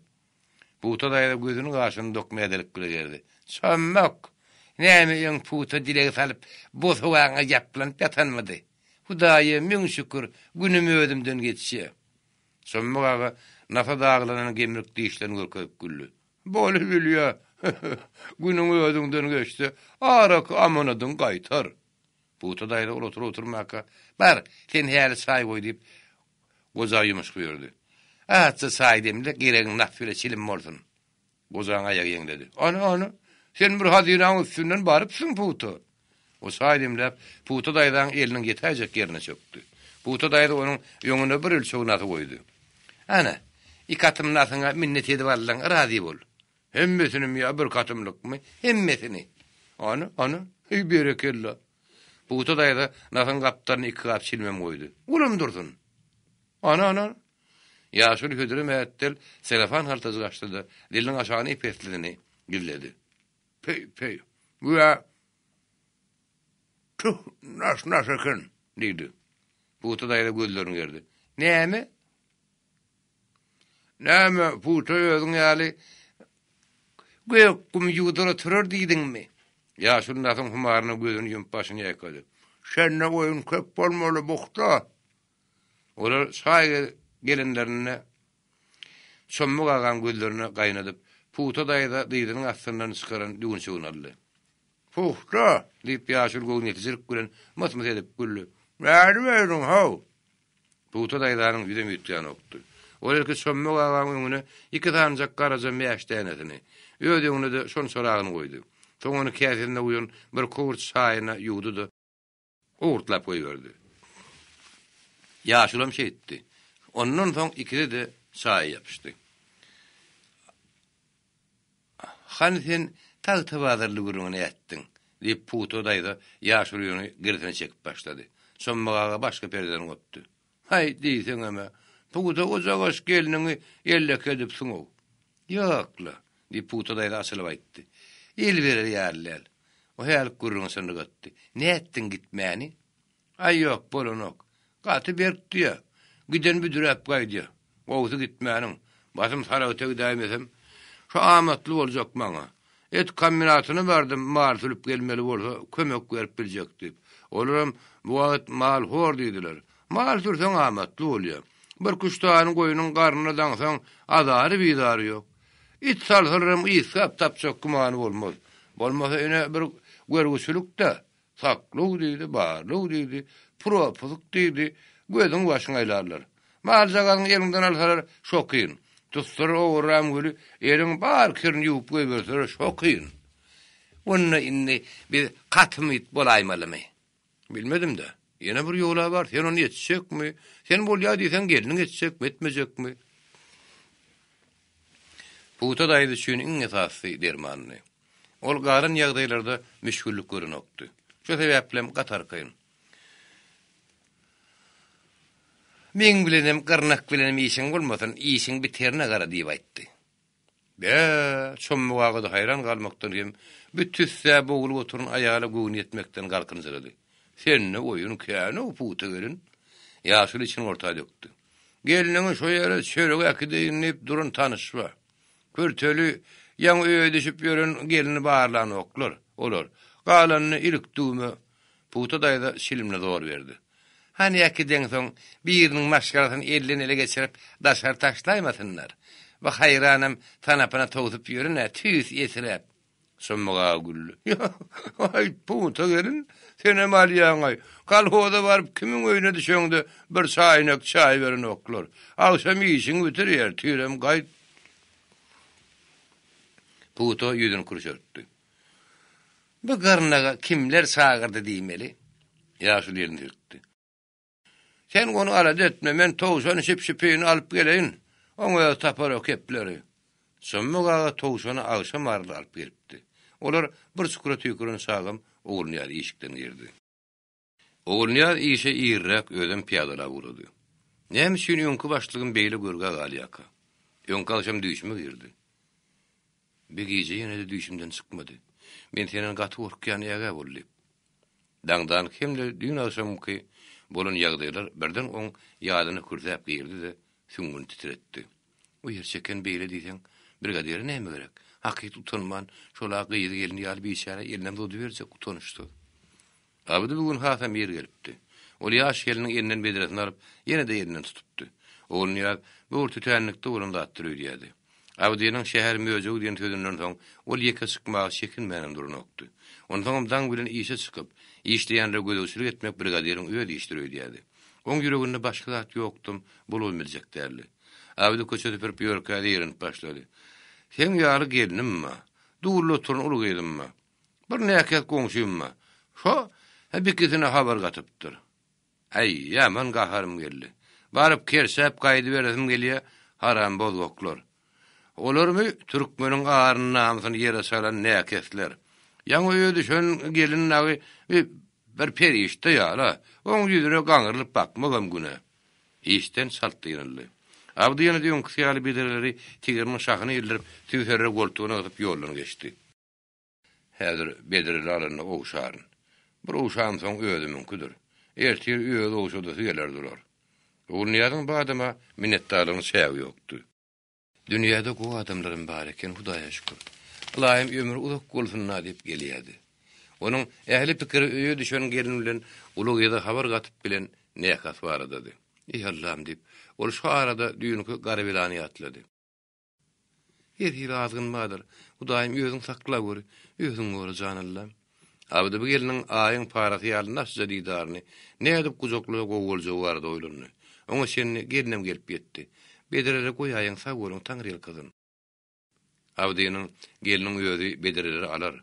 Pugta daýza gözüni-gaşyny dokmädelik bile gerdi. Çommak! Näme öň pugta dileg salyp, bosagaňa ýaplanyp ýatanmydy? Hudaýa müň şükür, günüm özümden geçýä. Çommak aga nasa daglanan gemrik dişlerini görkezip güldi. Bolubilýä. Günüň özüňden geçse, araky amanadyňy gaýtar. Pugta daýza ol oturyp-oturmaka, Bar, sen häli çaý goý diýip, goja ýumuş buýurdy. Atja çaý demle, geregiň nas bile çilim bolsun. Gojaň aýagy ýeňledi. Ana, ana, sen bir hazynaň üstünden barypsyň, Pugta. O çaý demläp, Pugta daýzaň eliniň ýetäýjek ýerine çökdi. Pugta daýza onuň öňüne bir ölçeg nasy goýdy. Ana, iki atym nasyňa minnet edip aldyň, razy bol. Hemmesinimi ýa bir katymlykmy? Hemmesini. Ana, ana, eý berekella. Pugta daýza nasyň gapdalyna iki gap çilimem goýdy. Olam dursun. Ana, ana. Ýaşuly hödüre mähetdel selofan haltajyk açdy-da, diliniň aşagyna ep-eslisini gizledi. Peý, peý, bu-ä tüh, naş-naş eken, diýdi. Pugta daýza gözlerini gerdi. Näme? Näme, Pugta özüň ýaly gök gum ýuwdar oturar diýdiňmi? Ýaşuly nasyň humaryna gözüni ýumup başyny ýaýkady. Şende oýun köp bolmaly, Buhta. Olar çaý gelenlerinde Çommak agaň gözlerine gaýnadyp, Pugta daýza dyzynyň astyndan çykaran düwünçegini aldy. Pugta! diýip, ýaşuly göwnüýetijilik bilen mys-mys edip güldi. Nädibeýdiň, how? Pugta daýzanyň ýüzem üýtgänokdy. Ol ilki Çommak agaň öňüne iki sanyjak garaja mäş dänesini, öz öňüne-de şonçaragyny goýdy. Soň ony käsesinde guýan bir kowurt çaýyna ýuwdy-da, Owurtlap goýberdi. Ýaşulam şeýtdi. Ondan soň ikisi-de çaýa ýapyşdy. Hany sen tagtabazarly gürrüňi nätdiň? diýip, Pugta daýza ýaşulyny girisine çekip başlady. Çommak aga başga perdeden gopdy. Haý, diýseňem-ä, Pugta ojagaş gelniňi ellek edipsiň-ow. Ýok-la, diýip, Pugta daýza açylyp aýtdy. El berer ýaly däl. O hälik gürrüňi çynlykatdy. Nätdiň gitmäni? Aý, ýok, bolanok. Gaty berk diýýä. Giden büdüräp gaýdýa. Gowusy gitmäniň. Basym Saragta gidäýmesem, şo amatly boljak maňa. Et kombinatyna bardym, mal sürüp gelmeli bolsa, kömek berip biljek diýip. Olaram bu wagt mal hor diýdiler. Mal sürseň amatly bolýa. Bir küştany goýnuň garnyna daňsaň, azary-bizary ýok. It salsalaram ysgap tapjak gümany bolmaz. Bolmasa ine bir görgüçilik-dä. Saklyw diýdi, barlyw diýdi. Propusk diýdi, gözüň-başyň aýlarlar. Maljagazyňy eliňden alsalar, şo kyn. Tutsalar ogurram weli, eliň bar kirini ýuwup goýberseler, şo kyn. Onda indi biz katymyt bolaýmalymy? Bilmedim-dä. Ýene bir ýol-a bar, sen ony etjekmi? Sen bolýa diýseň, gelniň etjekmi, etmejekmi? Pugta daýza üçin iň esasysy dermandy. Ol galan ýagdaýlarda müşgillik görenokdy. Şo sebäplem gaty arkaýyn. Meň bilenem, gyrnak bilenem işiň bolmasyn, işiň biterine gara diýip aýtdy. Bä, Çommak aga-da haýran galmakdan hem bu tüssä bogulyp oturan aýala göwni ýetmekden galkynjyrady. Sende oýun kän-ow, pugta gelin. Ýaşuly içini orta dökdi. Gelniňi şo ýere çörek äkideýin diýip duran tanyş bar. Kürteli, ýaňy öýe düşüp ýören gelni barlanoklar, olar. Galanyny ilik-düwme Pugta daýza çilimine zor berdi. Hany äkideňsoň, biriniň maşgalasyny elden-ele geçirip, daşary taşlaýmasynlar. Bu haýranam tanapyna towsup ýörün-ä, tüýs esräp. Çommak aga güldi. Aý, Pugta gelin, senem alýaň-aý. Kolhoza baryp kimiň öýüne düşeňde bir çaýnek çaý berenoklar. Agşam işiňi bitir, ertirem gaýt. Pugta ýüzüni kürşertdi. Bu gyrnagy kimler çagyrdy diýmeli? Ýaşuly elini silkdi. Sen ony alada etme, men towşan şipşipini alyp geleýin. Oň özi tapar o kepleri. Çommak aga towşany agşam arly alyp gelipdi. Olar bir çukura tüýküren çagam Ogulnyýaz işikden girdi. Ogulnyýaz işe irräk özem pyýadalap ugrady. Näme üçin öňki başlygym beýle görgä galýarka? Öňki agşam düýşüme girdi. Bir gije ýene-de düýşümden çykmady. Men senden gaty gorkýan ägä bol diýip. Daňdanky hem-de düýn agşamky bolan ýagdaýlar birden oň ýadyna kürsäp girdi-de, süňňüni titretdi. O ýer çeken beýle diýseň, brigadire näme gerek? Hakyt utanman, şol-a gyzy-gelni ýaly biçäre elinem uzadyberjek, utanyçsyz. Abdy bu gün hasam ir gelipdi. Ol ýaş gelniň elinden bedresini alyp, ýene-de elinden tutupdy. Ogulnyýaz bu bir tütänlikde bolan zatdyr öýdýärdi. Abdynyň şäher möjegi diýen sözünden soň, ol ýeke çykmaga çekinmänem duranokdy. Onsoňam daň bilen işe çykyp, işleýänlere gözegçilik etmek brigadiriň öz işidir öýdýärdi. Oň ýüreginde başga zat ýokdam, bolubam biljek däldi. Abdy köçe süpürip ýörkä zeýrenip başlady. Seň ýaly gelnim bar. Dulda oturan uly gyzym bar. Bir näkes goňşym bar. Şo bikisine habar gatypdyr. Äý, ýaman gaharym geldi. Baryp kerçäp gaýdyberesim gelýä, haram bozgaklar. Olarmy türkmeniň aryny-namysyny ýere çalan näkesler. Ýaňy öýe düşen gelin dagy bir perişde ýaly-a. Oň ýüzüne gaňrylyp bakmagam günä. Işden çalt dynyldy. Abdy ýene-de öňküsi ýaly bedreleri tigiriniň şahyna ildirip, tüwserre goltugyna gysyp ýoldan geçdi. Häzir bedreli alanda ogşaryn. Bir ogşamsoň özümiňkidir. Ertir özi ogşadasy geler durar. Ogulnyýazyň bu adama minnetdarlygynyň çägi ýokdy. Dünýäde gowy adamlaram bar eken, Hudaýa şükür. Ylaýym ömri uzak bolsun-da diýip gelýärdi. Onuň ähli pikiri öýe düşen gelin bilen uly gyza habar gatyp bilen näkas baradady. Eý, Allam diýip, ol şu arada düýnki garabelany ýatlady. Her hili azgyn bardyr. Hudaýym özüň saklaweri, özüň gora jan Allam. Abdy bu gelniň aýyň parasy ýaly naşyja didaryny nädip gujaklasa gowy boljagy barada oýlandy. Oňa çenli gelnem gelip ýetdi. Bedreleri goýaýyň sag boluň Taňryýalkasyn. Abdynyň gelniň özi bedreleri alar.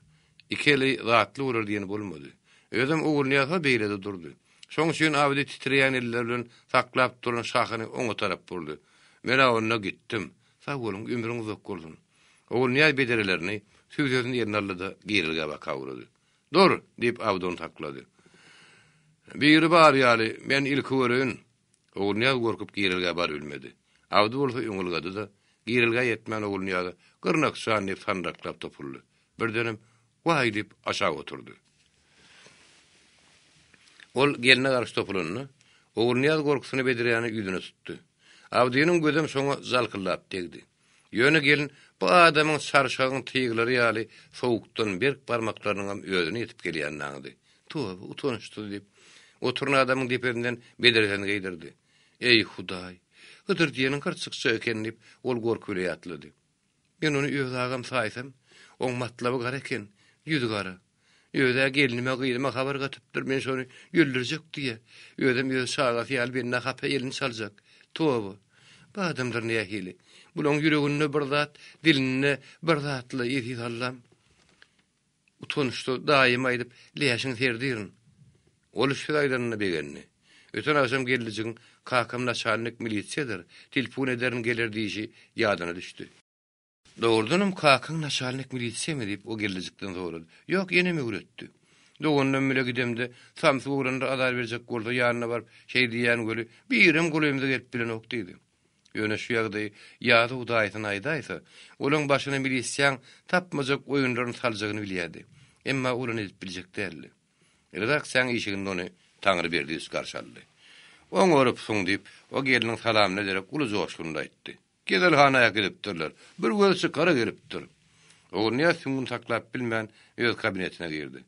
Iki eli zatly bolar diýeni bolmady. Özem Ogulnyýaz-ha beýlede durdy. Şoň üçin Abdy titreýän elleri bilen saklap duran şahyny oňa tarap burdy. Men-ä onda gitdim. Sag boluň, ömrüň uzak bolsun. Ogulnyýaz bedrelerini, sübsesini eline aldy-da, girelgä baka ugrady. Dur! diýip, Abdy ony saklady. Biri bar ýaly, men ilki göreýin. Ogulnyýaz gorkup girelgä barybilmedi. Abdy bolsa öňe ylgady-da, girelgä ýetmän Ogulnyýaza, Gyrnak jan! diýip sandyraklap topuldy. Birdenem, Waý! diýip, aşak oturdy. Ol gelne garşy topulanda, Ogulnyýaz gorkusyna bedräni ýüzüne tutdy. Abdynyň gözem şoňa jalkyldap degdi. Ýöne gelin bu adamyň çarşagyň tyglary ýaly sowukdan berk barmaklarynyňam özüne ýetip gelýänini aňdy. Toba, utançsyz diýip, oturan adamyň depesinden bedresini geýdirdi. Eý, Hudaý! Hydyr diýeniň gyrçykça eken diýip, ol gorky bile ýatlady. Men ony öz agam saýsam, oň matlaby gara eken, ýüzi gara. Öz-ä gelnime, gyzyma habar gatypdyr, men şony öldürjek diýýä. Özem öz çagasy ýaly bende hapa elini çaljak. Toba! Bu adamlar nähili? Bulaň ýüreginde bir zat, dilinde bir zatla, eziz Allam. Utançda daýyma aýdyp, läşiň serdirin. Ol şu sözi aýdanyna begendi. Öten agşam geldijigiň Kakam naçalnik milisiýadyr, tilpun ederin geler diýşi ýadyna düşdi. Dogrudanam kakaň naçalnik milisiýamy diýip, o gelnejikden sorady. Ýok, enem öwretdi. Doganlam bile gidemde, samsyk oglanlar azar berjek bolsa, ýanyna baryp, şeý diýýän weli, birem golaýymyza gelip bilenok diýdi. Ýöne şu ýagdaýy Ýazow daýysyna aýdaýsa, olaň başyna milisiýaň tapmajak oýunlaryny saljagyny bilýärdi. Emma ol ony edip biljek däldi. Redaksiýaň işiginde ony Taňry Berdiýewiç garşy aldy. Oňarypsyň diýip, o gelniň salamyna derek uly joşgunly aýtdy. Keselhana äkidipdirler. Bir gözi çykara gelipdir. Ogulnyýaz süňňüni saklap bilmän, öz kabinetine girdi.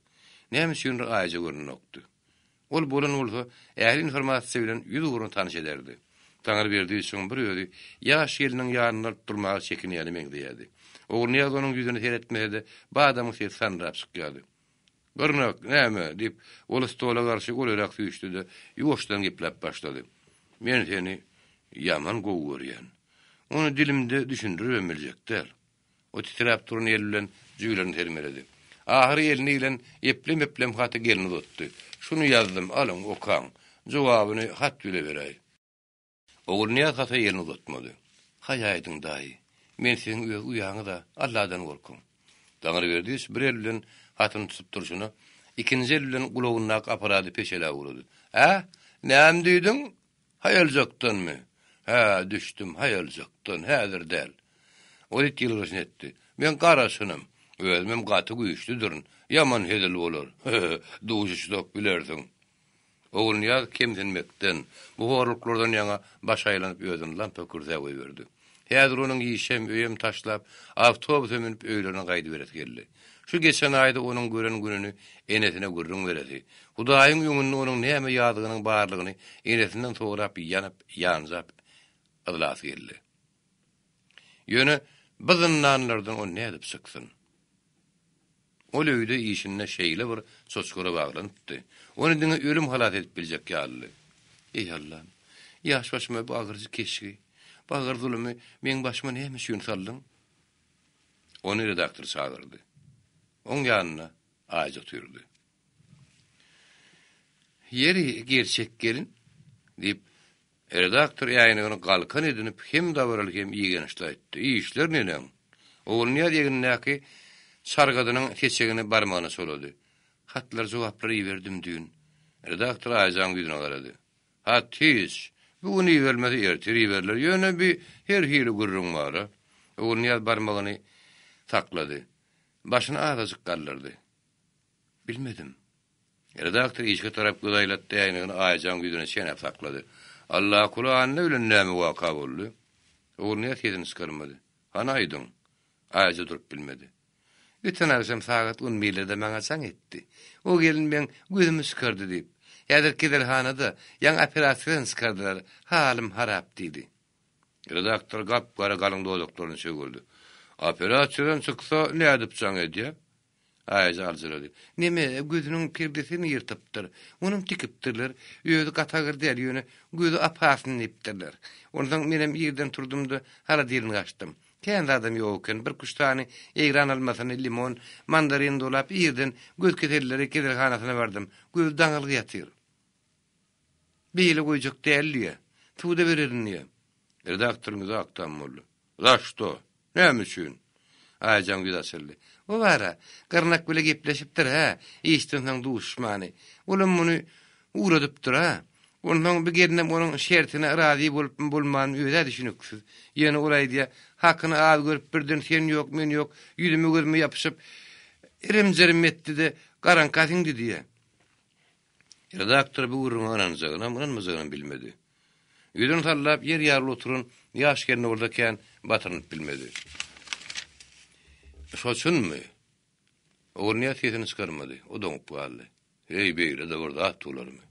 Näme üçindir Aýja görnenokdy. Ol bolan bolsa, ähli informasiýa bilen ýüzugruna tanyş ederdi. Taňryberdiýewiçiň bir özi ýaş gelniň ýanynda alyp durmaga çekinýäne meňzeýärdi. Ogulnyýaz onuň ýüzüne seretmese-de, bu adamyň sesi sandyrap çykýardy. Gyrnak, näme? diýip, ol stola garşy golaýrak süýşdi-de, ýuwaşdan gepläp başlady. Men seni ýaman gowy görýän. Ony dilimde düşündiribem biljek däl. O titräp duran eli bilen jübülerini sermeledi. Ahyry eline ilen eplem-eplem haty geline uzatdy. Şuny ýazdym, alyň, okaň. Jogabyny hat bile beräý. Ogulnyýaz hata elini uzatmady. Haýa ediň, daýy. Men siziň öz uýaňyz-a, Alladan gorkuň. Taňryberdiýewiç bir eli bilen hatyny tutup durşuna, ikinji eli bilen gulagyndaky apparady peşeläp ugrady. Ä? Näme diýdiň? Haýaljakdanmy? Hä, düşdüm, haýaljakdan, häzir däl. Ol it ýylgyryşyny etdi. Men garaşynym. Özümem gaty güýçlüdirin. Ýaman hezil bolar. He-he, duşuşsak bilersiň. Ogulnyýaz kemsinmekden, bu horluklardan ýaňa başy aýlanyp özüni lampa kürsä goýberdi. Häzir onuň işem, öýem taşlap, awtobusa münüp öýlerine gaýdyberesi geldi. Şu geçen aýda onuň gören gününi enesine gürrüň beresi, Hudaýyň öňünde onuň näme ýazygynyň barlygyny enesinden sorap ýanyp, ýanjap yzlasy geldi. Ýöne bu zyndanlardan ol nädip çyksyn? Ol öýde işinde şeýle bir çoçgara baglanypdy. Ony diňe ölüm halas edip biljek ýalydy. Eý, Allam! Ýaş başyma bu agyryjy keşgi, bu agyr zulumy meň başyma näme üçin saldyň? Ony redaktor çagyrdy. Oň ýanynda Aýja otyrdy. Ýeri, gerçek gelin? diýip, Redaktor äýnegini galkan edinip hem dabaraly hem igençli aýtdy, Işler neneň? Ogulnyýaz egnindäki çargadynyň seçegini barmagyna çolady. Hatlar jogaplary iberdim düýn. Redaktor Aýjaň ýüzüne garady. Hat hiç. Bu gün iberilmese ertir iberiler. Ýöne bi her hili gürrüň bar-a. Ogulnyýaz barmagyny saklady. Başyny azajyk galdyrdy. Bilmedim. Redaktor işige tarap göz aýlatdy, äýnegini Aýjaň ýüzüne çenäp saklady. Allakuly Anna bilen näme waka boldy? Ogulnyýaz sesini çykarmady. Hany aýdyň? Aýja durup bilmedi. Öten agşam sagat on birlerde maňa jaň etdi. O gelin meň gözümi çykardy diýip. Häzir keselhanada, ýaňy operasiýadan çykardylar, halym harap diýdi. Redaktor gap-gara galyň dodaklaryny çöwürdi. Operasiýadan çyksa nädip jaň edýä? Aýja aljyrady. Neme, gözüniň perdesini ýyrtypdyr. Onam tikipdirler. Özi gaty agyr däl, ýöne gözi apasyn diýipdirler. Onsoň menem irden turdum-da, holodilnik açdym. Kän zadam ýok eken, birküç sany eýran almasyny, limon, mandarin dolap, irden göz keselleri keselhanasyna bardym. Gözi daňylgy ýatyr. Beýle goýjak däl diýýä. Suda bererin diýýä. Redaktoryň ýüzi ak-tam boldy. Za şto? Näme üçin? Aýjaň ýüzi açyldy. O bar-a, gyrnak bile gepleşipdir, hä, işden soň duşuşmany. Olam muny ugradypdyr-a. Onsoň bi gelnem onuň şertine razy bolupmy, bolmanmy öz-ä düşüniksiz. Ýöne ol aýdýa, hakyny az görüp birden sen ýok, men ýok, ýüzüme-gözüme ýapyşyp, irem-jirim etdi-de, garaňka siňdi diýýä. Redaktor bu gürrüňe ynanjagynam, ynanmajagynam bilmedi. Ýüzüni sallap ýer ýarylyp oturan ýaş gelne bolsa kän batyrynyp bilmedi. Şo çynmy? Ogulnyýaz sesini çykarmady. O doňup galdy. Heý, beýle-de bir zat bolarmy?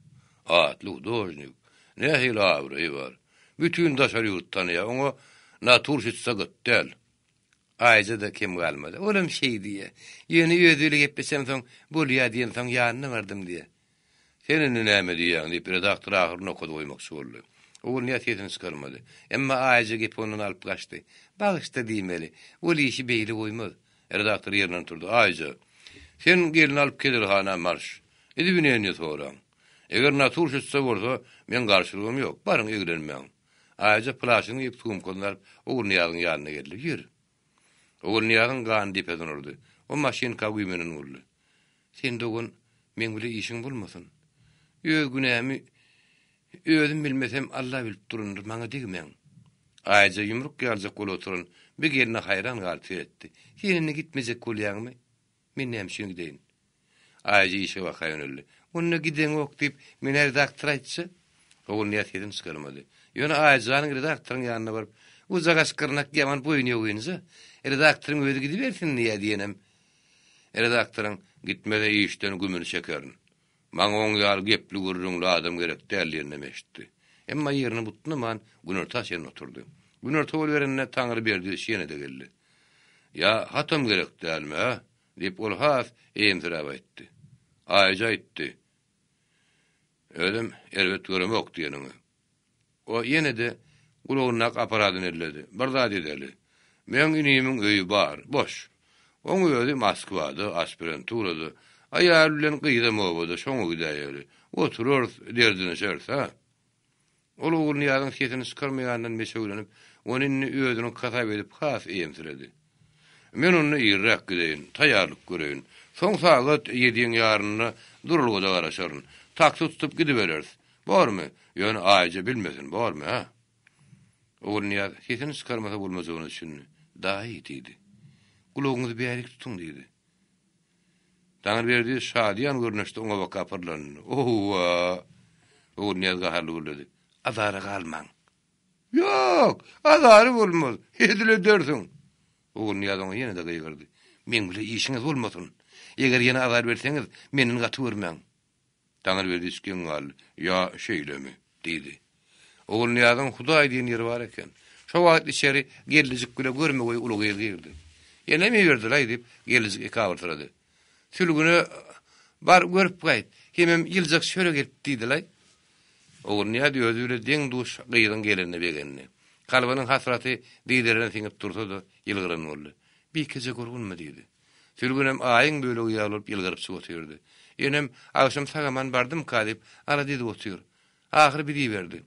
Atly hudožnik. Nähili abraýy bar. Bütin daşary ýurt tanaýar. Oňa naturşitsa gyt däl. Aýja-da kem galmady. Olam şeý diýýä. Ýöne özi bile gepleşemsoň, bolýa diýensoň ýanyna bardym diýýä. Sen indi näme diýýäň, diýip, redaktor ahyry nokady goýmakçy boldy. Ogulnyýaz sesini çykarmady. Emma Aýja gepi ondan alyp gaçdy. Bagyşda diýmeli. Ol işi beýle goýmaz. Redaktor ýerinden turdy. Aýja, sen gelni alyp keselhana marş. Izwineniýe soraň. Eger naturşitsa bolsa, meň garşylygym ýok. Baryň, eglenmäň. Aýja plaşyny geýip, sumkasyny alyp, Ogulnyýazyň ýanyna geldi. Ýör. Ogulnyýazyň gany depeden urdy. O maşynka güýmenen boldy. Sen dogan, meň bile işiň bolmasyn. Öz günämi özüm bilmesem, Alla bilip durandyr, maňa degmäň. Aýja ýumruk ýaljak bolup oturan bir gelne haýran galyp seretdi. Sen indi gitmejek bolýaňmy? Men näme üçin gideýin? Aýja işe baka ýöneldi. Onda gideňok diýip, men-ä redaktor aýtsa? Ogulnyýaz sesini çykarmady. Ýöne Aýjanyň redaktoryň ýanyna baryp, Ujagaş gyrnak ýaman boýun ýogynja, redaktoryň özi gidibersin diýýä diýenem, redaktoryň, Gitmese işden gümüni çekerin. Maňa oň ýaly gepli-gürrüňli adam gerek däl diýeninem eşitdi. Emma ýerini butnaman, günorta çenli oturdy. Günorta boluberende Taňryberdiýewiç ýene-de geldi. Ýa hatam gerek dälmi, hä? Diýip, ol has eýemsiräp aýtdy. Aýja aýtdy. Özem erbet göremok diýeniňi. O ýene-de gulagyndaky apparadyny elledi. Bir zat edeli. Meň inimiň öýi bar, boş. Oň özi Moskwada, aspiranturada. Aýaly bilen gyzam obada, şoňa gidäýeli. Oturarys, derdinişeris, hä? Ol Ogulnyýazyň sesini çykarmaýandan meçewlenip, ony indi özüniň hasap edip has eýemsiredi. Men onda irräk gideýin, taýýarlyk göreýin. Soň sagat ýediň ýarynda duralgada garaşaryn. Taksi tutup gidibereris. Bormy? Ýöne Aýja bilmesin, bormy, hä? Ogulnyýaz sesini çykarmasa bolmajagyna düşündi. Daýy, diýdi. Gulagyňyzy bärik tutuň, diýdi. Taňryberdi şadyýan görnüşde oňa baka pyrlandy. Owa! Ogulnyýaz gaharly gürledi. Azara galmaň. Ýok, azary bolmaz. Hezil edersiň. Ogulnyýaz oňa ýene-de gygyrdy. Meň bile işiňiz bolmasyn. Eger ýene azar berseňiz, menden gaty görmäň. Taňryberdi içi geň galdy. Ýa, şeýlemi? diýdi. Ogulnyýazyň Hudaý diýen ýeri bar eken. Şo wagt içeri Geldijik bile görmegeý uly gyz girdi. Ýenem iberdilaý, diýip, Geldijik ekabyrsyrady. Sülgüne bar, görüp gaýt. Hemem ýyljak çörek elt diýdilaý. Ogulnyýaz özi bile deň-duş gyzyň gelenine begendi. Kalbynyň hasraty didelerine siňip dursa-da, ýylgyran boldy. Bikeje gurgunmy? diýdi. Sülgünem aýyň bölegi ýaly bolup ýylgyrypjyk otyrdy. Enem, agşam sag-aman bardymka diýip, alada edip otyr. Ahyry bizi iberdi.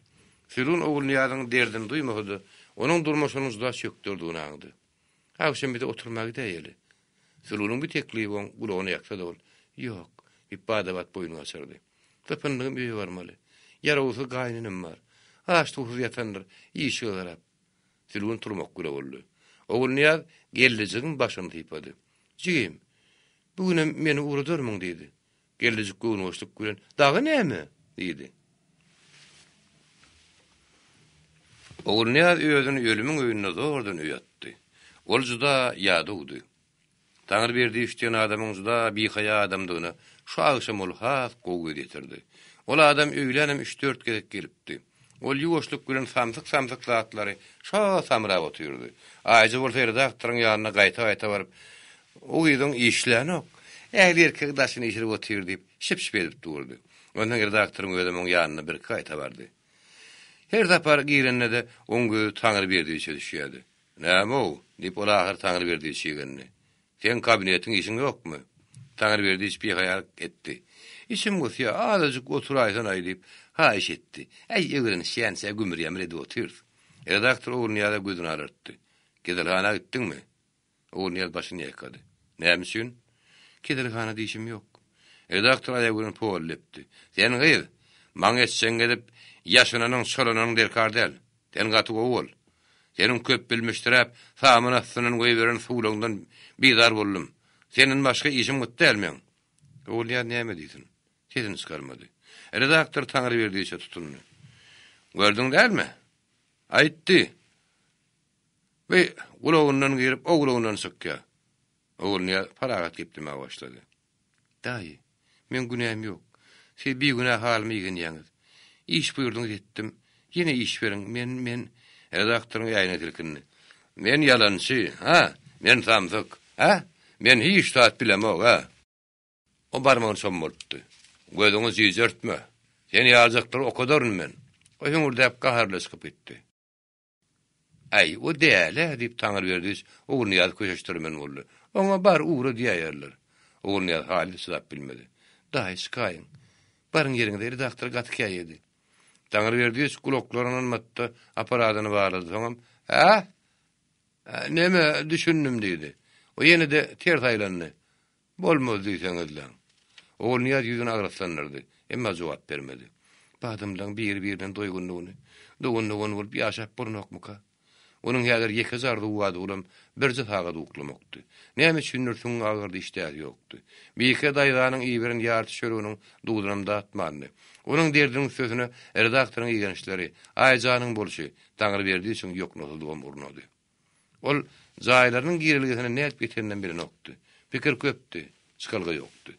Sülgün Ogulnyýazyň derdini duýmasa-da, onuň durmuşynyň juda çökderdigini aňdy. Agşam bize oturmaga gidäýeli. Sülgüniň bu teklibi oň gulagyna ýaksa-da ol, Ýok, diýip bada-bat boýun gaçyrdy. Sypyndygym öýe barmaly. Ýarawsyz gaýynenem bar. Aç-suwsuz ýatandyr, işige garap. Sülgün turmak bile boldy. Ogulnyýaz Geldijigiň başyny sypady. Jigim, bu günem meni ugradarmyň? diýdi. Geldijik göwnühoşluk bilen, Dagy näme? diýdi. Ogulnyýaz özüni ölümiň öýünde zordan öýe atdy. Ol juda ýadawdy. Taňryberdiýewiç diýen adamyň juda bihaýa adamdygyna şu agşam ol has gowy göz ýetirdi. Ol adam öýlänem üç-dört gezek gelipdi. Ol ýuwaşlyk bilen samsyk-samsyk zatlary şo samrap otyrdy. Aýja bolsa redaktoryň ýanyna gaýta-gaýta baryp, O gyzyň işlänok, ähli erkegi daşyny işirip otyr diýip, şyp-şyp edip durdy. Onsoň redaktoryň özem oň ýanyna birki gaýta bardy. Her sapar girende-de oň gözi Taňryberdiýewiçe düşýärdi. Näme-ow? diýip, ol ahyr Taňryberdiýewiçe igendi. Seň kabinetiň işiň ýokmy? Taňryberdiýewiç bihaýalyk etdi. Içim gysýa, azajyk oturaýsanaý diýip, haýyş etdi. Äý, öwrenişýänçä gümür-ýamyr edip otyrys. Redaktor Ogulnyýaza gözüni alartdy. Keselhana gitdiňmi? Ogulnyýaz başyny ýaýkady. Näme üçin? Keselhanada işim ýok. Redaktor aýagy bilen poly depdi. Sen gyz, maňa etjegiňi edip, ýaşynanyň, çolananyň derkar däl. Sen gaty gowy bol. Seniň köp bilmişsiräp, samyn astyndan goýberen suwlaňdan bizar boldum. Senden başga işim gyt däl meň. Ogulnyýaz näme diýsin? Sesini çykarmady. Redaktor Taňryberdiýewiçe tutundy. Gördüň dälmi? Aýtdy. Bi gulagyndan girip, o gulagyndan çykýar. Ogulnyýaz parahat geplemäge başlady. Daýy, meň günäm ýok. Siz bigünä halyma igenýäňiz. Iş buýurdyňyz etdim. Ýene iş beriň. Men, men. Redaktoryň äýnegi silkindi. Men ýalançy, ha? Men samsyk. Hä? Men hiç zat bilemog-a. O barmagyny çommaltdy. Gözüňi jüýjertme. Sen ýalyjaklary okadaryn men. O hüňürdäp gaharly çykyp gitdi. Äý, o däl-ä, diýip, Taňryberdi Ogulnyýazy köşeşdirmen boldy. Oňa bar, ugra diýäýerler. Ogulnyýaz halys çydap bilmedi. Daýy, çykaýyň. Baryň ýeriňize, redaktor gaty käýedi. Taňryberdi gulaklaryna ynanmady-da, apparadyny barlady, soňam, Hä? Neme, düşündim diýdi. O ýene-de ters aýlandy. Bolmaz diýseňizläň. Ogulnyýaz ýüzüni agraslandyrdy, emma jogap bermedi. Bu adamlaň biri-birden doýgunlygyny, dogan-dogan bolup ýaşap bolanokmyka? Onuň häzir ýekeje arzuwy bardy, olam birje sagat uklamakdy. Näme üçindir süňňi agyrdy, işdäsi ýokdy. Bike daýzanyň iberen ýarty çöreginiň duzunam datmandy. Onuň derdiniň üstesine redaktoryň igençleri, Aýjanyň bolşy, Taňryberdiýewiçiň ýoknasyzlygam urnady. Ol jaýlarynyň girelgesine nädip ýeteninem bilenokdy. Pikir köpdi, çykalga ýokdy.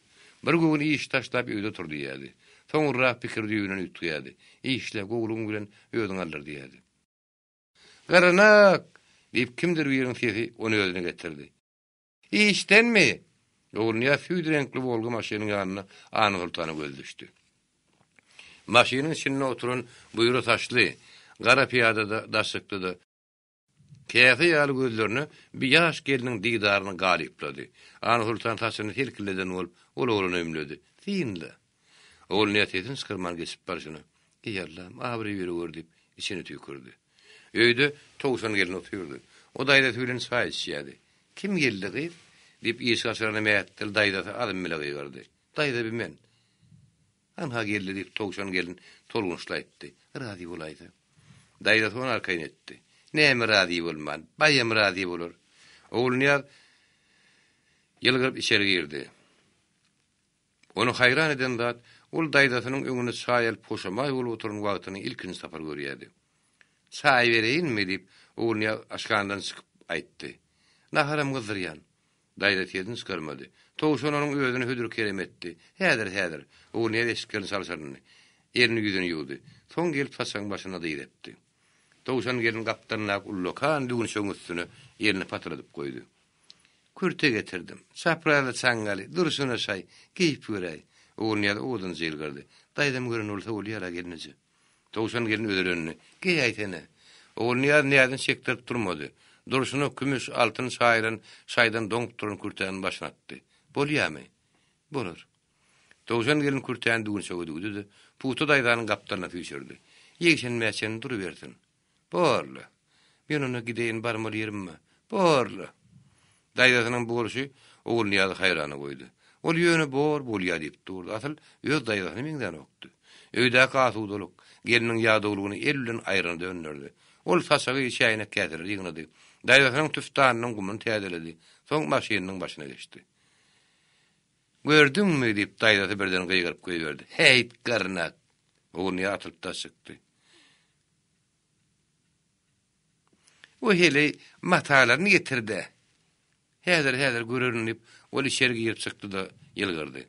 Bir göwün iş taşlap öýde otur diýýärdi. Soňurrak pikir düýbünden üýtgeýärdi. Işle, gowulygyň bilen özüňi aldyr diýýärdi. Gyrnak! diýip kimdir biriniň sesi ony özüne getirdi. Işdenmi? Ogulnyýaz süýt reňkli Wolga maşynyň ýanynda Annasoltana gözi düşdi. Maşynyň içinde oturan buýra saçly, gara pyýada-da, daşlykda-da, Käse ýaly gözlerine bir ýaş gelniň didaryny galyplady. Annasoltan saçyny selkilleden bolup, ol oglana ümledi. Synla. Ogulnyýaz sesini çykarman geçip barşyna, Eý, Allam, abraý bereweri diýip, içine tüýkürdi. Öýde Towşan gelin otyrdy. O daýzasy bilen çaý içýärdi. Kim geldi, gyz? diýip, işik açarana mähetdel daýzasy azym bile gygyrdy. Daýza, bi men. Anha geldi, diýip, Towşan gelin tolgunyşly aýtdy. Razy bolaýsa. Daýzasy ony arkaýyn etdi. Näme razy bolman, baýam razy bolar. Ogulnyýaz ýylgyryp içeri girdi. Ony haýran eden zat, ol daýzasynyň öňünde çaý alyp hoşamaý bolup oturan wagtyny ilkinji sapar görýärdi. Çaý bereýinmi? diýip, Ogulnyýaz aşhanadan çykyp aýtdy. Naharam gyzdyrýan. Daýza sesini çykarmady. Towşan onuň özüne hödür-kerem etdi. Häzir, häzir. Ogulnyýaz eşiklerini çalşyryndy. Elini ýüzüni ýuwdy. Soň gelip saçagyň başyna dyz epdi. Towşan gelin gapdalyndaky ullakan düwünçegiň üstüne elini patyladyp goýdy. Kürte getirdim. Çaprazly çaňňaly, durşuna şaý. Geýip göräý. Ogulnyýaz owadanja ýylgyrdy. Daýzam gören bolsa bolýar-a, gelneje. Towşan gelin özelendi. Geýäýsene. Ogulnyýaz näzini çekdirip durmady. Durşuna kümüş, altyn çaýylan şaýdan doňup duran kürtäni başyna atdy. Bolýamy? Bolar. Towşan gelin kürtäni düwünçege düwdi-de, Pugta daýzanyň gapdalyna süýşürdi. Ýegşenbä çenli durubersin. Borla. Men onda gideýin, barmaly ýerim bar. Borla. Daýzasynyň bu bolşy Ogulnyýazy haýrana goýdy. Ol ýöne bor, bolýa diýip durdy. Asyl öz daýzasyna meňzänokdy. Öýdäki asudalyk, gelniň ýadawlygyny el bilen aýrana dönderdi. Ol saçagy, çäýnek-käseleri ýygnady. Daýzasynyň tüfdanynyň gumuny täzeledi. Soň maşynynyň başyna geçdi. Gördüňmi? diýip, daýzasy birden gygyryp goýberdi. Häýt, gyrnak! Ogulnyýaz atylyp daş çykdy. O heleý matalaryny getir-dä. Häzir, häzir görerin diýip, ol içeri girip çykdy-da, ýylgyrdy.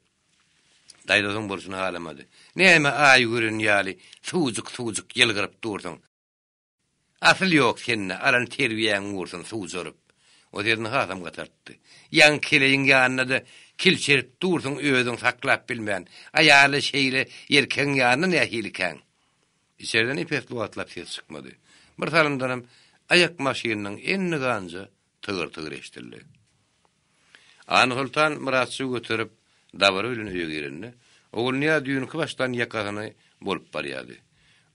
Daýzasynyň bolşuny halamady. Näme aý gören ýaly suwjuk-suwjuk ýylgyryp dursuň? Asyl ýok sende, alan terbiýäň gursun suwjaryp. O sesini hasam gataltdy. Ýaňky heleýiň ýanynda-da kilçerip dursuň özüňi saklap bilmän. Aýaly şeýle erkegiň ýanynda nähilikäň? Içerden ep-esli wagtlap ses çykmady. Bir salymdanam aýak maşynynyň endiganja tygyr-tygyr eşidildi. Annasoltan Myratjygy göterip, dabara bilen öýe girende, Ogulnyýaz düýnki başlan ýakasyny bolup barýardy.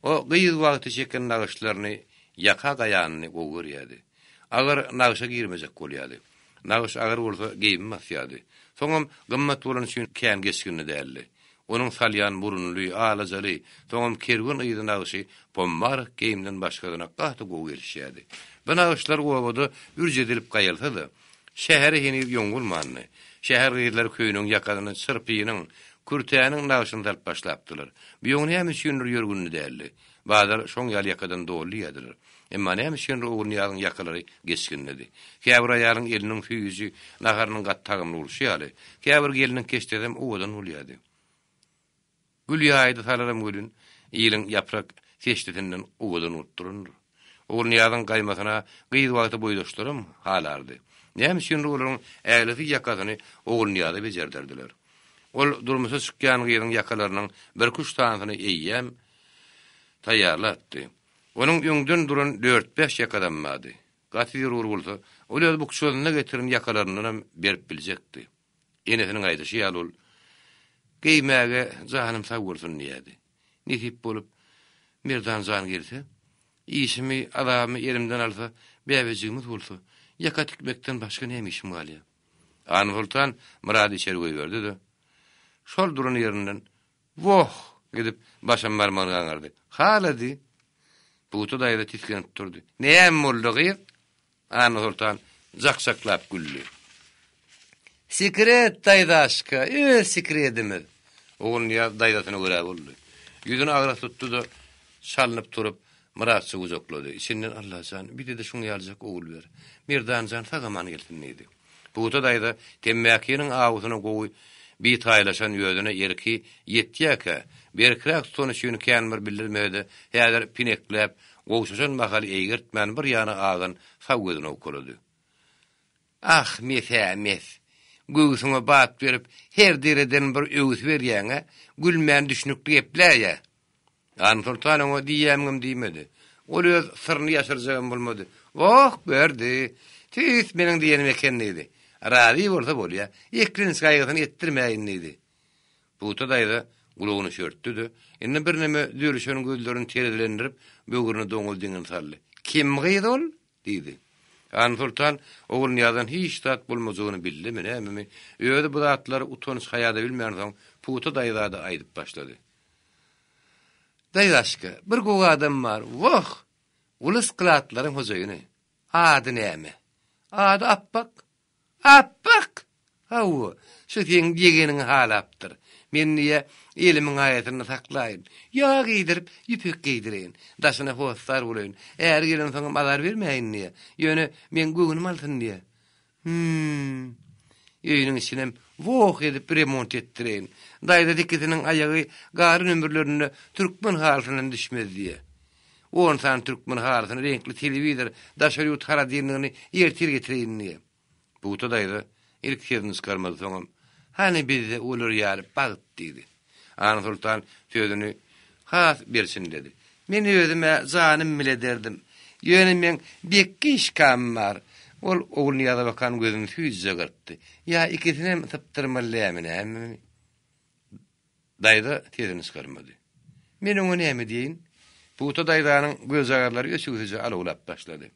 O gyz wagty çeken nagyşlaryny ýaka gaýanyny gowy görýärdi. Agyr nagşa girmejek bolýardy. Nagyş agyr bolsa geýimi basýardy. Soňam gymmat bolany üçin kän geçginli däldi. Onuň salýan burunly, alajaly, soňam kerwen yzy nagşy pombarh geýimden başgasyna gaty gowy gelişýärdi. Bu nagyşlar obada ürç edilip gaýalsa-da, şähere heniz ýoň bolmandy. Şäher gyzlary köýnegiň ýakasyna çyrpynyň, kürtäniň nagşyny salyp başlapdylar. Bu ýoň näme üçindir ýörgünli däldi. Bazar şoň ýaly ýakadan doly diýýärdiler. Emma näme üçindir Ogulnyýazyň ýakalary geçginlidi. Käbir aýalyň eliniň süýji, naharynyň gaty tagamly bolşy ýaly, käbir gelniň keşdesem owadan bolýardy. Gül ýaýdy salaram welin, iliň ýaprak seçdisinden owadan bolup durandyr. Ogulnyýazyň gaýmasyna gyz wagty boýdaşlaram halardy. Näme üçindir olaryň ählisi ýakasyny Ogulnyýaza bejerderdiler. Ol durmuşa çykýan gyzyň ýakalarynyň birküç sanysyny eýýäm taýýarlapdy. Onuň öňden duran dört-bäş ýakasam bardy. Gaty zerur bolsa, ol öz bukjasynda getiren ýakalaryndanam berip biljekdi. Enesiniň aýdyşy ýaly ol, Geýmäge janym sag bolsun diýýärdi. Nesip bolup, Merdan jan gelse, işimi, azabymy elimden alsa, bäbejigimiz bolsa, ýaka tikmekden başga näme işim galýar? Annasoltan Myrady içeri goýberdi-de, şol duran ýerinden Woh! edip, başam barmagyny gaňyrdy. Halady! Pugta daýza tisginip turdy. Näme boldy, gyz? Annasoltan jak-jaklap güldi. Sekret, daýzaşka, öz sekredimiz! Ogulnyýaz daýzasyna görä boldy. Ýüzüni agras tutdy-da, çalnyp turup, Myratjygy gujaklady. Içinden Allajan, bize-de şuň ýalyjak ogul ber. Merdan jan sag-aman gelsin diýdi. Pugta daýza temmäkiniň awusyna gowy bitaýlaşan özüne erki ýetýärkä, berkräk tutany üçin kän bir bildirmese-de, häzir pinekläp, gowşaşan mahaly eýgertmän bir ýana agan sag gözüni owkalady. Ah, mes-ä, mes! Göwsüňe bat berip, her dereden bir öwüs berýäň-ä, gülmän düşnükli gepläý-ä! Ansoltan oňa diýýämiňem diýmedi. Ol öz syryny ýaşyrjagam bolmady. Oh, berdi! Tüýs meniň diýenim eken diýdi. Razy bolsa bolýa. Eklenç gaýgysyny etdirmäýin diýdi. Pugta daýza gulagyny çörtdi-de, indi birneme dörüşen gözlerini terezilendirip, böwrüne doňuz diňini saldy. Kim gyz ol? diýdi. Ansoltan Ogulnyýazdan hiç zat bolmajagyny bildimi, nämemi, özi bu zatlary utanç-haýa-da bilmänsoň, Pugta daýza-da aýdyp başlady. Daýzaşka, bir gowy adam bar, woh! Uly skladlaryň hojaýyny. Ady näme? Ady Apbak. Apbak! Hawa, şu seň ýegeniňi halapdyr. Men diýýä, elimiň aýasynda saklaýyn. Ýag geýdirip, ýüpek geýdireýin. Daşyna hossar bolaýyn. Äri gelensoňam azar bermäýin diýýä. Ýöne meň göwnüm alsyn diýýä. Hüm. Öýüniň içinem woh edip remont etdireýin. Daýza ikisiniň aýagy galan ömürlerinde türkmen halysyndan düşmez diýýä. On sany türkmen halysyny, reňkli telewizor, daşary ýurt holodilnigini ertir getireýin diýýä. Pugta daýza ilki sesini çykarmady, soňam, Hany bizde olar ýaly bagt diýdi. Annasoltan sözüni has berçinledi. Men özüm-ä janym bile derdim. Ýöne meň Bekgişkam bar. Ol Ogulnyýaza bakan gözüni süýjüje gyrpdy. Ýa ikisinem sypdyrmaly dämi nämemi? Daýza sesini çykarmady. Men oňa näme diýeýin? Pugta daýzanyň gözjagazlary öçügsije alawlap başlady.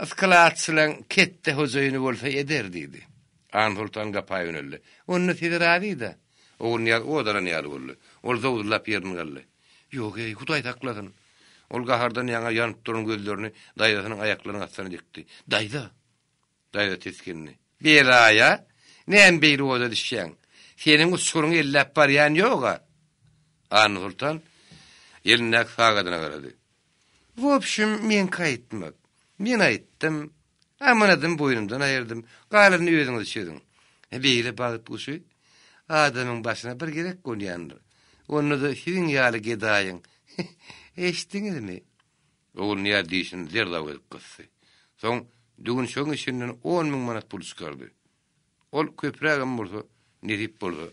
Ysklatçylaň ketde hojaýyny bolsa eder, diýdi. Ansoltan gapa ýöneldi. Onda siz razy-da? Ogulnyýaz ot alan ýaly boldy. Ol zowzullap ýerinden galdy. Ýok-eý, Hudaý saklasyn! Ol gahardan ýaňa ýanyp duran gözlerini daýzasynyň aýaklarynyň astyna dikdi. Daýza! Daýza tisgindi. Belaýa! Näme beýle oda düşýäň? Seniň uçguryňy elläp barýan ýog-a! Annasoltan elindäki sagadyna garady. Wobşim, meňki aýtmak. Men aýtdym. Amanadymy boýnumdan aýyrdym. Galanyny özüňiz çözüň. Beýle bagt guşy adamyň başyna bir gezek gonýandyr. Onda-da siziň ýaly gedaýyň. Eşitdiňizmi? Ogulnyýaz dişini zerzaw edip gysdy. Soň düwünçegiň içinden 10 müň manat pul çykardy. Ol köprägem bolsa, nesip bolsa,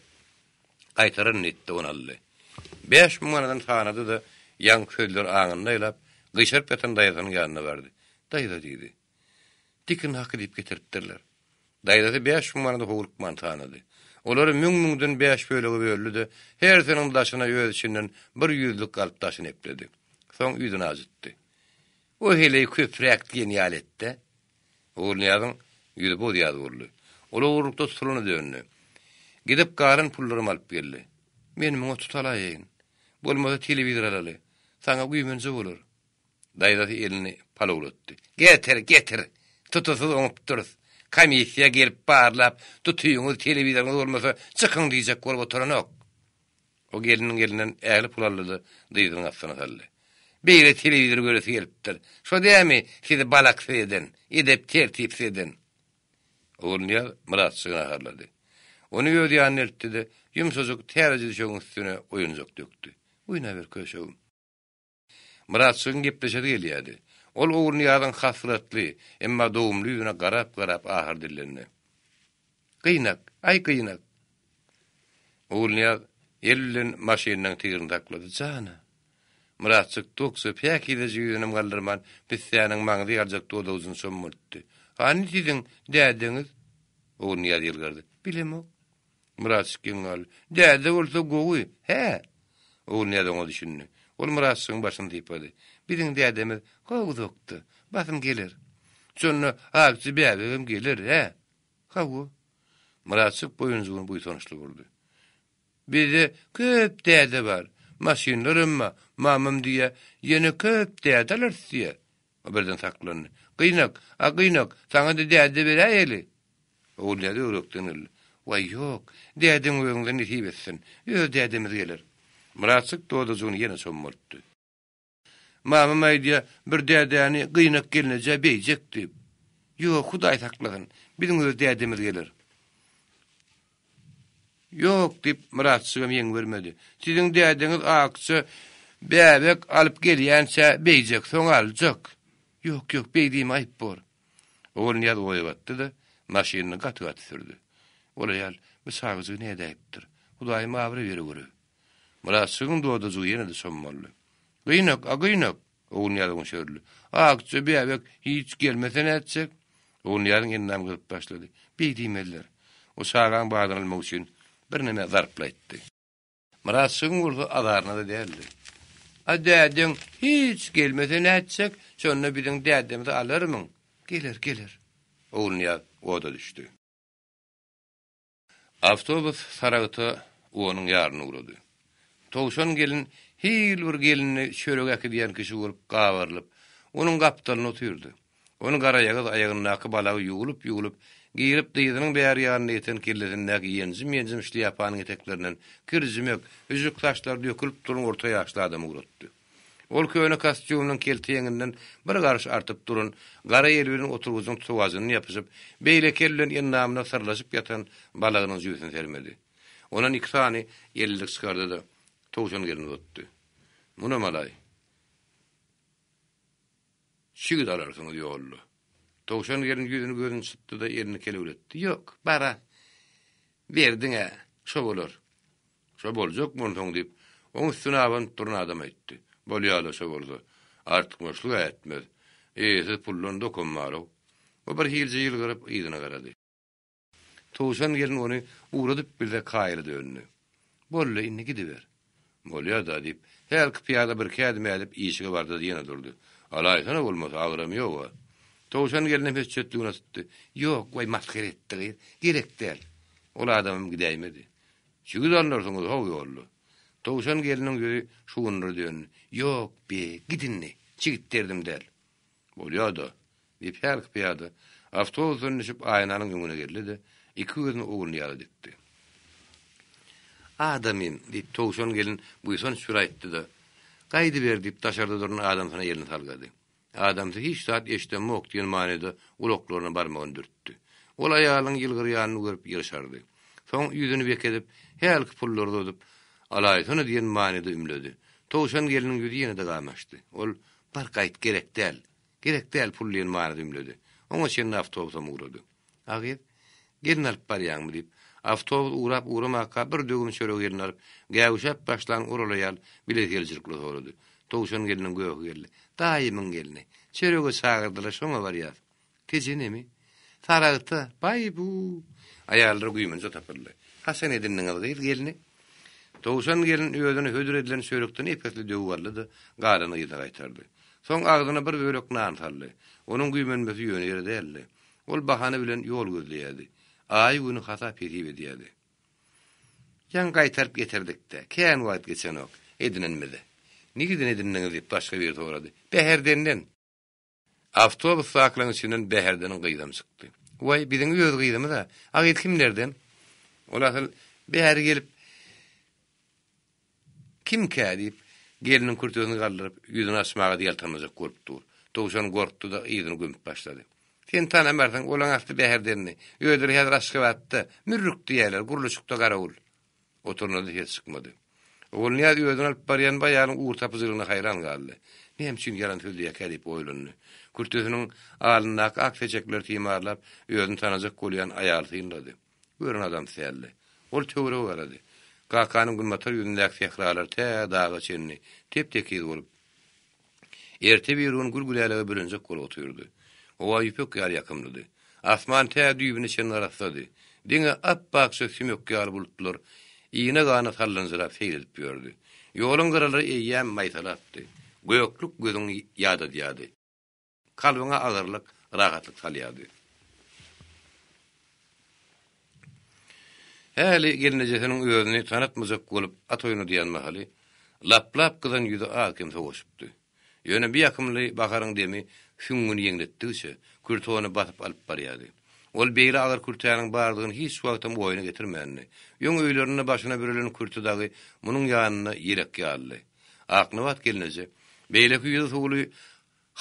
gaýtararyn diýdi-de, ony aldy. 5000 manadyny sanady-da, ýaňky sözleri aňynda aýlap, gyşaryp ýatan daýzasynyň ýanyna bardy. Daýza, diýdi. Tikin haky diýip getiripdirler. Daýzasy 5000 manady howlukman sanady. Olary müň-müňden bäş bölege böldi-de, hersiniň daşyna öz içinden bir ýüzlük galyp daşyny epledi. Soň ýüzüni ajytdy. O heleý köpräk diýen ýaly et-dä. Ogulnyýazyň ýüzi boz-ýaz boldy. Ol ogurlykda tutulana döndi. Gidip galan pullaram alyp geldi. Men muňa tut alaýaýyn. Bolmasa telewizor alaly. Saňa güýmenje bolar. Daýzasy elini palawlatdy. Getir, getir! Tutusyz oňupdyrys. Komissiýa gelip barlap, tutyňyz, telewizoryňyz bolmasa, çykyň diýjek bolup oturanok. O gelniň elinden ähli pul aldy-da, dyzynyň astyna saldy. Beýle telewizor göresi gelipdir. Şo dämi sizi balaksyz eden, edep-tertipsiz eden? Ogulnyýaz Myratjygy naharlady. Ony öz ýanyna eltdi-de, ýumşajyk täzeje düşegiň üstüne oýunjak dökdi. Oýnaber köşegim. Myratjygyň gepleşesi gelýärdi. Ol Ogulnyýazyň hasratly, emma dogumly ýüzüne garap-garap ahyr dillendi. Gynak, aý gynak! Ogulnyýaz el bilen maşynynyň tigrini saklady. Jana! Myratjyk doksa päkizeje ýüzünem galdyrman, pissäniň maňzy ýaljak dodajyny çommaltdy. Hany siziň dädeňiz? Ogulnyýaz ýylgyrdy. Bilemok. Myratjyk geň galdy. Däde bolsa gowy, hä? Ogulnyýaz oňa düşündi. Ol Myratjygyň başyny sypady. Biziň dädemiz gowy uzakda. Basym geler. Şonda Akja bäbegem geler, hä? Hawa. Myratjyk boýunjygyny buýsançly burdy. Bizde köp däde bar. Maşynlaram bar. Mamam diýýä, ýene köp däde alarys diýýä. O birden saklandy. Gynak, a gynak, saňa-da däde beräýeli. Ogulnyýaz öwrekden geldi. Waý, ýok, dädeň özüňize nesip etsin. Öz dädemiz geler. Myratjyk dodajygyny ýene çommaltdy. Mamam aýdýa, bir dädäni gynak gelnejä beýjek diýip. Ýok, Hudaý saklasyn, biziň öz dädemiz geler. Ýok, diýip, Myratjygam ýeň bermedi. Siziň dädeňiz akja bäbek alyp gelýänçä beýjek, soň aljak. Ýok, ýok, beý diýme, aýyp bor. Ogulnyýaz oýa batdy-da, maşynyny gaty-gaty sürdi. Ol aýal bu çagajygy nädäýipdir? Hudaýym abraý beregöreý. Myratjygyň dodajygy ýene-de çommaldy. Gynak, a gynak! Ogulnyýazyň şörli. Akja bäbek hiç gelmese nätjek? Ogulnyýazyň endamy gyzyp başlady. Beý diýmezler. O çagaň badyny almak üçin birneme zarply aýtdy. Myratjygyň bolsa azaryna-da däldi. A dädeň hiç gelmese nätjek? Şonda biziň dädemizi alarmyň? Geler, geler. Ogulnyýaz oda düşdi. Awtobus Saragta onuň ýaryna ugrady. Towşan gelin hil bir gelnini çörek äkidýän kişi bolup gabarylyp, onuň gapdalynda otyrdy. Ony garaýagyz aýagyndaky balagy ýuwlup-ýuwlup, girip dyzynyň bäri ýanyna ýeten kellesindäki ýenjim-ýenjim şlýapanyň eteklerinden kirjimek, hüžžük saçlary dökülip duran orta ýaşly adamy ugratdy. Ol köne kostýumynyň kelte ýeňinden bir garyş artyp duran gara eli bilen oturgyjyň tutawajyna ýapyşyp, beýleki eli bilen endamyna syrlaşyp ýatan balagynyň jübüsini sermedi. Ondan iki sany ellilik çykardy-da, Towşan gelne uzatdy. Munam alaý. Çigit alarsyňyz ýolda. Towşan gelin ýüzüni-gözüni çytdy-da, elini kelewletdi. Ýok, bar-a. Berdiň-ä, şo bolar. Şo boljakmy onsoň, diýip, oň üstüne abanyp duran adam aýtdy. Bolýa-la şo bolsa. Artykmaçlyk-a etmez. Eýesiz puldan dokam bar-ow. O bir hilje ýylgyryp, yzyna garady. Towşan gelin ony ugradyp bilse kaýyla döndi. Boldy, indi gidiber. Bolýa-da, diýip, hälki pyýada birki ädim ädip işige bardy-da ýene durdy. Alaýsana bolmasa, agramy ýog-a. Towşan gelinem hötjetligine tutdy. Ýok, waý, masgara etdi gyz. Gerek däl. Ol adamam gidäýmedi. Çigit alnarsyňyz how ýolda. Towşan gelniň ýüzi şugundyra döndi. Ýok, be, git indi, çigit derdim däl. Bolýa-da, diýip, hälki pyýada awtobusdan düşüp aýnanyň öňüne geldi-de, iki gözüni Ogulnyýaza dikdi. Adamym, diýip, Towşan gelin buýsanç bilen aýtdy-da, Gaýdyber, diýip, daşarda duran adamsyna elini salgady. Adamsy hiç zat eşidemok diýen manyda gulaklaryna barmagyny dürtdi. Ol aýalynyň ýylgyrýanyny görüp ýyrşardy. Soň ýüzüni bekedip, hälki pullary uzadyp, Alaýsana diýen manyda ümledi. Towşan gelniň ýüzi ýene-de gamaşdy. Ol, Bar gaýt, gerek däl. Gerek däl pul diýen manyda ümledi. Oňa çenli awtobusam ugrady. A gyz, gelin alyp barýaňmy diýip, awtobus ugrap-ugramaka bir döwüm çöregi eline alyp, gäwüşäp başlan oral aýal bilesigelijilikli sorady. Towşan gelniň göhi geldi. Daýymyň gelni. Çörege çagyrdylar, şoňa barýas. Tejenemi? Saragta. Baý-bu! Aýallar güýmenje tapyldy. Haçan edindiňiz gyz gelni? Towşan gelin özüne hödür edilen çörekden ep-esli döwüp aldy-da, galany yzyna gaýtardy. Soň agzyna bir bölek nan saldy. Onuň güýmenmesi ýöne ýere däldi. Ol bahana bilen ýol gözleýärdi. Aýy-güni hasap-hesip edýärdi. Ýaňy gaýtaryp getirdik-dä, kän wagt geçenok, edinenimize. Nireden edindiňiz diýip, başga biri sorady. Bäherdenden. Awtobusdakylaryň içinden Bäherdeniň gyzam çykdy. Waý, biziň öz gyzymyz-a. A gyz kimlerden? Ol asyl bäri gelip, Kimkä? diýip, gelniň kürtesini galdyryp, ýüzüni açmaga ýaltanmajak bolup dur. Towşan gorkdy-da, yzyny gömüp başlady. Sen tanamarsyň, olaň asly Bäherdendi. Özleri häzir Aşgabatda, Mürrük diýýärler, gurluşykda garawul. Oturanlarda ses çykmady. Ogulnyýaz özüni alyp barýan bu aýalyň ugurtapyjylygyna haýran galdy. Näme üçin ýalan sözleýärkä diýip oýlandy. Kürtesiniň alnyndaky ak seçekleri timarlap, özüni tanajak bolýan aýaly synlady. Gören adamsy däldi. Ol töwerege garady. Kakanyň günbatar ýüzündäki sähralar tä daga çenli tep-tekiz bolup, Erte-birigün gül-gülälege bürenjek bolup otyrdy. Howa ýüpek ýaly ýakymlydy. Asman tä düýbüne çenli arassady. Diňe ap-akja sümek ýaly bulutlar ine-gana sallanjyrap seýil edip ýördi. Ýoluň gyralary eýýäm maýsalapdy. Göklük gözüňi ýadadýardy. Kalbyňa agyrlyk, rahatlyk salýardy. Häli gelnejesiniň özüni tanatmajak bolup at oýnadýan mahaly, laplap gyzan ýüzi az-kem sowaşypdy. Ýöne bu ýakymly baharyň demi süňňüni ýeňletdigiçe, kürte ony basyp alyp barýardy. Ol beýle agyr kürtäniň bardygyny hiç wagtam oýuna getirmändi. Öň öýlerinde başyna bürelen kürte dagy munuň ýanynda ýelek ýalydy. Aknabat gelneje beýleki ýüzi suwly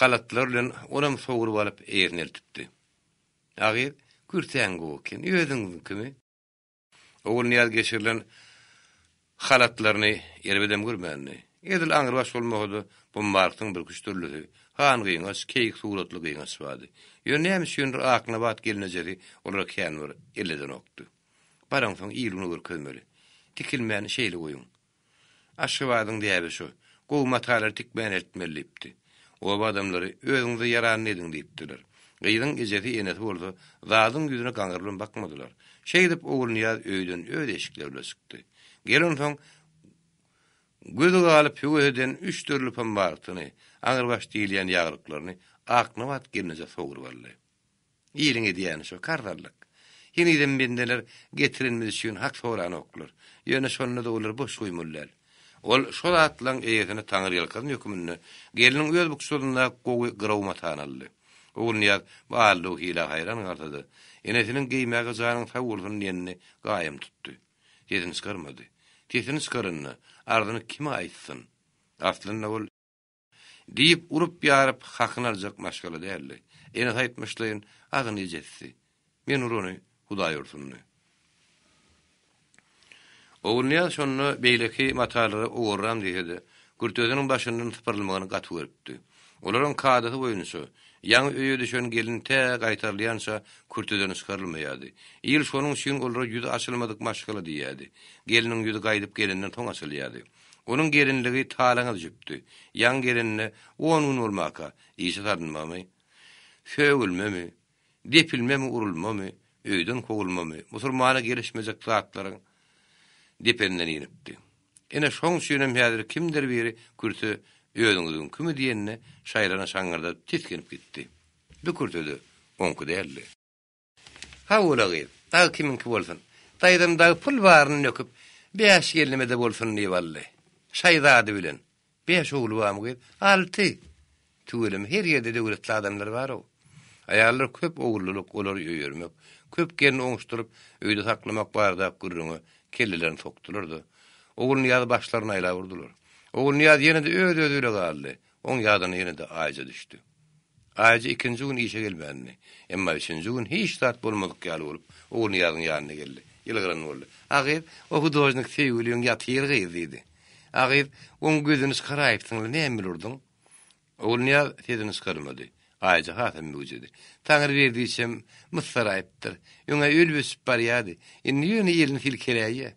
halatlar bilen onam sowrup alyp eýesine eltipdi. A gyz, kürtäň gowy eken, özüňiziňkimi? Ogulnyýaz geçirilen halatlaryny erbedem görmändi. Edil aňrybaş bolmasa-da, bu marksyň birküç dürlüsi, han gyňaç, keýik suratly gyňaç bardy. Ýöne näme üçindir Aknabat gelnejesi olara kän bir elledenokdy. Baraňsoň il-güne görkezmeli. Tikilmäni şeýle goýuň. Aşgabadyň däbi şu, gowy matalary tikmän eltmeli diýipdi. Oba adamlary özüňize ýaranyny ediň diýipdiler. Gyzyň ejesi, enesi bolsa zadyň ýüzüne gaňryp bilen bakmadylar. Şeýdip Ogulnyýaz öýden öz eşikleri bilen çykdy. Gelensoň gözi galyp höwes eden üç dürli pambartyny, aňrybaş diýilýän ýaglyklaryny Aknabat gelneje sogrup aldy. Iliň edýäni şo, karzallyk. Henizem bendeler getirenimiz üçin hak soranoklar. Ýöne şonda-da olary boş goýmaly däl. Ol şo zatlaň eýesine taňyrýalkasyn höküminde gelniň öz bukjasyndaky gowy gyraw matany aldy. Ogulnyýaz bu aldaw hilä haýran galsa-da, enesiniň geýmäge janyň sag bolsun diýenini gaýym tutdy. Sesini çykarmady. Sesini çykaranda, arzyny kime aýtsyn? Aslynda ol. Diýip, urup-ýaryp hakyny aljak maşgala däldi. Enesi aýtmyşlaýyn, agyny ejesidi. Men urany Hudaý ursundy. Ogulnyýaz şonda beýleki matalary ogurram diýse-de, kürtesiniň başyndan sypyrylmagyny gaty görüpdi. Olaryň kadasy boýunça, ýaňy öýe düşen gelin tä gaýtarylýança kürteden çykarylmaýardy. Il şonuň üçin olara ýüzi açylmadyk maşgala diýýärdi. Gelniň ýüzi gaýdyp gelenden soň açylýardy. Onuň gelinligi talaňa düşüpdi. Ýaňy gelenine on gün bolmaka, işe salynmamy, sögülmemi, depilmemi, urulmamy, öýden kowulmamy, musulmana gelişmejek zatlaryň depesinden inipdi. Ine, şoň üçinem häzir kimdir biri kürte özüňiziňkimi diýende, şaýlana şaňňyrdadyp tisginip gitdi. Bu kürte-de oňky däldi. Hawa-la gyz, dagy kimiňki bolsun. Daýzam dagy pul baryny döküp, bäş gelnime-de bolsun diýip aldy. Şaýzady bilen. Bäş ogly barmy gyz? Alty! Tüweleme, her ýerde döwletli adamlar bar-ow. Aýallar köp ogullylyk, olary öýermek, köp gelin oňuşdyryp, öýde saklamak baradaky gürrüňe kellelerini sokdular-da, Ogulnyýazy başlaryna aýlap urdular. Ogulnyýaz ýene-de öz-özi bile galdy. Oň ýadyna ýene-de Aýja düşdi. Aýja ikinji gün işe gelmändi. Emma üçünji gün hiç zat bolmadyk ýaly bolup, Ogulnyýazyň ýanyna geldi. Ýylgyran boldy. A gyz, o hudožnik söýgüliň ýatyr gyz, diýdi. A gyz, oň gözüni çykaraýypsyň-la, näme bil urduň? Ogulnyýaz sesini çykarmady. Aýja hasam möwjedi. Taňryberdiçem myssaraýypdyr. Öň-ä ölüp-öçüp barýardy. Indi ýöne elini silkeläýýä.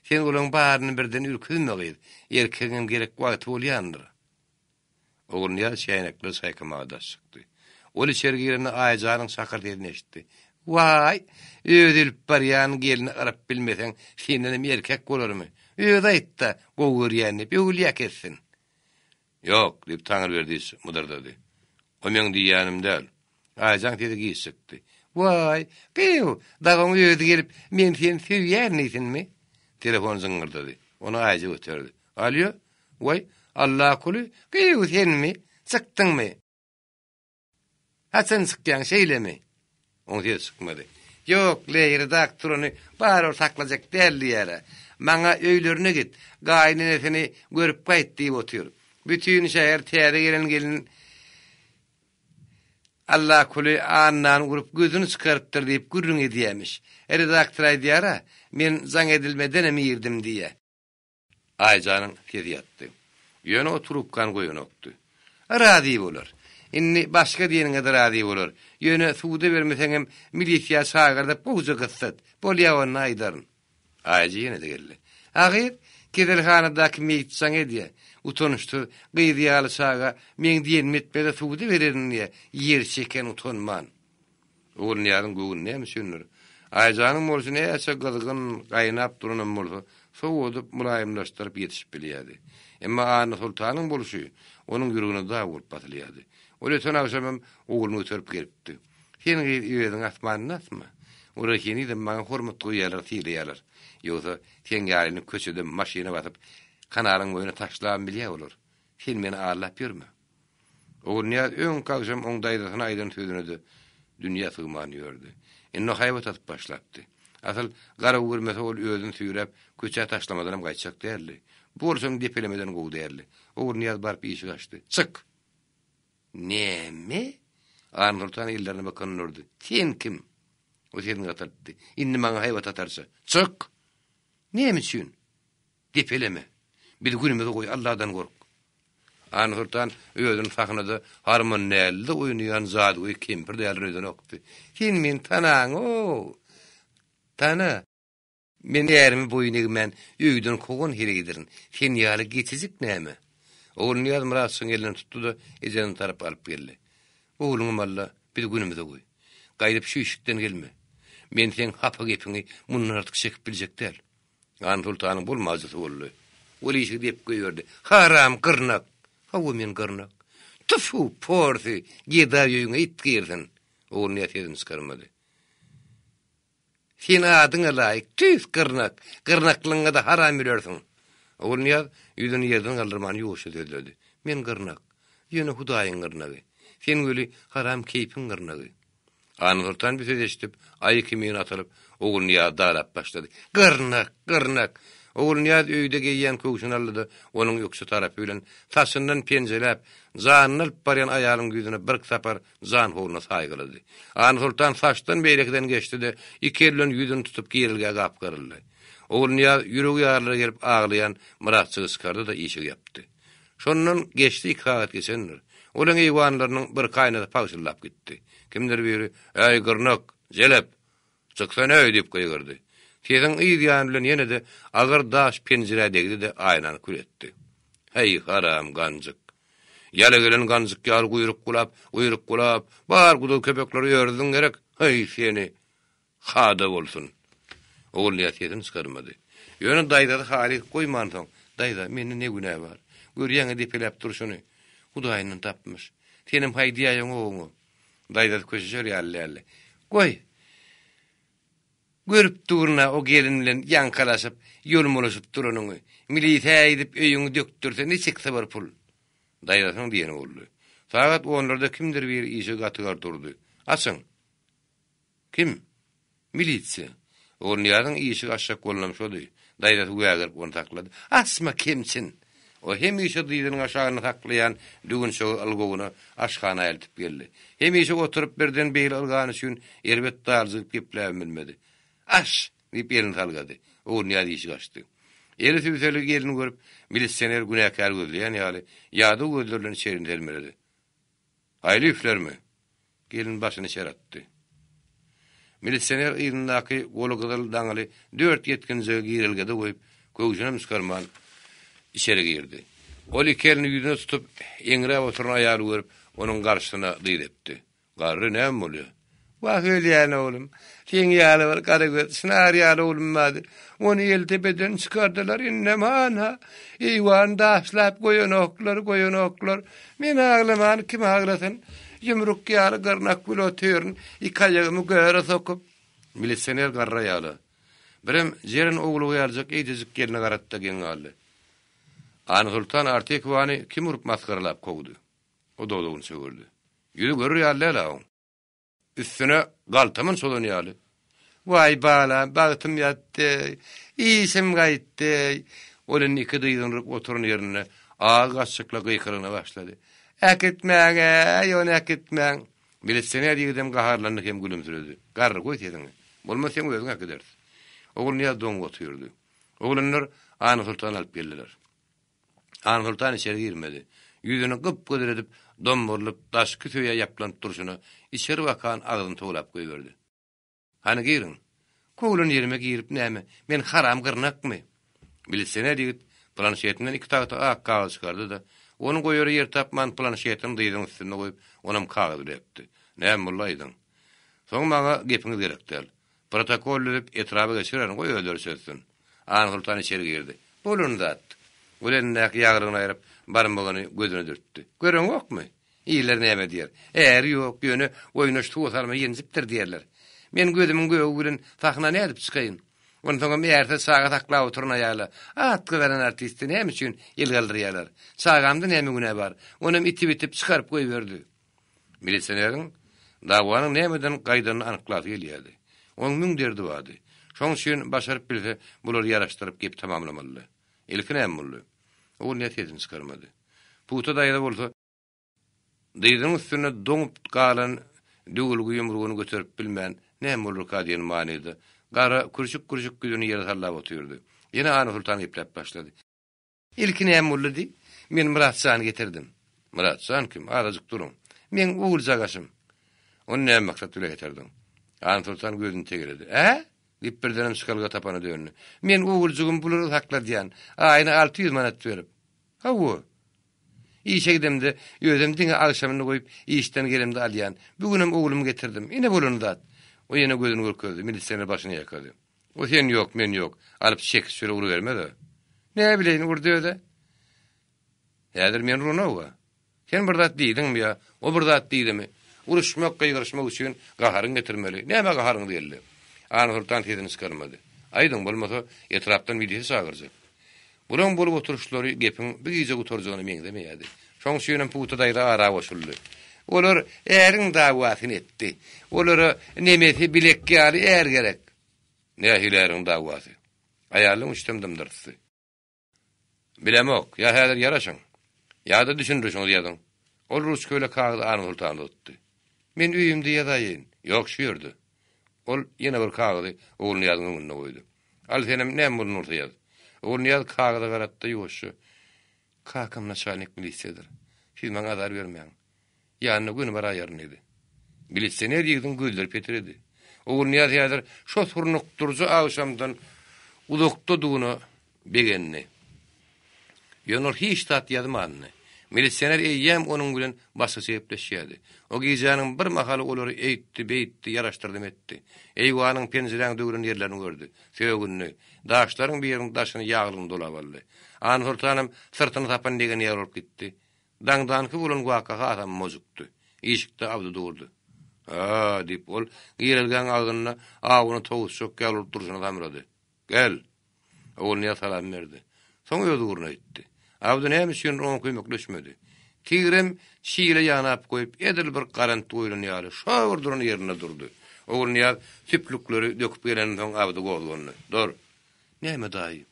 Sen olaň baryny birden ürküzme gyz. Erkegiňem gerek wagty bolýandyr. Ogulnyýaz çäýnekleri çaýkamaga daş çykdy. Ol içeri girende Aýjanyň şakyr sesini eşitdi. Waý, özi ölüp barýan gelni yryp bilmeseň, sendenem erkek bolarmy? Özi aýtda, gowy görýän diýip, öwülýä kessin. Ýok, diýip, Taňryberdi mydyrdady. O meň diýýänim däl. Aýjan sesi giç çykdy. Waý, gyýw, dagyň özi gelip, men seni söýýän diýsinmi? Telefon jyňňyrdady. Ony Aýja göterdi. Alýo, waý, Allakuly, gyýw, senmi? Çykdyňmy? Haçan çykýaň, şeýlemi? Oň sesi çykmady. Ýok, leý, redaktor ony barybir saklajak däl diýýär-ä. Maňa öýlerine git, gaýynenesini görüp gaýt diýip otyr. Bütin şäher täze gelen gelin Allakuly Annany urup gözüni çykarypdyr diýip gürrüň edýämiş. Redaktor aýdýar-a, men jaň edilmedenem irdim diýýä. Aýjanyň sesi ýatdy. Ýöne o trubkany goýanokdy. Razy bolar. Indi başga diýeniňe-de razy bolar. Ýöne suda bermeseňem milisiýa çagyrdyp gowja gyssat. Bolýa onda aýdaryn. Aýja ýene-de geldi. A gyz, keselhanadaky meýit jaň edýä. Utançsyz, gyz ýaly çaga meň diýenimi etmese suda bererin diýä, ýer çeken utanman. Ogulnyýazyň göwni näme üçindir, Aýjanyň bolşy näçe gyzgyn, gaýnap duranam bolsa, sowadyp, mylaýymlaşdyryp ýetişip bilýärdi. Emma Annasoltanyň bolşy onuň ýüregine dag bolup basylýardy. Ol öten agşamam ogluny göterip gelipdi. Sen gyz özüňi asmanda asma. Olar henizem maňa hormat goýýarlar, sylaýarlar. Ýogsa, seň ýalyny köçede maşyna basyp, kanalyň boýuna taşlabam bilýär olar. Sen meni aldap ýörme. Ogulnyýaz öňki agşam oň daýzasyna aýdan sözüne-de dünýä sygman ýördi. Indi haýbat atyp başlapdy. Asyl, garaw görmese ol özüni süýräp, köçä taşlamadanam gaýtjak däldi. Bu bolşam depelemeden gowy däldi. Ogulnyýaz baryp işigi açdy. Çyk! Näme? Ansoltan ellerine bakan durdy. Sen kim? O sesini gataltdy. Indi maňa haýbat atarça. Çyk! Näme üçin? Depeleme. Bizi günümize goý, Alladan gork. Ansoltan özüni sahnada harmandälide oýnaýan jadygöý kempir däldir öýdenokdy. Sen meni tanaň-ow! Tana! Men ärimi boýun egmän öýden kowan heleýdirin. Sen ýaly geçijik näme? Ogulnyýaz Myratjygyň elinden tutdy-da, ejesine tarap alyp geldi. Ogluňam al-da, bizi günümize goý. Gaýdyp şu işikden gelme. Men seň hapa gepiňi mundan artyk çekip biljek däl. Ansoltanyň bolmajysy boldy. Ol işigi depip goýberdi. Haram gyrnak! Hawa, men gyrnak. Tfu, porsy, gedaý öýüňe it girsin! Ogulnyýaz sesini çykarmady. Sen adyňa laýyk, tüýs gyrnak, gyrnaklygyňa-da haram ölersiň. Ogulnyýaz ýüzüni ýerden galdyrman ýuwaşja sözledi. Men gyrnak. Ýöne Hudaýyň gyrnagy. Sen weli haram keýpiň gyrnagy. Annasoltan bu sözi eşidip, aýy kimin atylyp, Ogulnyýazy dalap başlady. Gyrnak! Gyrnak! Ogulnyýaz öýde geýýän köwşüni aldy-da, onuň ökje tarapy bilen saçyndan penjeläp, janyny alyp barýan aýalyň ýüzüne birki sapar janhowluna saýgylady. Annasoltan saçdan beýlekiden geçdi-de, iki eli bilen ýüzüni tutup girelgä gapgaryldy. Ogulnyýaz ýüregi ýarylara gelip aglaýan Myratjygy çykardy-da, işigi ýapdy. Şondan geçdi iki sagat geçendir. Olaň eýwanlarynyň birki aýnasy pagşyldap gitdi. Kimdir biri, Äý, gyrnak, jelep! Çyksana-öý! diýip gygyrdy. Sesiň yz ýany bilen ýene-de agyr daş penjirä degdi-de, aýnany kül etdi. Häý, haram ganjyk! Ýala gelen ganjyk ýaly guýruk bulap, guýruk bulap, bar guduz köpekleri ördüň gerek, häý, seni! Kada bolsun! Ogulnyýaz sesini çykarmady. Ýöne daýzasy halys goýmansoň, Daýza, mende ne günä bar? Görýäň-ä depeläp durşuny. Hudaýyndan tapmyş. Senem haý diýäýeň oňa. Daýzasy köşeşer ýaly däldi. Goý! Görüp durun-a o gelin bilen ýaňkalaşyp, ýolmalaşyp duranyňy. Milisä gidip öýüňi dökdürse niçiksi bir pul. Daýzasynyň diýeni boldy. Sagat onlarda kimdir biri işige gatygar durdy. Açyň! Kim? Milisiýa. Ogulnyýazyň işigi açjak bolanam şody. Daýzasy wägirip ony saklady. Açma, kemçin! O hemişe dyzynyň aşagynda saklaýan düwünçegi ylgawyna aşhana eltip geldi. Hemişe oturyp birden beýle ylgany üçin erbet daljygyp gepläbem bilmedi. Aç! diýip elini salgady. Ogulnyýaz işigi açdy. Eli sübseli gelni görüp, milisioner günäkär gözleýän ýaly, ýadaw gözleri bilen içerini selmeledi. Aýlyýewlermi? Gelin başyny içeri atdy. Milisioner yzyndaky goly gyzyl daňyly dört ýetginjegi girelgede goýup, köwşünem çykarman, içeri girdi. Ol iki elini ýüzüne tutup, eňräp oturan aýaly görüp, onuň garşysyna dyz epdi. Garry, näme bolýar? Wah, ölýän oglum. Seň ýaly bir garagöz, çynar ýaly oglum bardy. Ony ýeltepeden çykardylar, indem han-ha, eýwany daşlap goýanoklar, goýanoklar. Men aglaman kim aglasyn? Ýumruk ýaly gyrnak gül otyryn, iki aýagymy göre sokup. Milisioner garry aýala, birem Jeren owlagy ýalyjak eýjejik gelne garady-da geň galdy. Annasoltan Artykowany kim urup masgaralap kowdy? O dodagyny çöwürdi. Ýüzi görür ýaly däl-ä oň. Üstüne galtaman çozan ýaly. Waý, balam, bagtym ýatdy, işim gaýtdy. Ol indi iki dyzyny urup oturan ýerinde agy gaçjykla gykylygyna başlady. Äkitmäň-äý, ony äkitmäň! Milisioner ýigidem gaharlandy hem gülümsiredi. Garry, goý sesiňi. Bolmasa seň özüň äkideris. Ogulnyýaz doňup otyrdy. Oglanlar Annasoltany alyp geldiler. Ansoltan içeri girmedi. Ýüzüni gyp-gyzyl edip, dommarylyp, daşky söýä ýaplanyp durşuna, içeri bakan agzyny towlap goýberdi. Hany giriň. Kowlan ýerime girip näme, men haram gyrnakmy? Milisioner ýigit planşetinden iki tagta ak kagyz çykardy-da, ony goýara ýer tapman planşetini dyzynyň üstünde goýup, onam kagyz bile epdi. Näme boldy aýdyň. Soň maňa gepiňiz gerek däl. Protokol düzüp, etraba geçirerin, goý özleri çözsün. Ansoltan içeri girdi. Bolan zat. Ol elindäki ýaglygyny aýryp, barmagyny gözüne dürtdi. Göreňokmy? Iller näme diýer? Äri ýok, ýöne oýnaş suwa salma ýenjipdir diýerler. Men gözümiň gögi bilen sahna nädip çykaýyn? Onsoňam ärsiz çaga saklap oturan aýala, at gazanan artisti näme üçin el galdyrýarlar? Çagamda näme günä bar? Onam itip-itip çykaryp goýberdi. Milisioneriň dawanyň nämeden gaýdanyny anyklasy gelýärdi. Onuň müň derdi bardy. Şonuň üçin başaryp bilse, bulary ýaraşdyryp gepi tamamlamalydy. Ilki näme boldy? Ogulnyýaz sesini çykarmady. Pugta daýza bolsa, dyzynyň üstünde doňup galan döwülgi ýumrugyny göterip bilmän, näme bolarka diýen manyda, gara kürşük-kürşük ýüzüni ýere sallap otyrdy. Ýene Annasoltan gepläp başlady. Ilki näme boldy diý? Men Myrat jany getirdim. Myrat jan kim? Azajyk duruň. Meň oguljagaşym. Ony näme maksat bile getirdiň? Annasoltan gözüni tegeledi. Ä? Diýip birdenem çykalga tapana döndi. Men oguljygymy bulara sakladýan. Aýyna 600 manat berip. Hawa. Işe gidemde, özem diňe agşamyny goýup, işden gelemde alýan. Bu günem oglumy getirdim. Ine bolan zat. O ýene gözüni görkezdi. Milisioner başyny ýaýkady. O sen ýok, men ýok. Alyp çekiç şöyle urubermez-ä. Näbileýin, urdy öz-ä. Häzir men uranok-a. Sen bir zat diýdiňmi ýa o bir zat diýdimi? Uruşmak, gygyryşmak üçin gaharyňy getirmeli. Nämä gaharyňyz geldi? Annasoltan sesini çykarmady. Aýdyň, bolmasa, etrapdan milisiýa çagyrjak. Bulaň bolup oturyşlary gepiň bu gije gutarjagyna meňzemeýärdi. Şoň üçinem Pugta daýza ara goşuldy. Olar äriň dawasyny etdi. Olara nemesi bilek ýaly är gerek. Nähili äriň dawasy? Aýalyň üçem dymdyrsdy. Bilemok, ýa häzir ýaraşyň, ýa-da düşündirişiňizi ýazyň. Ol ruçka bilen kagyzy Annasoltana tutdy. Men öýümde ýazaýyn. Ýok, şu ýerde. Ol ýene bir kagyzy Ogulnyýazyň öňünde goýdy. Al senem näme bolan bolsa ýaz. Ogulnyýaz kagyza garady-da ýuwaşja, Kakam naçalnik milisiýadyr. Siz maňa azar bermäň. Ýanyna göni baraýaryn diýdi. Milisioner ýigidiň gözleri petiredi. Ogulnyýaz häzir şo surnukdyryjy agşamdan uzakdadygyna begendi. Ýöne ol hiç zat ýazmandy. Milisioner eýýäm onuň bilen başgaça gepleşýärdi. O gijäniň bir mahaly olary eýtdi, beýtdi, ýaraşdyrdym etdi. Eýwanyň penjiräň döwlen ýerlerini gördi. Sögündi. Daşlaryň biriniň daşyny ýaglygyny dolap aldy. Annasoltanam syrtyny sapan degen ýaly bolup gitdi. Daňdanky bolan waka hasam mojukdy. Işikde Abdy durdy. Hä, diýip, ol girelgäň agzynda awuny towusjak ýaly bolup durşuna samrady. Gel! Ogulnyýaz salam berdi. Soň öz ugruna gitdi. Abdy näme üçindir oňa kömekleşmedi. Tigrem çile ýanap goýup, edil bir garant goýlan ýaly, şo bir duran ýerinde durdy. Ogulnyýaz süplükleri döküp gelensoň Abdy gozgandy. Dur! Näme, daýy?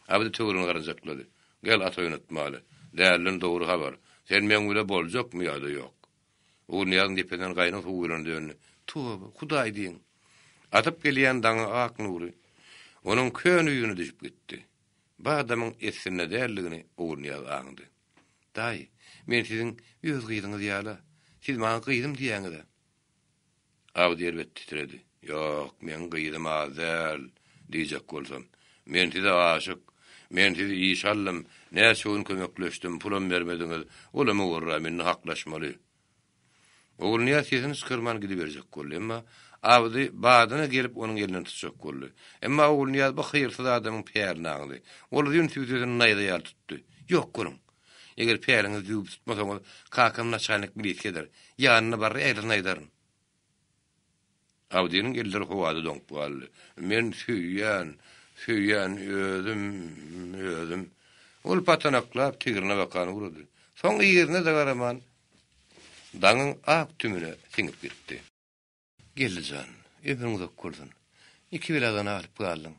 Abdy töweregine garanjaklady. Gel, at oýnatmaly. Dälden dogry habar. Sen meň bile boljakmy ýa-da ýok? Ogulnyýazyň depesinden gaýnag suw guýlana döndi. Toba, Hudaý diýiň! Atyp gelýän daňyň ak nury onuň köne ýüzüne düşüp gitdi. Bu adamyň essinde däldigini Ogulnyýaz aňdy. Daýy, men siziň öz gyzyňyz ýaly-a. Siz maňa gyzym diýýäňiz-ä. Abdy erbet titredi. Ýok, meň gyzym az däl, diýjek bolsam. Men size aşyk. Men sizi işe aldym, näçe gün kömekleşdim, pulam bermediňiz, olam owarram, indi haklaşmaly. Ogulnyýaz sesini çykarman gidiberjek boldy, emma Abdy badyna gelip onuň elinden tutjak boldy. Emma Ogulnyýaz bu hyýrsyz adamyň pälini aňdy. Ol uzyn sübsesini naýza ýaly tutdy. Ýok boluň! Eger päliňizi düwüp tutmasaňyz, kakam naçalnik milisiýadyr. Ýanyna barar ählisini aýdaryn. Abdynyň elleri howada doňup galdy. Men söýýän, söýýän özüm, özüm. Ol patanaklap tigrine bakan ugrady. Soň yzyna-da garaman, daňyň ak tümüne siňip gitdi. Geldi jan, ömrüň uzak bolsun. Iki beladan alyp galdyň.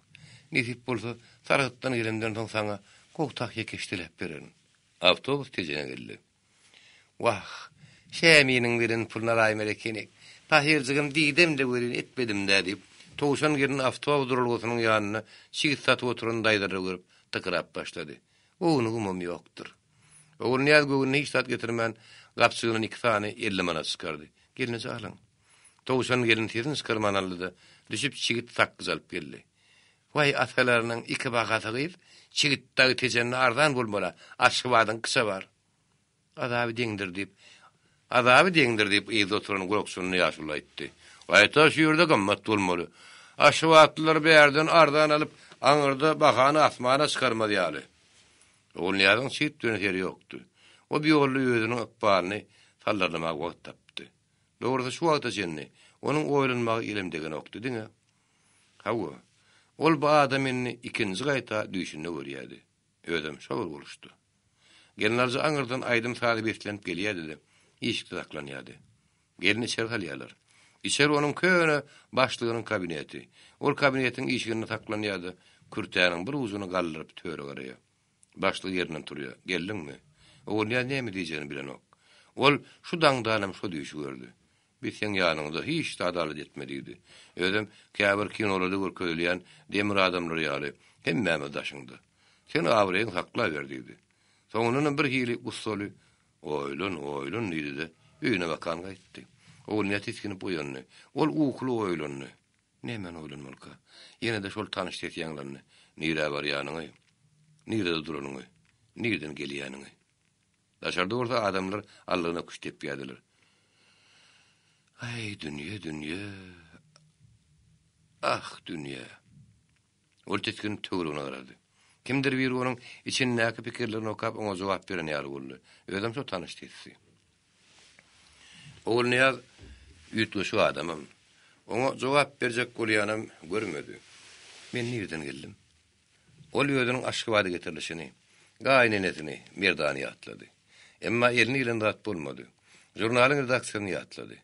Nesip bolsa, sargytdan gelemden soň saňa gowy tahýa keşdeläp bererin. Awtobus Tejene geldi. Wah, Şäminiň beren puluny alaýmaly ekenik. Pahyrjygym diýdem-de welin etmedim-dä diýip, Towşan gelin awtobus duralgasynyň ýanynda çigit satyp oturan daýzalary görüp, tykyrap başlady. Ownugymam ýokdur. Ogulnyýaz göwnüne hiç zat getirmän, gapjygyndan iki sany 50 manat çykardy. Gelneje alyň. Towşan gelin sesini çykarman aldy-da, düşüp çigit sakgyç alyp geldi. Waý, atalarynyň iki bahasy gyz, çigit dagy Tejende arzan bolmaly-a, Aşgabadyňkyça bar. Azaby deňdir diýip, Azaby deňdir diýip, yzda oturan gulakçynly ýaşuly aýtdy. Gaýta şu ýerde gymmat bolmaly. Aşgabatlylar bärden arzan alyp, aňyrda bahany asmana çykarmaz ýaly. Ogulnyýazyň çigit bilen seri ýokdy. O bu ýolda özüniň ykbalyny sallarlamaga wagt tapdy. Dogrusy şu wagta çenli onuň oýlanmagy elem degenokdy, diňe Hawa, ol bu adamy indi ikinji gaýta düýşünde görýärdi. Özem şo bir boluşdy. Gelnaljy aňyrdan aýdym-saza beslenip gelýärdi-de, işikde saklanýardy. Gelni içeri salýarlar. Içeri onuň köne başlygynyň kabineti. Ol kabinetiň işiginde saklanýar-da, kürtäniň bir ujuny galdyryp töre garaýar. Başlyk ýerinden turýar. Geldiňmi? Ogulnyýaz näme diýjegini bilenok. Ol şu daňdanam şo düýşi gördi. Biz seň ýanyňda hiç zat alada etme diýdi. Özem käbir kinolarda görkezilýän demir adamlar ýaly hemmämiz daşyňda. Sen abraýyňy saklaber diýdi. Soňundanam birhili gussaly Oýlan, oýlan diýdi-de, öýüne bakan gaýtdy. Ogulnyýaz tisginip oýandy. Ol ukuly oýlandy. Nämäni oýlanmalyka? Ýene-de şol tanyş ses ýaňlandy, Nirä barýanyňy, nirede duranyňy, nireden gelýäniňi. Daşarda bolsa adamlar allygyna küşt depýärdiler. Aý, dünýe, dünýe! Ah, dünýe! Ol tisginip töweregine garady. Kimdir biri onuň içindäki pikirlerini okap oňa jogap beren ýaly boldy. Özem şo tanyş sesdi. Ogulnyýaz üýtgeşik adamam. Oňa jogap berjek bolýanam görmedi. Men nireden geldim? Ol özüniň Aşgabada getirilişini, gaýynenesini, Merdany ýatlady. Emma eline gelen zat bolmady. Žurnalyň redaksiýasyny ýatlady.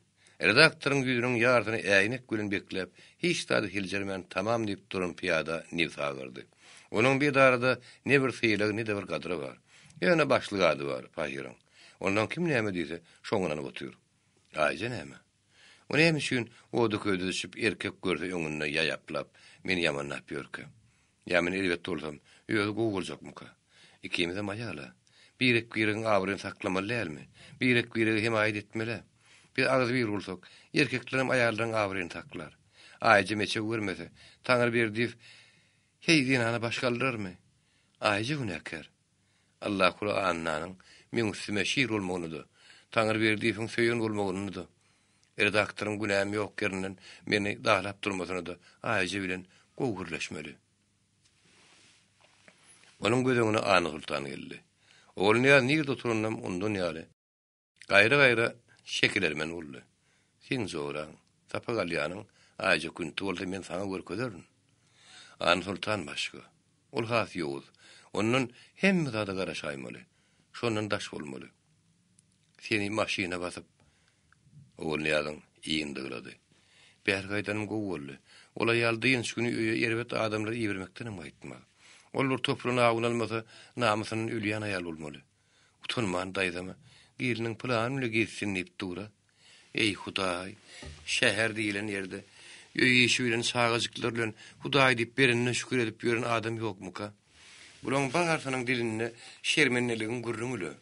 Redaktoryň ýüzüniň ýarsyny äýnek bilen bekläp, hiç zady seljermän tamam diýip duran pyýada nebsi agyrdy. Onuň bu edarada ne bir sylagy, ne-de bir gadyry bar. Ýöne başlyk ady bar, pahyryň. Ondan kim näme diýse, şoňa ynanyp otyr. Aýja näme? O näme üçin oda-köýde düşüp, erkek görse öňünde ýaýaplap, meni ýamanlap ýörkä? Ýa men erbet bolsam, özi gowy boljakmyka? Ikimizem aýal-a. Birek-biregiň abraýyny saklamaly dälmi? Birek-birege hemaýat etmel-ä. Biz agzybir bolsak, erkeklerem aýallaryň abraýyny saklar. Aýja meçew görmese, Taňryberdiýew heý zenana baş galdyrarmy? Aýja günäkär. Allakuly Annanyň meň üstüme şir bolmagyny-da, Taňryberdiýewiň söýen bolmagyny-da, redaktoryň günäm ýok ýerinden meni dalap durmasyny-da Aýja bilen gowy gürleşmeli. Onuň göz öňüne Annasoltan geldi. Ogulnyýaz nirde oturanynam unudan ýaly, Gaýra-gaýra şekil ermen boldy. Seň joraň, Sapa Galýanyň Aýja künti bolsa men saňa görkezerin. Annasoltan başga. Ol has ýowuz. Ondan hemme zada garaşaýmaly. Şondan daş bolmaly. Seni maşyna basyp, Ogulnyýazyň iýni dyglady. Bäri gaýdanym gowy boldy. Ol aýal dynç güni öýe erbet adamlary ibermekdenem gaýtmaz. Ol bir topulan awuny almasa, namysyndan ölýän aýal bolmaly. Utanman daýzama, Gelniň pylan bile gezsin diýip dur-a. Eý, Hudaý, şäher diýlen ýerde öý işi bilen, çagajyklar bilen Hudaý diýip berenine şükür edip ýören adam ýokmuka? Bulaň barsynyň dilinde şermendeligiň gürrüňi-le.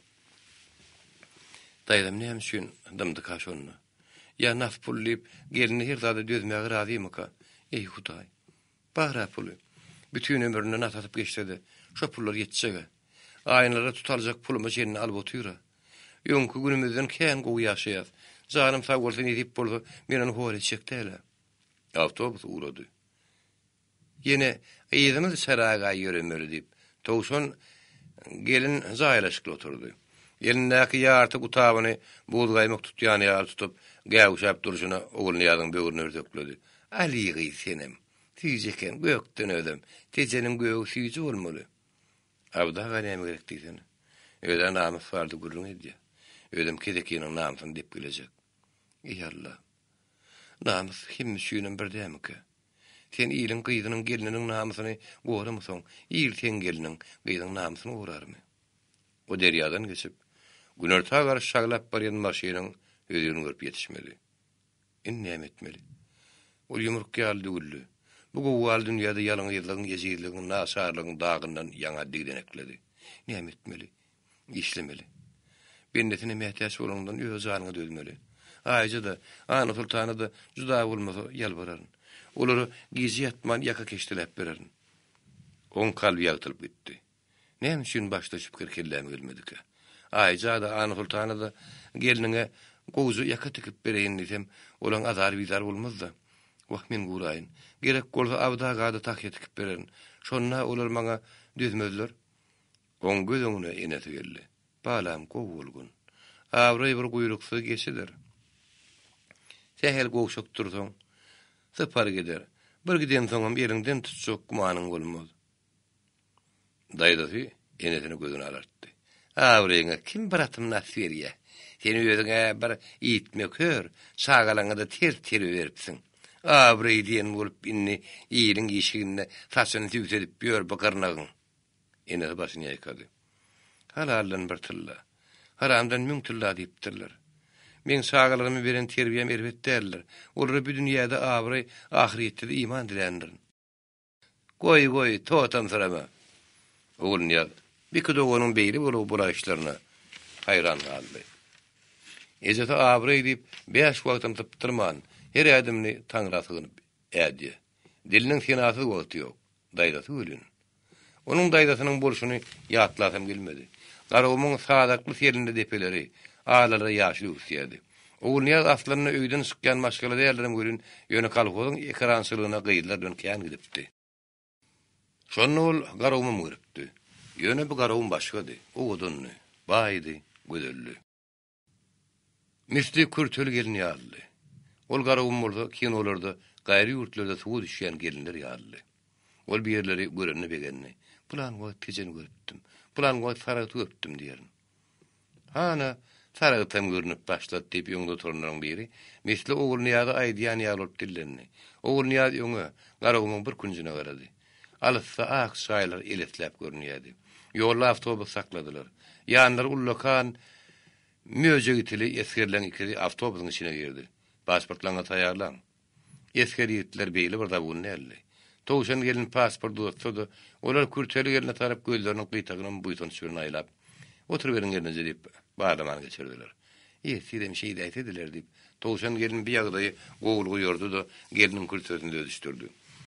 Daýzam näme üçin dymdyka şonda? Ýa nas pul diýip, gelni her zada dözmäge razymyka? Eý, Hudaý, Bar-a puly. Bütin ömrüne nas atyp geçse-de, şo pullar ýetjeg-ä. Gaýynlara tutaljak puluma çenli alyp otyr-a. Öňki günümizden kän gowy ýaşaýas. Janym sag bolsa, nesip bolsa, men ony hor etjek däl-ä. Awtobus ugrady. Ýene yzymyz çaraga ýöremeli diýip, Towşan gelin jaýlaşykly oturdy. Elindäki ýarty gutabyny buzgaýmak tutýan ýaly tutup, gäwüşäp durşuna Ogulnyýazyň böwrüne hürsekledi. Aly gyz senem. Süýji eken, gökden özem. Tejeniň gögi süýji bolmaly. Abdy aga näme gerek diýsene. Öz-ä namys bardy gürrüň edýä. Özem kezekiniň namysyny depgilejek. Eý Alla. Namys hemme üçinem bir dämikä? Sen iliň gyzynyň gelniniň namysyny goramasaň, il seň gelniň, gyzyň namysyny gorarmy? O derýadan geçip, günorta garşy şaglap barýan maşynyň hözirini görüp ýetişmedi. Indi näme etmeli? Ol ýumruk ýaly düwüldi. Bu gowgaly dünýäde ýalňyzlygyň, ejizligiň, naçarlygyň dagyndan ýaňa digdenekledi. Näme etmeli? Işlemeli. Bendesine mätäç bolanyňdan öz janyňa dözmeli. Aýja-da, Annasoltana-da juda bolmasa ýalbararyn. Olara gije ýatman ýaka keşdeläp bererin. Oň kalby ýagtylyp gitdi. Näme üçin başda şu pikir kelläme gelmedikä? Aýja-da, Annasoltana-da gelniňe gowuja ýaka tikip bereýin diýsem, olaň azary-bizary bolmaz-da. Wah, men guraýyn. Gerek bolsa Abdy aga-da tahýa tikip bererin. Şonda olar maňa dözmezler. Oň göz öňüne enesi geldi. Balam, gowy bolgun. Abraý bir guýruksyz geçidir. Sähel gowşak dursaň, sypar gider. Bir gidensoňam eliňden tutjak gümanyň bolmaz. Daýzasy enesini gözüni alartdy. Abraýyňa kim bir atym nas berýä? Sen özüň-ä bir iýtme kör, çagalaňa-da ters terbiýe beripsiň. Abraý diýen bolup indi iliň işiginde saçyny sübsedip ýör bu gyrnagyň. Enesi başyny ýaýkady. Halaldan bir tylla, haramdan müň tylla diýipdirler. Meň çagalaryma beren terbiýäm erbet däldir. Olara bu dünýäde abraý, ahyrýetde-de iman diländirin. Goý, goý, totamsyrama. Ogulnyýaz iki doganyň beýle bolup bolaýyşlaryna haýran galdy. Ejesi abraý diýip, bäş wagtam sypdyrman, her ädimini Taňra sygynyp ädýär. Diliniň senasyz wagty ýok. Daýzasy welin. Onuň daýzasynyň bolşuny ýatlasam gelmedi. Garagumuň sazakly selinde depeleri, alalary ýaşyl öwüsýärdi. Ogulnyýaz aslynda öýden çykýan maşgala däldirem welin, ýöne kolhozyň ekerançylygyna gyzlar bilen kän gidipdi. Şonda ol Garagumam görüpdi. Ýöne bu Garagum başgady, owadandy, baýdy, gözeldi. Misli kürteli gelin ýalydy. Ol Garagum bolsa kinolarda gaýry ýurtlarda suwa düşýän gelinler ýalydy. Ol bir ýerleri görende begendi. Pylan wagt Tejeni görüpdim, pylan wagt Saragty görüpdim diýerin. Hana, Saragtam görnüp başlady diýip öňde oturanlaryň biri misli Ogulnyýaza aýdýan ýaly bolup dillendi. Ogulnyýaz öňe, Garagumuň bir künjüne garady. Alysda ak jaýlar elesläp görünýärdi. Ýolda awtobus sakladylar. Ýanlary ullakan möjegitili esgerleň ikisi awtobusyň içine girdi. Pasportlaryňyzy taýýarlaň. Esger ýigitler beýle bir zabun däldi. Towşan gelin pasport uzatsa-da, olar kürteli gelne tarap gözleriniň gyýtagynam buýsanç bilen aýlap, Oturyberiň gelneje diýip, barlamany geçirdiler. Ertirem şeýdäýsediler diýip, Towşan gelin bu ýagdaýy gowulyga ýordy-da, gelniň kürtesini düzedişdirdi.